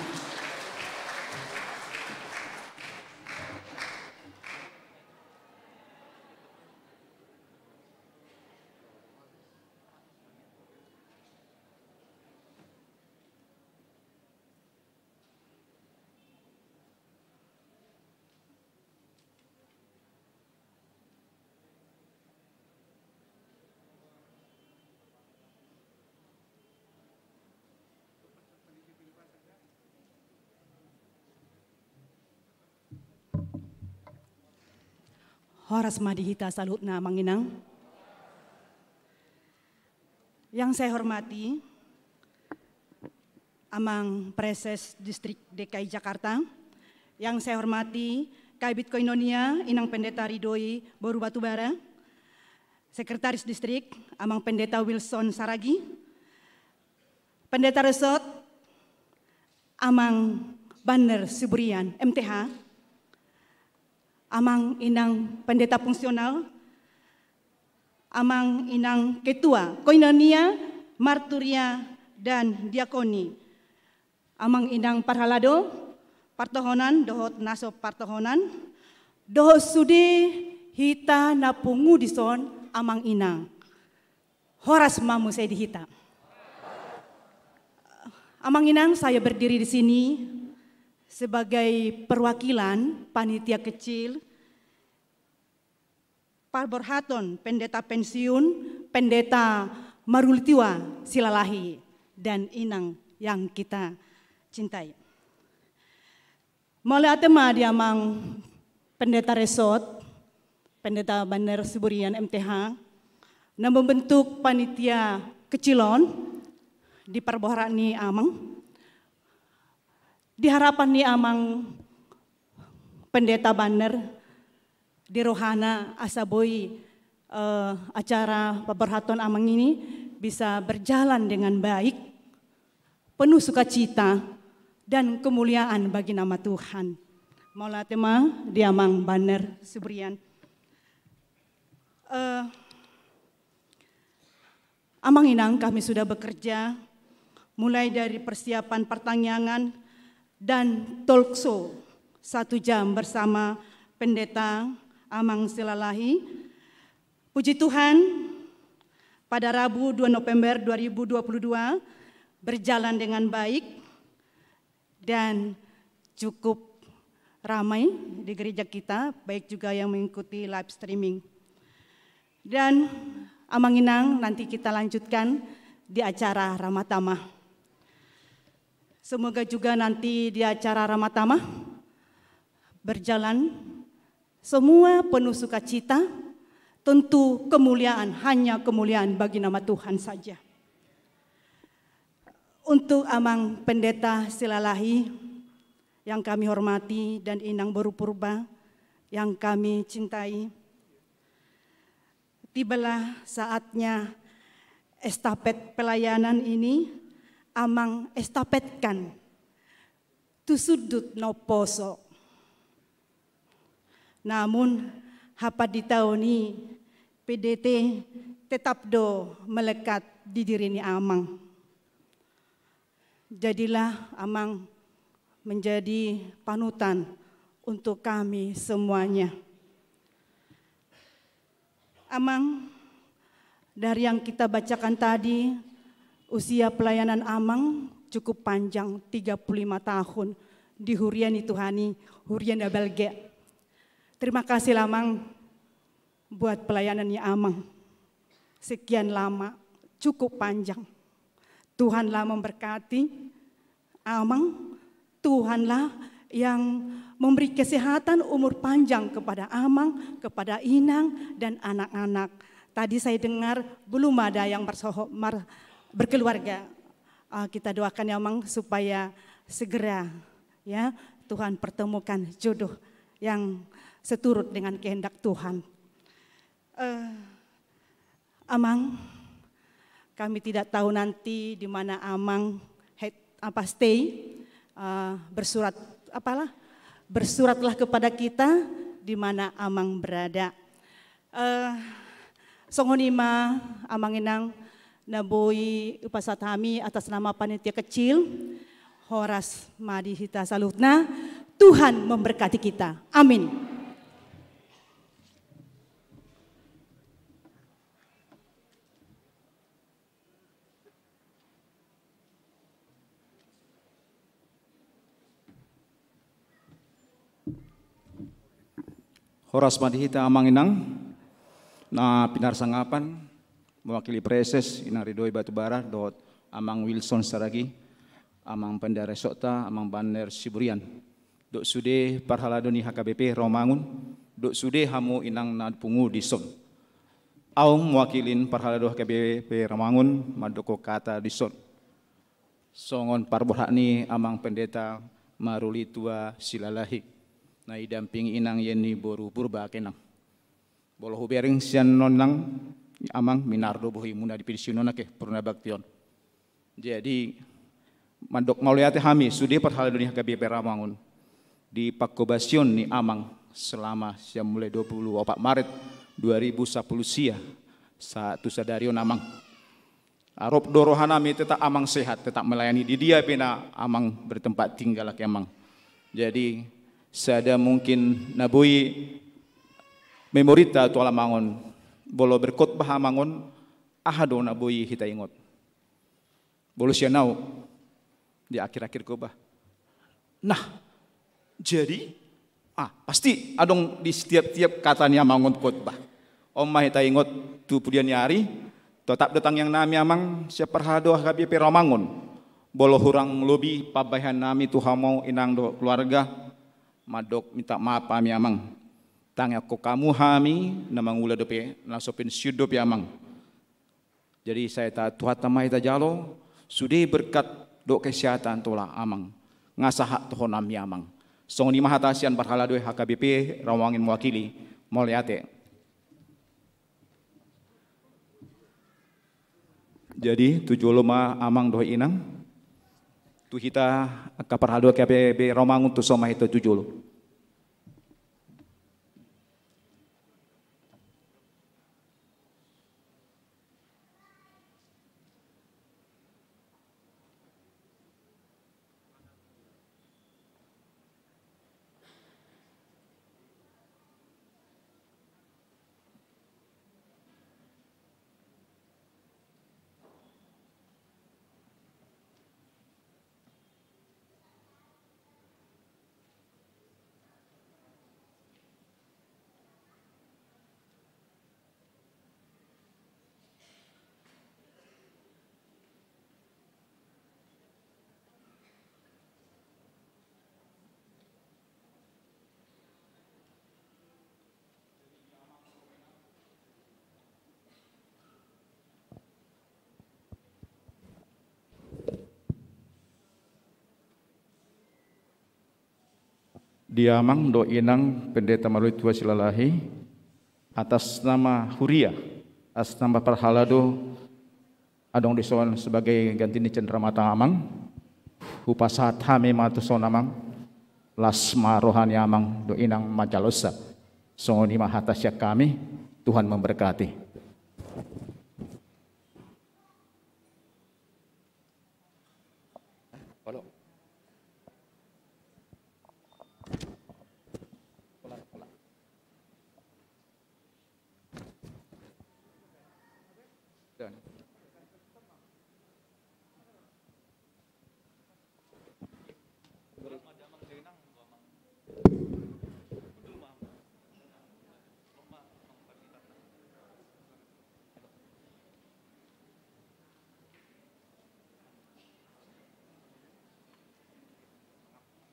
Horas ma di hita saluhutna, Amang Inang. Yang saya hormati Amang Praeses Distrik D K I Jakarta, yang saya hormati Kabid Koinonia Inang Pendeta Ridhoi boru Batubara, Sekretaris Distrik Amang Pendeta Wilson Saragih, Pendeta Resort Amang Banner Siburian M T H, Amang Inang Pendeta Fungsional, Amang Inang Ketua Koinonia, Marturia, dan Diakoni, Amang Inang Parhalado, partohonan dohot na so partohonan, dohot sude hita na pungu dison, Amang Inang. Horas ma muse di hita. Amang Inang, saya berdiri di sini sebagai perwakilan panitia kecil parborhaton pendeta pensiun, Pendeta Marulitiwa Silalahi dan Inang yang kita cintai. Mauliate ma di Amang Pendeta Resort, Pendeta Banner Siburian M T H, na membentuk panitia kecil on di parborhat ni Amang. Di harapan ni Amang Pendeta Banner, di rohana asa boi, eh, acara parborhaton Amang ini bisa berjalan dengan baik, penuh sukacita dan kemuliaan bagi nama Tuhan. Mauliate ma di Amang Banner Siburian. Eh, Amang Inang, kami sudah bekerja mulai dari persiapan partangiangan dan talk show satu jam bersama Pendeta Amang Silalahi. Puji Tuhan, pada Rabu dua November dua ribu dua puluh dua berjalan dengan baik dan cukup ramai di gereja kita, baik juga yang mengikuti live streaming. Dan Amang Inang, nanti kita lanjutkan di acara Ramatama. Semoga juga nanti di acara Ramatama berjalan semua penuh sukacita, tentu kemuliaan, hanya kemuliaan bagi nama Tuhan saja. Untuk Amang Pendeta Silalahi yang kami hormati dan Inang Boru Purba yang kami cintai, tibalah saatnya estafet pelayanan ini Amang estafetkan tu sundut na umposo. Namun, Hapanditaan i, P D T tetap do melekat di diri ni Amang. Jadilah Amang menjadi panutan untuk kami semuanya. Amang, dari yang kita bacakan tadi, usia pelayanan Amang cukup panjang, tiga puluh lima tahun di huria ni Tuhan i, huria na balga. Terima kasih Amang buat pelayanan ni Amang. Sekian lama, cukup panjang. Tuhanlah memberkati Amang, Tuhanlah yang memberi kesehatan, umur panjang kepada Amang, kepada Inang, dan anak-anak. Tadi saya dengar belum ada yang bersoho-, mar-, berkeluarga. Eh, kita doakan ya, Amang, supaya segera, ya, Tuhan pertemukan jodoh yang seturut dengan kehendak Tuhan. Eh, Amang, kami tidak tahu nanti di mana Amang head, apa, stay, eh, bersurat, apalah, bersuratlah kepada kita di mana Amang berada. Eh, songon i ma, Amang Inang, na boi hupasahat hami atas nama panitia kecil, horas ma di hita saluhutna, Tuhan memberkati kita. Amin. Horas ma di hita Amang Inang na pinarsangapan, mewakili Praeses, Inang Ridhoi Batubara, dohot Amang Wilson Saragi, Amang Pendeta Resokta, Amang Banner Siburian. Dohot sude parhalado ni H K B P Rawamangun, dohot sude hamu inang na pungu dison. Ahu mewakili parhalado H K B P Rawamangun mandok hata dison. Songon parborhat ni Amang Pendeta Maruli Tua Silalahi, na idampingi Inang Yeni boru Purba, ake Nang. Molo hubereng sian on Nang, Amang, minar do bohimuna di pensiun on, ake, purna bakti on. Jadi, mandok mauliate hami sude parhalado ni H K B P Rawamangun di panghobasion ni Amang selama sian mulai dua puluh opat Maret dua ribu sapuluh sia sahat tu sadari on, Amang. Arop do rohanami tetap Amang sehat, tetap melayani di dia pe na Amang bertempat tinggal, ake Amang. Jadi, sada mungkin na boi memorinta tu halak Amang on, molo berkhotbah Amang on, aha do na boi hita ingot? Molo sian ahu, di akhir-akhir khotbah. Nah, jadi, ah, pasti adong di setiap-tiap kata ni Amang on khotbah. On ma hita ingot tu pudian ni ari, totap do tangiangnami Amang sian parhalado H K B P Rawamangun. Molo hurang lobi pambahenonnami tu hamu inang dohot keluarga, mandok minta maaf hami Amang. Tangiangkon hamu hami na mangula dope, na so pensiun dope Amang. Jadi, sai ta-, Tuhanta ma hita jalo, sude berkat dohot kesehatan tu halak Amang. Nga sahat tu honami Amang. Songon i ma hata sian parhalado H K B P Rawamangun mewakili. Mauliate. Jadi, tu jolo ma Amang dohot Inang. Tu hita angka parhalado H K B P Rawamangun, tu son ma hita tu jolo. Di Amang dohot Inang Pendeta Maruli Tua Silalahi, atas nama huria, atas nama parhalado, adong dison sebagai ganti ni cenderamata Amang, hupasahat hami ma tuson Amang, las ma roha ni Amang dohot Inang manjalosa. Songon i ma hata sian hami, Tuhan memberkati.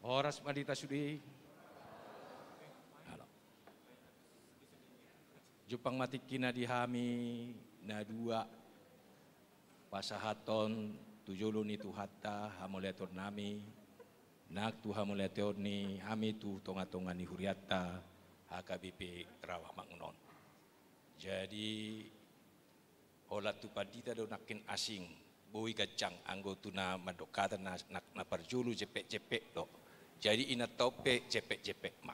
Horas ma di hita sude. Halo. Jumpang ma tingki na di hami na dua pasahathon tu jolo ni Tuhanta hamauliateonnami, nang tu hamauliateon ni hami tu tongatonga ni hurianta H K B P Rawamangun on. Jadi, holan tu pandita do nangkin asing, boi ganjang, anggo tu na mandok hata na, na, na parjolo jempek-jempek do. Jadi, inanta on pe jempek-jempek ma.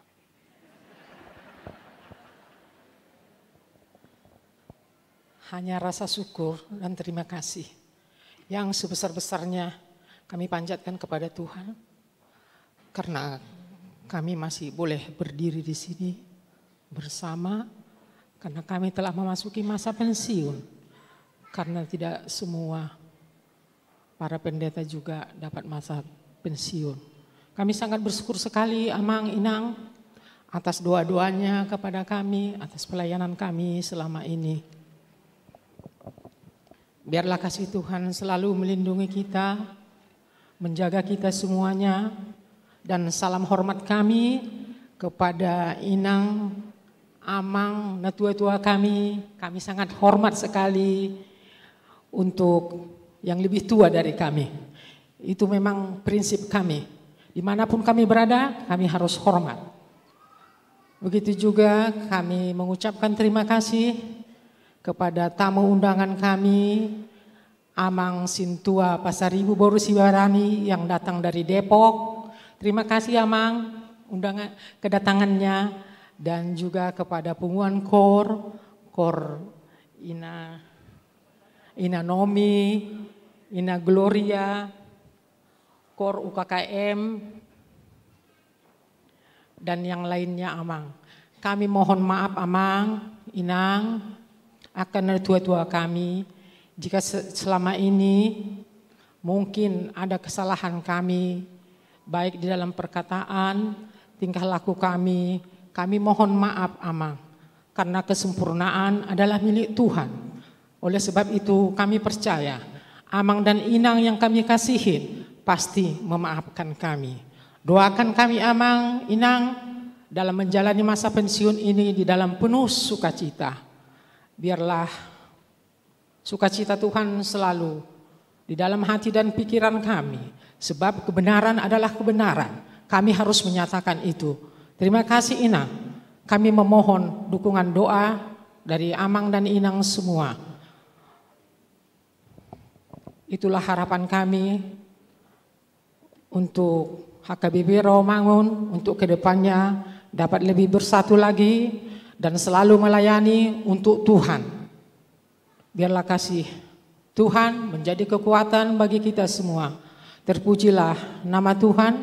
Hanya rasa syukur dan terima kasih yang sebesar-besarnya kami panjatkan kepada Tuhan karena kami masih boleh berdiri di sini bersama, karena kami telah memasuki masa pensiun, karena tidak semua para pendeta juga dapat masa pensiun. Kami sangat bersyukur sekali, Amang, Inang, atas doa-doanya kepada kami, atas pelayanan kami selama ini. Biarlah kasih Tuhan selalu melindungi kita, menjaga kita semuanya, dan salam hormat kami kepada Inang, Amang, natua-tua kami. Kami sangat hormat sekali untuk yang lebih tua dari kami. Itu memang prinsip kami. Dimanapun kami berada, kami harus hormat. Begitu juga kami mengucapkan terima kasih kepada tamu undangan kami, Amang Sintua Pasaribu Boru Sibarani yang datang dari Depok. Terima kasih, Amang, undangan kedatangannya, dan juga kepada Punguan Kor, Kor Ina, Ina Nomi, Ina Gloria, Kor U K K M, dan yang lainnya, Amang. Kami mohon maaf, Amang, Inang, angka natua-tua kami, jika se-, selama ini mungkin ada kesalahan kami, baik di dalam perkataan, tingkah laku kami, kami mohon maaf, Amang, karena kesempurnaan adalah milik Tuhan. Oleh sebab itu, kami percaya, Amang dan Inang yang kami kasihi pasti memaafkan kami. Doakan kami, Amang, Inang, dalam menjalani masa pensiun ini di dalam penuh sukacita. Biarlah sukacita Tuhan selalu di dalam hati dan pikiran kami, sebab kebenaran adalah kebenaran. Kami harus menyatakan itu. Terima kasih, Inang. Kami memohon dukungan doa dari Amang dan Inang semua. Itulah harapan kami untuk H K B P Rawamangun, untuk kedepannya dapat lebih bersatu lagi dan selalu melayani untuk Tuhan. Biarlah kasih Tuhan menjadi kekuatan bagi kita semua. Terpujilah nama Tuhan,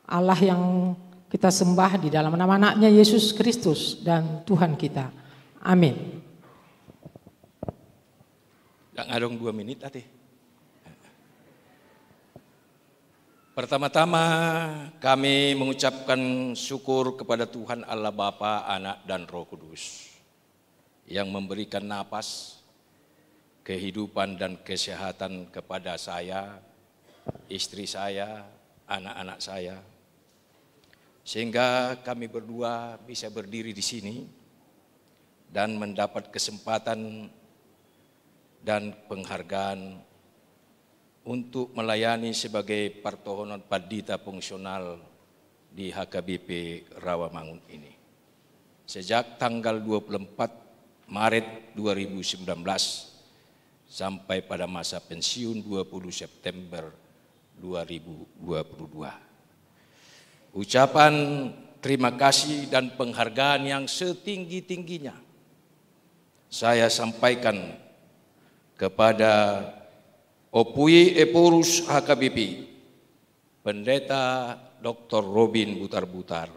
Allah yang kita sembah di dalam nama Anaknya Yesus Kristus dan Tuhan kita. Amin. Ndang adong dua menit, ate. Pertama-tama, kami mengucapkan syukur kepada Tuhan Allah Bapa, Anak, dan Roh Kudus yang memberikan napas, kehidupan, dan kesehatan kepada saya, istri saya, anak-anak saya, sehingga kami berdua bisa berdiri di sini dan mendapat kesempatan dan penghargaan untuk melayani sebagai partohonan pandita fungsional di H K B P Rawamangun ini. Sejak tanggal dua puluh empat Maret dua ribu sembilan belas sampai pada masa pensiun dua puluh September dua ribu dua puluh dua. Ucapan Terima kasih dan penghargaan yang setinggi-tingginya saya sampaikan kepada Ompu i Ephorus H K B P, Pendeta Doktor Robin Butarbutar,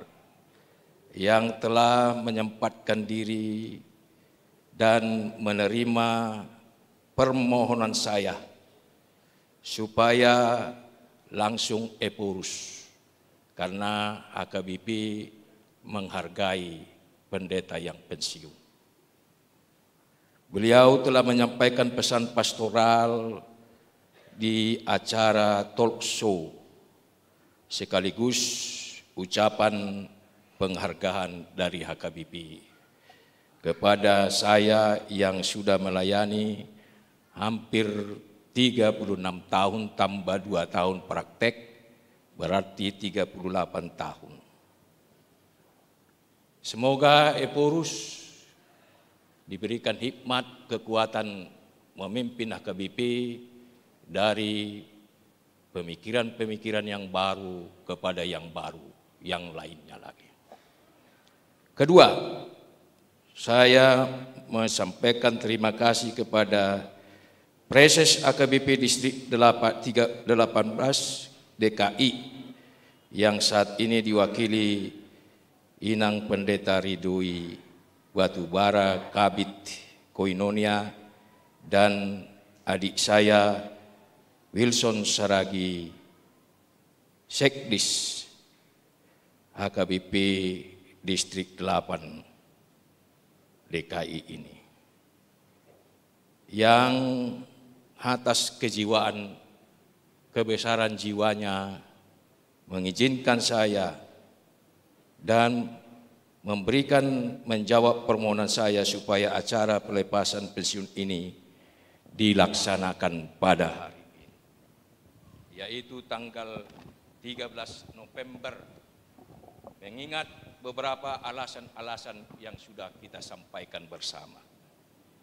yang telah menyempatkan diri dan menerima permohonan saya supaya langsung Ephorus, karena H K B P menghargai pendeta yang pensiun. Beliau telah menyampaikan pesan pastoral di acara talk show, sekaligus ucapan penghargaan dari H K B P kepada saya yang sudah melayani hampir tiga puluh enam tahun tambah dua tahun praktek, berarti tiga puluh delapan tahun. Semoga Ephorus diberikan hikmat, kekuatan memimpin H K B P dari pemikiran-pemikiran yang baru kepada yang baru, yang lainnya lagi. Kedua, saya menyampaikan terima kasih kepada Praeses H K B P Distrik delapan, tiga, delapan belas D K I yang saat ini diwakili Inang Pendeta Ridui Batubara, Kabid Koinonia, dan adik saya Wilson Saragi, Sekdis H K B P Distrik delapan D K I ini, yang atas kejiwaan, kebesaran jiwanya mengizinkan saya dan memberikan, menjawab permohonan saya supaya acara pelepasan pensiun ini dilaksanakan pada hari ini, yaitu tanggal tiga belas November, mengingat beberapa alasan-alasan yang sudah kita sampaikan bersama.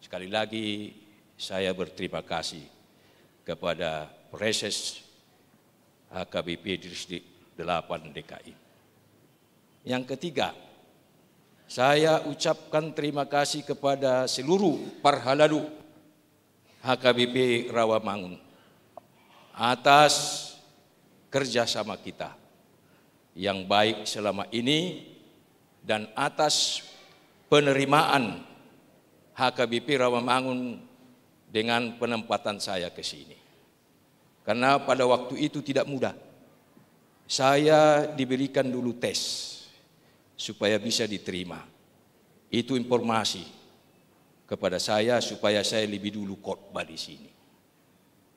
Sekali lagi, saya berterima kasih kepada Praeses H K B P Distrik delapan D K I. Yang ketiga, saya ucapkan terima kasih kepada seluruh parhalado H K B P Rawamangun atas kerjasama kita yang baik selama ini dan atas penerimaan H K B P Rawamangun dengan penempatan saya ke sini. Karena pada waktu itu tidak mudah. Saya diberikan dulu tes supaya bisa diterima. Itu informasi kepada saya supaya saya lebih dulu khotbah di sini.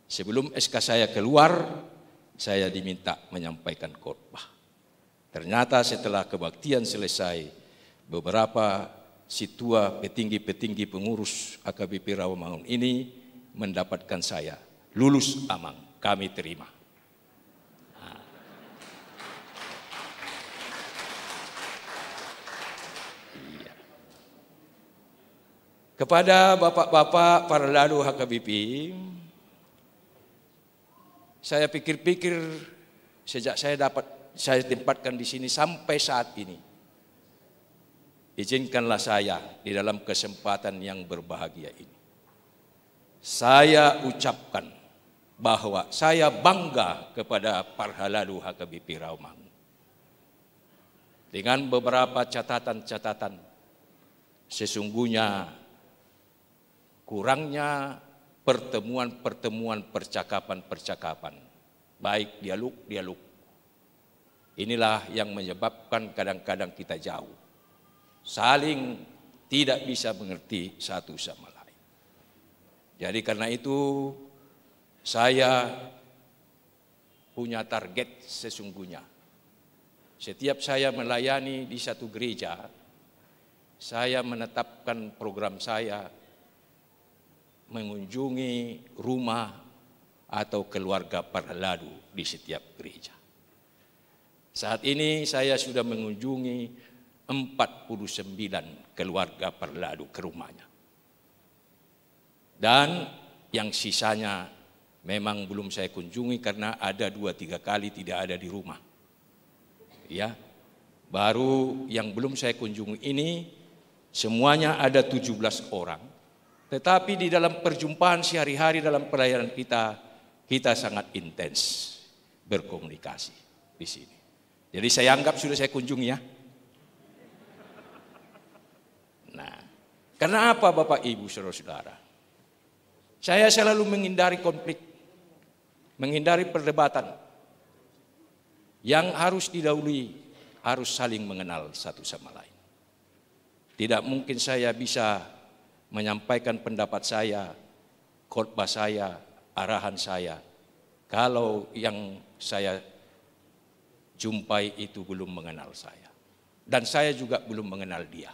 Sebelum S K saya keluar, saya diminta menyampaikan khotbah. Ternyata setelah kebaktian selesai, beberapa sintua, petinggi-petinggi pengurus H K B P Rawamangun ini mendapatkan saya, "Lulus, Amang, kami terima." Nah. Iya. Kepada bapak-bapak parhalado H K B P, saya pikir-pikir, sejak saya dapat, saya tempatkan di sini sampai saat ini, izinkanlah saya di dalam kesempatan yang berbahagia ini, saya ucapkan bahwa saya bangga kepada parhalado H K B P Rawamangun dengan beberapa catatan-catatan. Sesungguhnya kurangnya pertemuan-pertemuan, percakapan-percakapan, baik dialog-dialog. Inilah yang menyebabkan kadang-kadang kita jauh, saling tidak bisa mengerti satu sama lain. Jadi karena itu, saya punya target sesungguhnya. Setiap saya melayani di satu gereja, saya menetapkan program saya mengunjungi rumah atau keluarga parhalado di setiap gereja. Saat ini saya sudah mengunjungi empat puluh sembilan keluarga parhalado ke rumahnya. Dan yang sisanya memang belum saya kunjungi karena ada dua tiga kali tidak ada di rumah. Ya. Baru yang belum saya kunjungi ini, semuanya ada tujuh belas orang. Tetapi di dalam perjumpaan sehari-hari dalam pelayanan kita, kita sangat intens berkomunikasi di sini. Jadi saya anggap sudah saya kunjungi ya. Nah, karena apa Bapak Ibu Saudara-saudara? Saya selalu menghindari konflik, menghindari perdebatan. Yang harus didahului harus saling mengenal satu sama lain. Tidak mungkin saya bisa menyampaikan pendapat saya, khotbah saya, arahan saya, kalau yang saya jumpai itu belum mengenal saya. Dan saya juga belum mengenal dia.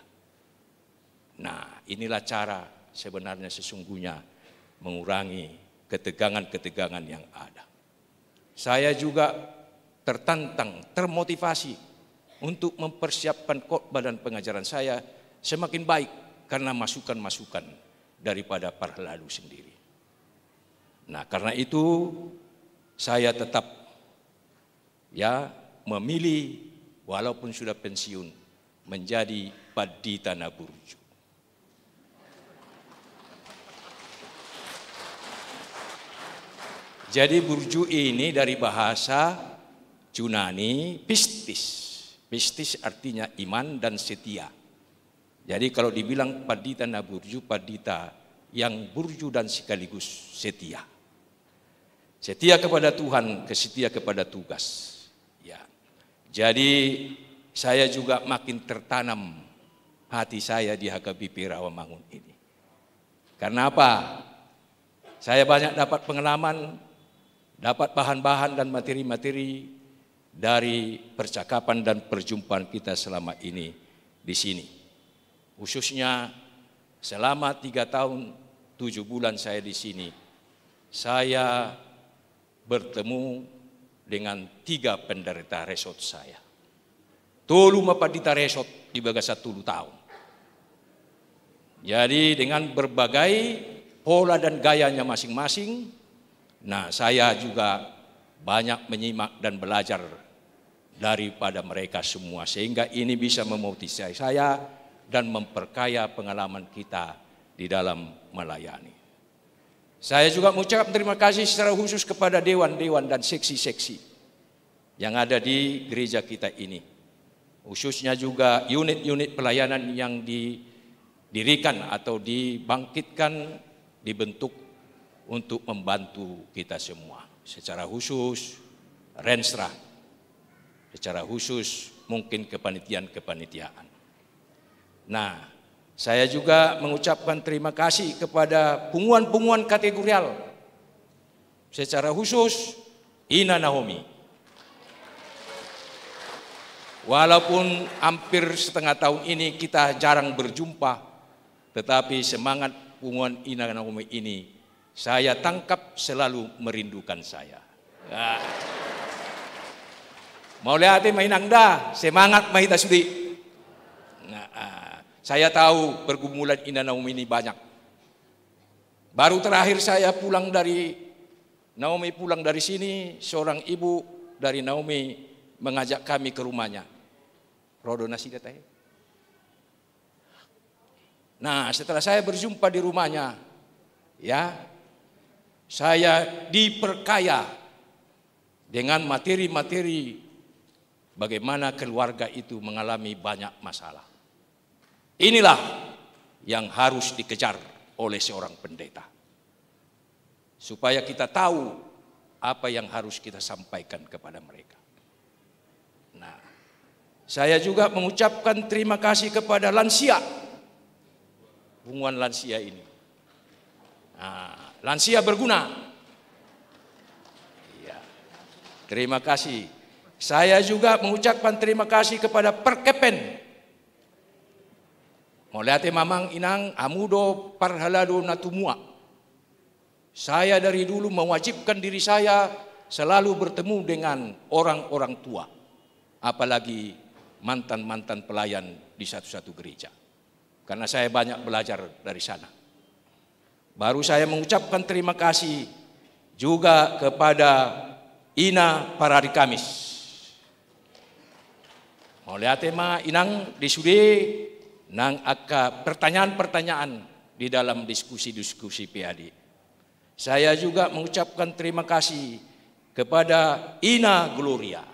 Nah, inilah cara sebenarnya sesungguhnya mengurangi ketegangan-ketegangan yang ada. Saya juga tertantang, termotivasi untuk mempersiapkan khotbah dan pengajaran saya semakin baik karena masukan-masukan daripada parhalado sendiri. Nah, karena itu saya tetap ya memilih walaupun sudah pensiun menjadi pandita na burju. Jadi burju ini dari bahasa Yunani pistis. Pistis artinya iman dan setia. Jadi kalau dibilang pandita na burju, pandita yang burju dan sekaligus setia. Setia kepada Tuhan, setia kepada tugas. Ya. Jadi saya juga makin tertanam hati saya di H K B P Rawamangun ini. Karena apa? Saya banyak dapat pengalaman, dapat bahan-bahan dan materi-materi dari percakapan dan perjumpaan kita selama ini di sini. Khususnya selama tiga tahun tujuh bulan saya di sini, saya bertemu dengan tiga pendeta resort saya. Tolu ma pandita resort di bagasan tolu tahun. Jadi dengan berbagai pola dan gayanya masing-masing, nah, saya juga banyak menyimak dan belajar daripada mereka semua, sehingga ini bisa memotivasi saya dan memperkaya pengalaman kita di dalam melayani. Saya juga mengucapkan terima kasih secara khusus kepada dewan-dewan dan seksi-seksi yang ada di gereja kita ini, khususnya juga unit-unit pelayanan yang didirikan atau dibangkitkan, dibentuk untuk membantu kita semua. Secara khusus Rensra, secara khusus mungkin kepanitiaan-kepanitiaan. Nah, saya juga mengucapkan terima kasih kepada punguan-punguan kategorial, secara khusus Ina Naomi. Walaupun hampir setengah tahun ini kita jarang berjumpa, tetapi semangat punguan Ina Naomi ini saya tangkap selalu merindukan saya. Ah. Mauliate ma inang da, semangat ma hita sude. Nah, ah, saya tahu pergumulan Ina Naomi ini banyak. Baru terakhir saya pulang dari, Naomi pulang dari sini, seorang ibu dari Naomi mengajak kami ke rumahnya. Ro do nasida tahe. Nah, setelah saya berjumpa di rumahnya, ya, saya diperkaya dengan materi-materi bagaimana keluarga itu mengalami banyak masalah. Inilah yang harus dikejar oleh seorang pendeta. Supaya kita tahu apa yang harus kita sampaikan kepada mereka. Nah, saya juga mengucapkan terima kasih kepada lansia. Punguan lansia ini. Nah, lansia berguna. Iya. Terima kasih. Saya juga mengucapkan terima kasih kepada Perkepen. Mauliate ma amang inang, hamu do parhalado na tumua. Saya dari dulu mewajibkan diri saya selalu bertemu dengan orang-orang tua, apalagi mantan-mantan pelayan di satu-satu gereja. Karena saya banyak belajar dari sana. Baru saya mengucapkan terima kasih juga kepada Ina Parari Kamis. Mauliate ma inang di sude nang angka pertanyaan-pertanyaan di dalam diskusi-diskusi P A D. Saya juga mengucapkan terima kasih kepada Ina Gloria.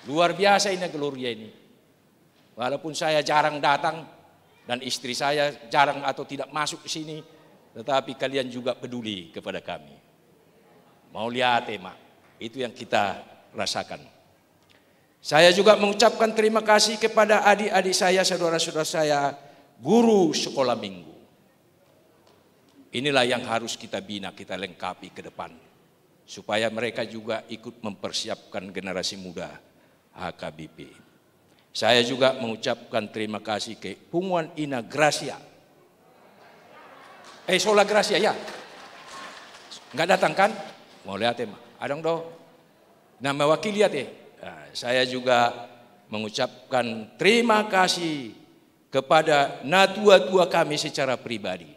Luar biasa Ina Gloria ini. Walaupun saya jarang datang dan istri saya jarang atau tidak masuk ke sini, tetapi kalian juga peduli kepada kami. Mauliate ma, itu yang kita rasakan. Saya juga mengucapkan terima kasih kepada adik-adik saya, saudara-saudara saya, guru sekolah minggu. Inilah yang harus kita bina, kita lengkapi ke depan, supaya mereka juga ikut mempersiapkan generasi muda H K B P. Saya juga mengucapkan terima kasih ke Punguan Ina Gracia. Eh, Sola Gracia, ya. Nggak datang, kan? Mauliate ma. Adong do na mewakili ate. Nah, saya juga mengucapkan terima kasih kepada natua-tua kami secara pribadi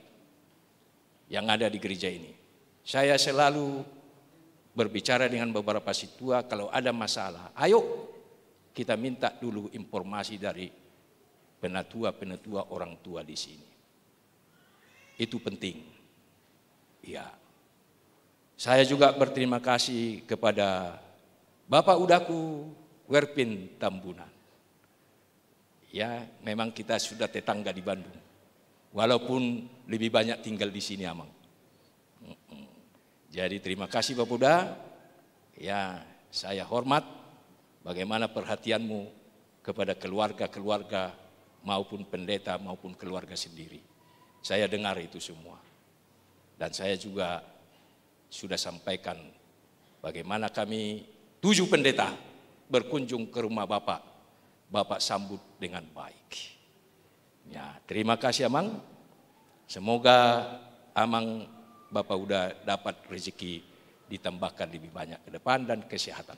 yang ada di gereja ini. Saya selalu berbicara dengan beberapa sintua, kalau ada masalah, ayo kita minta dulu informasi dari penatua-penatua orang tua di sini. Itu penting. Ya. Saya juga berterima kasih kepada Bapak Udaku Werpin Tambunan. Ya, memang kita sudah tetangga di Bandung. Walaupun lebih banyak tinggal di sini, Amang. Mm-mm. Jadi, terima kasih, Bapak Uda. Ya, saya hormat bagaimana perhatianmu kepada keluarga-keluarga maupun pendeta maupun keluarga sendiri. Saya dengar itu semua. Dan saya juga sudah sampaikan bagaimana kami tujuh pendeta berkunjung ke rumah Bapak, Bapak sambut dengan baik. Ya, terima kasih, Amang. Semoga Amang, Bapak Uda dapat rezeki ditambahkan lebih banyak ke depan dan kesehatan.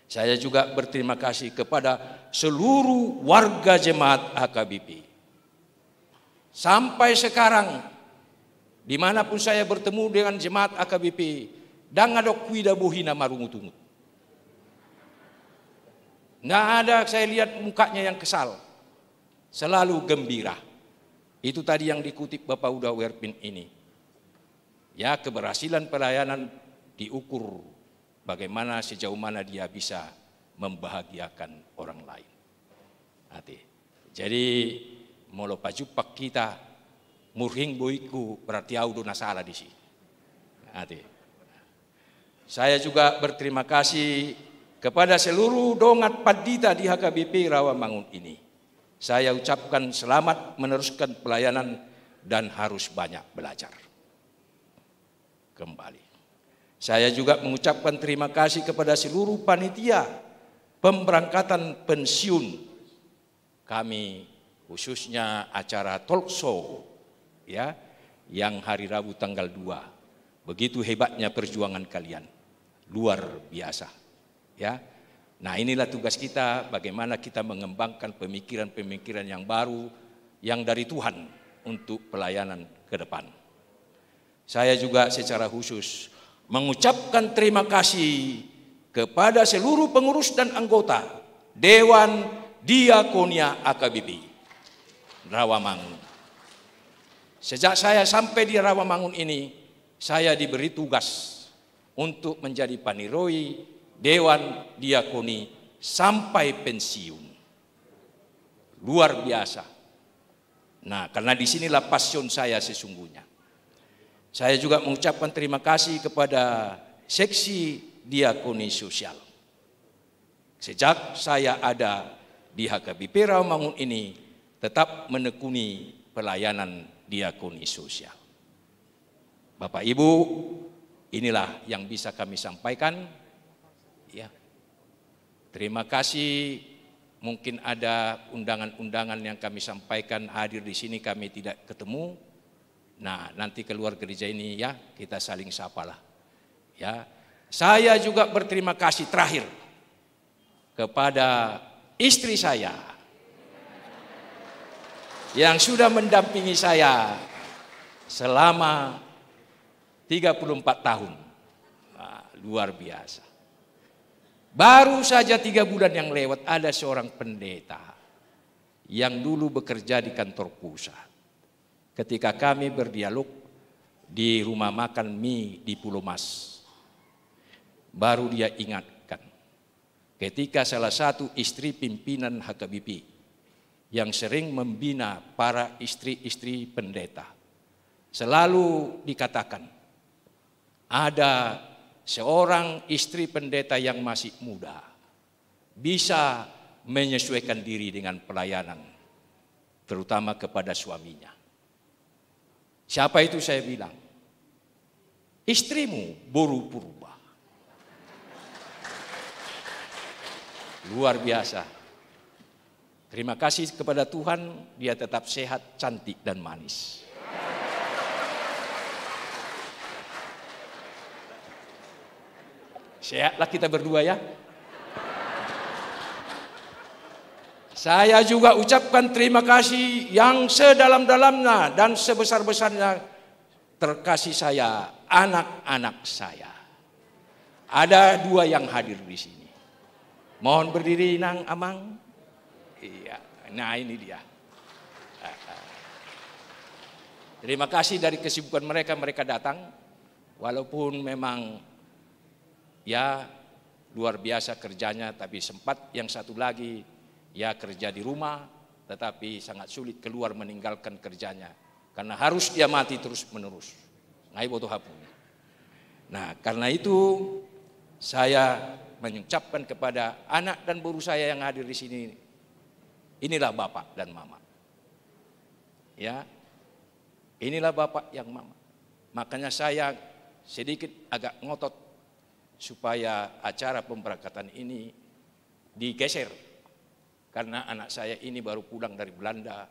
Saya juga berterima kasih kepada seluruh warga jemaat H K B P. Sampai sekarang, dimanapun saya bertemu dengan jemaat H K B P, ndang adong huida bohina marungut-ungut. Nggak ada saya lihat mukanya yang kesal. Selalu gembira. Itu tadi yang dikutip Bapak Uda Werpin ini. Ya, keberhasilan pelayanan diukur bagaimana, sejauh mana dia bisa membahagiakan orang lain. Ate. Jadi, molo pajumpang hita, murhing bohingku, berarti au do na sala disi. Ate. Saya juga berterima kasih kepada seluruh dongan pandita di H K B P Rawamangun ini. Saya ucapkan selamat meneruskan pelayanan dan harus banyak belajar. Kembali. Saya juga mengucapkan terima kasih kepada seluruh panitia pemberangkatan pensiun kami, khususnya acara talk show, ya, yang hari Rabu tanggal dua. Begitu hebatnya perjuangan kalian. Luar biasa. Ya. Nah, inilah tugas kita, bagaimana kita mengembangkan pemikiran-pemikiran yang baru, yang dari Tuhan untuk pelayanan ke depan. Saya juga secara khusus mengucapkan terima kasih kepada seluruh pengurus dan anggota Dewan Diakonia A K B P Rawamangun. Sejak saya sampai di Rawamangun ini, saya diberi tugas untuk menjadi paniroi Dewan Diakoni sampai pensiun. Luar biasa. Nah, karena di sinilah passion saya sesungguhnya. Saya juga mengucapkan terima kasih kepada seksi diakoni sosial. Sejak saya ada di H K B P Rawamangun ini, tetap menekuni pelayanan diakoni sosial. Bapak Ibu, inilah yang bisa kami sampaikan. Ya. Terima kasih. Mungkin ada undangan-undangan yang kami sampaikan hadir di sini, kami tidak ketemu. Nah, nanti keluar gereja ini, ya, kita saling sapalah. Ya. Saya juga berterima kasih terakhir kepada istri saya yang sudah mendampingi saya selama tiga puluh empat tahun. Wah, luar biasa. Baru saja tiga bulan yang lewat, ada seorang pendeta yang dulu bekerja di kantor pusat. Ketika kami berdialog di rumah makan Mi di Pulau Mas, baru dia ingatkan, ketika salah satu istri pimpinan H K B P yang sering membina para istri-istri pendeta, selalu dikatakan, ada seorang istri pendeta yang masih muda, bisa menyesuaikan diri dengan pelayanan, terutama kepada suaminya. Siapa itu, saya bilang? Istrimu, boru Purba. Luar biasa. Terima kasih kepada Tuhan, dia tetap sehat, cantik, dan manis. Sehatlah kita berdua, ya. Saya juga ucapkan terima kasih yang sedalam-dalamnya dan sebesar-besarnya terkasih saya, anak-anak saya. Ada dua yang hadir di sini. Mohon berdiri, Inang, Amang. Iya, nah, ini dia. Terima kasih, dari kesibukan mereka, mereka datang. Walaupun memang, ya, luar biasa kerjanya, tapi sempat yang satu lagi, ya, kerja di rumah, tetapi sangat sulit keluar meninggalkan kerjanya. Karena harus dia mati terus-menerus. Ngai boto hapung. Nah, karena itu saya mengucapkan kepada anak dan boru saya yang hadir di sini, inilah bapak dan mama. Ya, inilah bapak yang mama. Makanya saya sedikit agak ngotot supaya acara pemberangkatan ini digeser. Karena anak saya ini baru pulang dari Belanda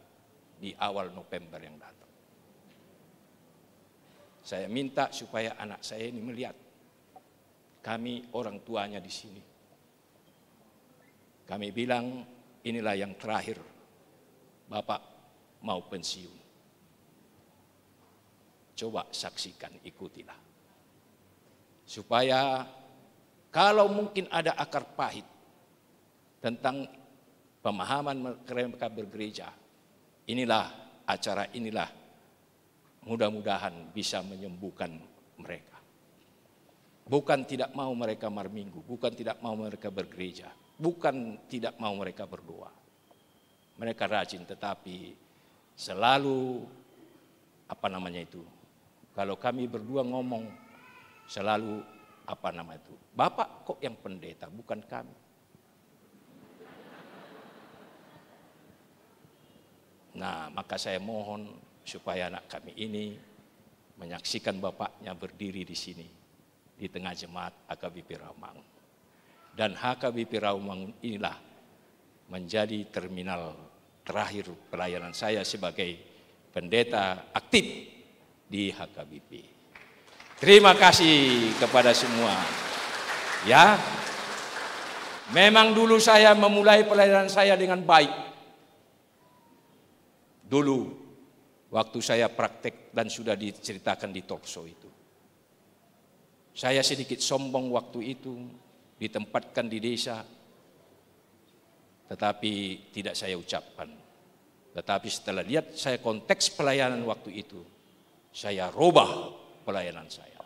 di awal November yang datang. Saya minta supaya anak saya ini melihat kami orang tuanya di sini. Kami bilang, "Inilah yang terakhir, Bapak mau pensiun. Coba saksikan, ikutilah." Supaya kalau mungkin ada akar pahit tentang pemahaman mereka bergereja, inilah, acara inilah mudah-mudahan bisa menyembuhkan mereka. Bukan tidak mau mereka marminggu, bukan tidak mau mereka bergereja, bukan tidak mau mereka berdoa. Mereka rajin, tetapi selalu, apa namanya itu, kalau kami berdua ngomong, selalu, apa nama itu, "Bapak kok yang pendeta, bukan kami?" Nah, maka saya mohon supaya anak kami ini menyaksikan bapaknya berdiri di sini, di tengah jemaat H K B P Rawamangun. Dan H K B P Rawamangun inilah menjadi terminal terakhir pelayanan saya sebagai pendeta aktif di H K B P. Terima kasih kepada semua. Ya, memang dulu saya memulai pelayanan saya dengan baik. Dulu, waktu saya praktek dan sudah diceritakan di talk show itu. Saya sedikit sombong waktu itu, ditempatkan di desa, tetapi tidak saya ucapkan. Tetapi setelah lihat saya konteks pelayanan waktu itu, saya rubah pelayanan saya.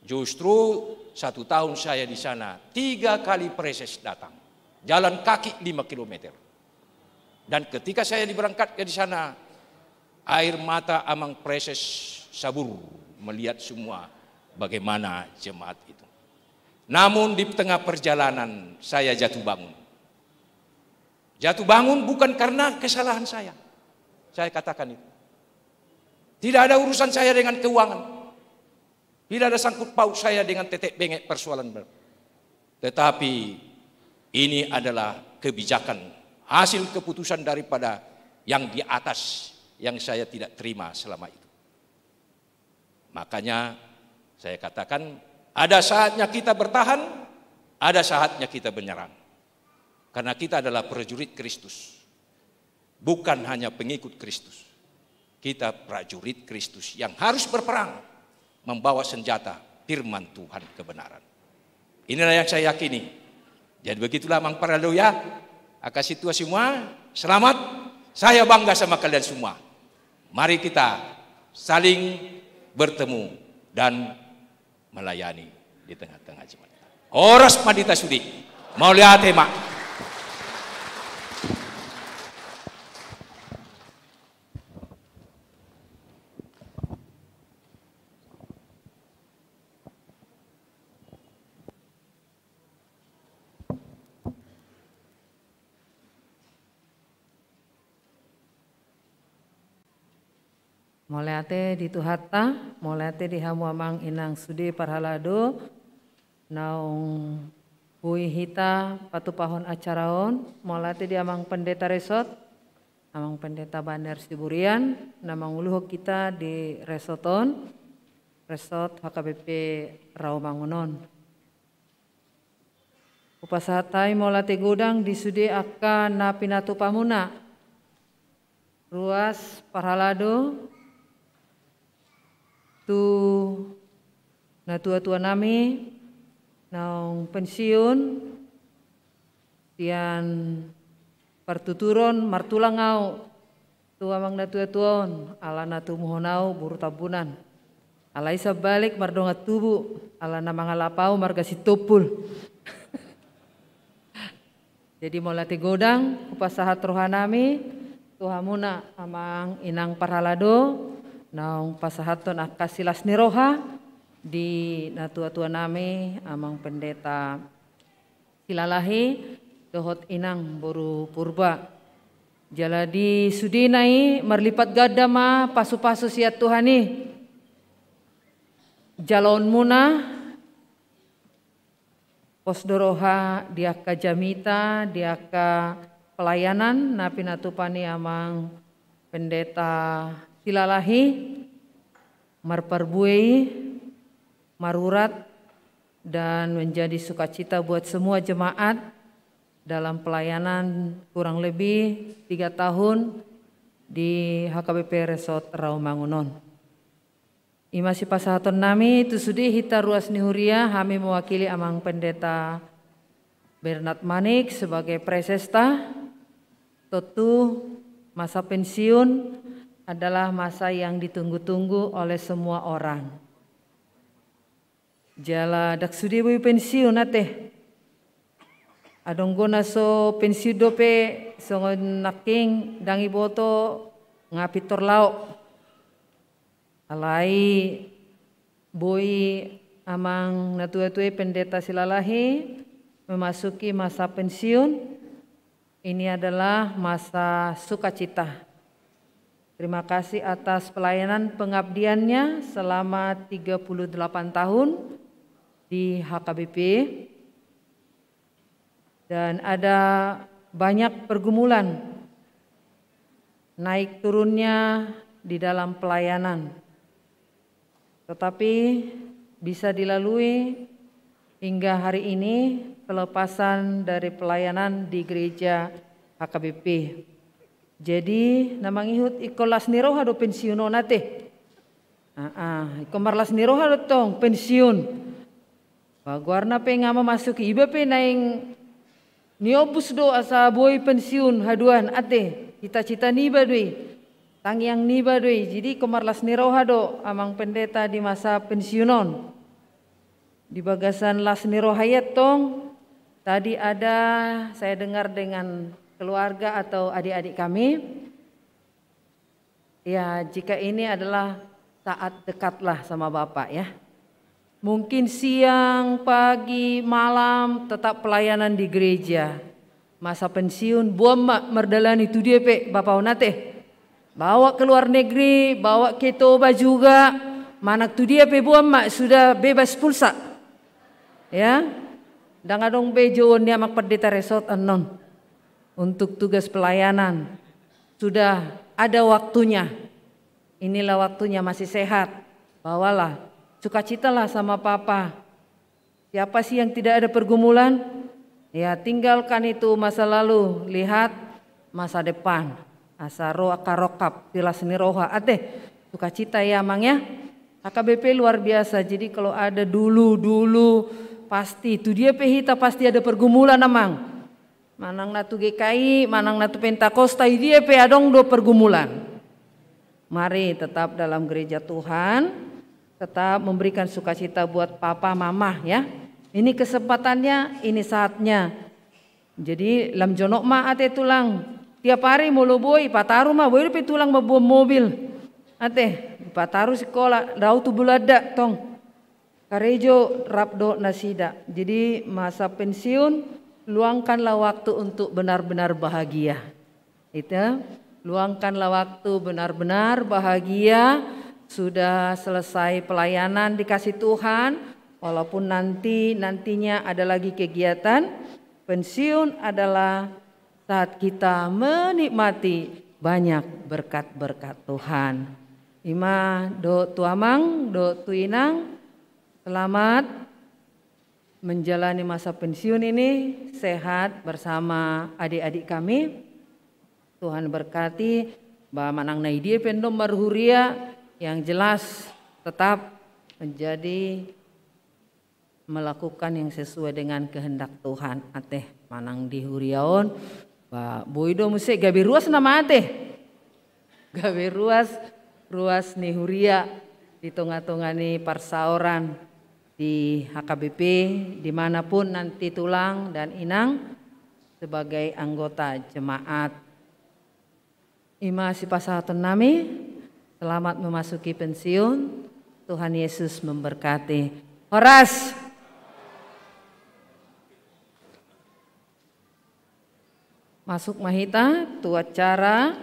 Justru satu tahun saya di sana, tiga kali preses datang. Jalan kaki lima kilometer. Dan ketika saya diberangkatkan di sana, air mata Amang Preses sabur melihat semua bagaimana jemaat itu. Namun di tengah perjalanan saya jatuh bangun. Jatuh bangun bukan karena kesalahan saya. Saya katakan itu. Tidak ada urusan saya dengan keuangan. Tidak ada sangkut paut saya dengan tetek bengek persoalan ber-, tetapi ini adalah kebijakan, hasil keputusan daripada yang di atas yang saya tidak terima selama itu. Makanya saya katakan, ada saatnya kita bertahan, ada saatnya kita menyerang. Karena kita adalah prajurit Kristus. Bukan hanya pengikut Kristus. Kita prajurit Kristus yang harus berperang, membawa senjata firman Tuhan kebenaran. Inilah yang saya yakini. Jadi begitulah Amang Parhalado ya. Angka sintua semua, selamat. Saya bangga sama kalian semua. Mari kita saling bertemu dan melayani di tengah-tengah jemaat. Horas ma di hita sude. Mauliate ma. Mauliate di Tuhanta, mauliate di hamu amang inang sude parhalado, naung boi hita patupahon acara on, mauliate di amang pendeta resort, amang pendeta Baner Siburian, na manguluhon hita di resort on, resort H K B P Rawamangun on. Hupasahat hami mauliate godang di sude angka na pinatupamuna. Ruas parhalado tu natua-tua nami naung pensiun, sian partuturon martulang au tu amang natua-tua on, ala na tumuhon au boru Tambunan. Alai sambalik mardongan tubu, ala na mangalap au marga Sitompul. Jadi mauliate godang hupasahat roha nami tu hamuna amang inang parhalado, naung pasahathon angka silas ni roha di natua-tua nami amang pendeta Silalahi dohot inang boru Purba. Jala di sudena i marlipat ganda ma pasu-pasu sian Tuhan i jaloonmuna. Pos do roha di angka jamita, di angka pelayanan na pinatupa ni amang pendeta Silalahi, marparbue i, marurat, dan menjadi sukacita buat semua jemaat dalam pelayanan kurang lebih tiga tahun di H K B P Resort Rawamangun on. I ma sipasahaton nami tu sude hita ruas ni huria, hami mewakili amang pendeta Bernard Manik sebagai presesta. Tontu masa pensiun adalah masa yang ditunggu-tunggu oleh semua orang. Jala ndang sude boi pensiun ate. Adong do na so pensiun dope, songon nangkin ndang diboto nga pintor laho. Alai boi amang natua-tua i pendeta Silalahi memasuki masa pensiun. Ini adalah masa sukacita. Terima kasih atas pelayanan pengabdiannya selama tiga puluh delapan tahun di H K B P. Dan ada banyak pergumulan, naik turunnya di dalam pelayanan. Tetapi bisa dilalui hingga hari ini kelepasan dari pelayanan di gereja H K B P. Jadi, na mangihut ingkon las ni roha do pensiun on ate. Aa, ingkon marlas ni roha do tong pensiun. Ba goarna pe nga mamasuki, iba pe naeng niombus do asa boi pensiun haduan ate, cita-cita niba do i, tangiang niba do i. Jadi ingkon marlas ni roha do amang pendeta di masa pensiun on. Di bagasan las ni roha i tong, tadi ada saya dengar dengan keluarga atau adik-adik kami, ya, jika ini adalah saat dekatlah sama Bapak, ya. Mungkin siang, pagi, malam tetap pelayanan di gereja. Masa pensiun, boan ma mardalani tu dia pe Bapak on ate. Bawa ke luar negeri, bawa ke Toba juga, manang tu dia pe boan ma sudah bebas pulsa. Ya, ndang adong be jouon ni amang pendeta resort annon untuk tugas pelayanan. Sudah ada waktunya. Inilah waktunya, masih sehat. Bawalah, sukacitalah sama papa. Siapa sih yang tidak ada pergumulan? Ya, tinggalkan itu masa lalu, lihat masa depan. Asa ro angka rongkap, silas ni roha ate. Sukacita ya, Amang, ya. H K B P luar biasa. Jadi kalau ada dulu-dulu Pasti, tu dia pe hita pasti ada pergumulan, Amang. Manang na tu G K I, manang na tu Pentakosta, i dia pe adong do pergumulan. Mari tetap dalam gereja Tuhan, tetap memberikan sukacita buat papa, mama, ya. Ini kesempatannya, ini saatnya. Jadi, lam jonok ma ate tulang. Tiap ari molo boi, pataru ma, boi dope tulang mamboan mobil. Ate, pataru sikola, dao tu Belanda, tong. Karejo rap dohot nasida. Jadi, masa pensiun, luangkanlah waktu untuk benar-benar bahagia. Itu, luangkanlah waktu benar-benar bahagia, sudah selesai pelayanan dikasih Tuhan, walaupun nanti, nantinya ada lagi kegiatan, pensiun adalah saat kita menikmati banyak berkat-berkat Tuhan. I ma dohot tu amang, dohot tu inang, selamat menjalani masa pensiun ini, sehat bersama adik-adik kami. Tuhan berkati, ba manang na i dia pe ndang marhuria, yang jelas tetap menjadi melakukan yang sesuai dengan kehendak Tuhan. Ate, manang di huria on, ba, boi do muse gabe ruas nama ate. Gabe ruas, ruas ni huria di tonga-tonga ni parsaoran di H K B P, dimanapun nanti tulang dan inang sebagai anggota jemaat. I ma sipasahaton nami, selamat memasuki pensiun, Tuhan Yesus memberkati. Horas! Masuk ma hita tu acara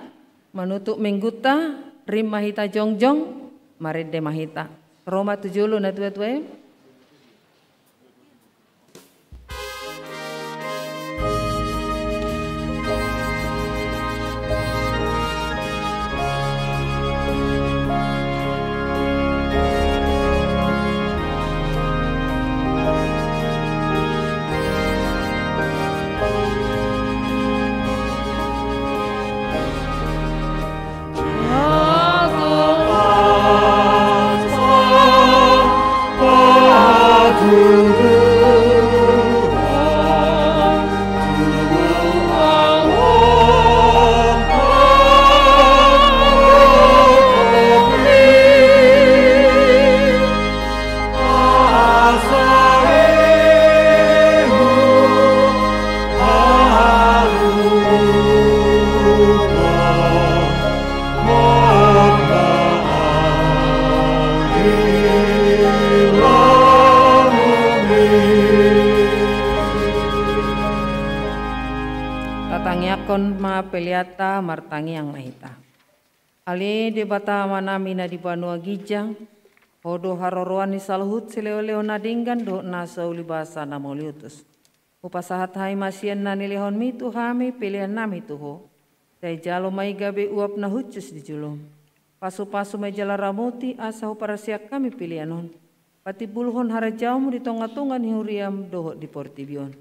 manutup minggunta, rap ma hita jongjong, marende ma hita. Ro ma tu jolo natua-tua i. Tatangiangkon ma peleanta, martangiang ma hita. Ale Debata Amanami na di banua ginjang, Ho do haroroan ni saluhut silehon-lehon na denggan dohot na saulibasa na mauliutus. Hupasahat hami ma sian na nilehonMi tu hami peleannami tu Ho. Sai jalo ma i gabe uap na hushus di joloM. Pasu-pasu ma i jala ramoti asa huparsiak hami pelean on. Patimbulhon harajaonMu di tonga-tonga ni huriaM dohot di portibi on.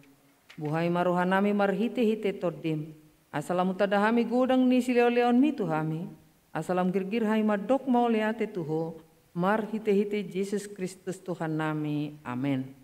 Buhai ma rohanami marhite-hite TondiM, asa lam hutanda hami godang ni silehon-lehonMi tu hami, asa lam girgir hami mandok mauliate tu Ho, marhite-hite Jesus Kristus Tuhannami. Amen.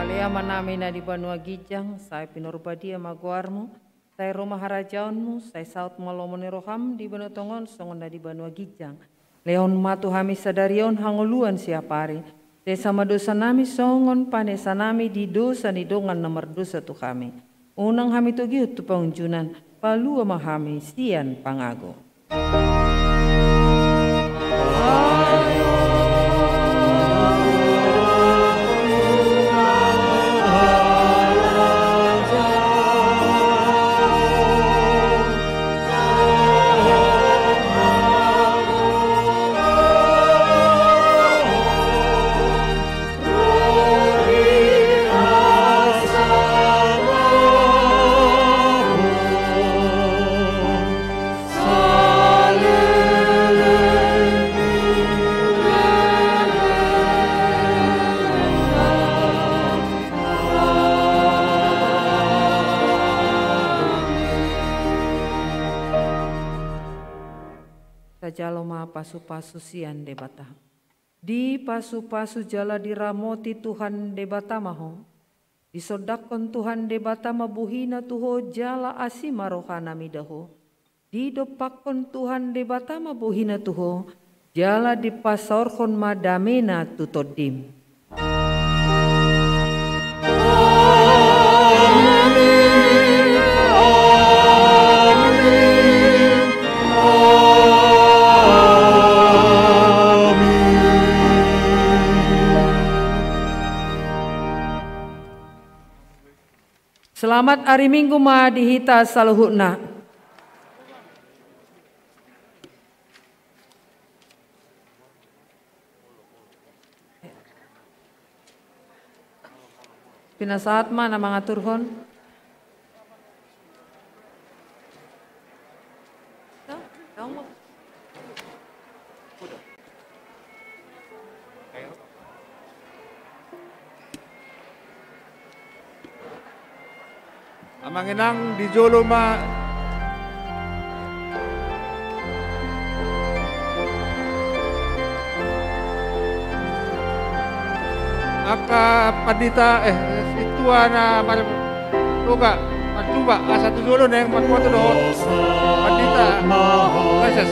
Ale Amanami na di banua ginjang, sai pinarbadia ma goarMu, sai ro ma harajaonMu, sai saut ma lomo ni rohaM di banua tonga on songon na di banua ginjang. Lehon ma tu hami sadari on hangoluan siapari. Sesa ma dosanami songon panesanami di dosa ni dongan na mardosa tu hami. Unang hami togihon tu pangunjunan, palua ma hami sian pangago. Jalo ma pasupasu sian Debata. Dipasupasu jala diramoti Tuhan Debata ma ho. Disondangkon Tuhan Debata ma bohina tu ho jala asi ma rohana mida ho. Didompakkon Tuhan Debata ma bohina tu ho jala dipasaorhon ma damena tu tondim. Selamat ari Minggu ma di hita saluhutna. Pinasahat ma na mangaturhon. Amang inang di jolo ma. Angka pandita, eh, sintua na mar-, toga, marjuba, asa tu jolo naeng marboto dohot pandita. Gracias.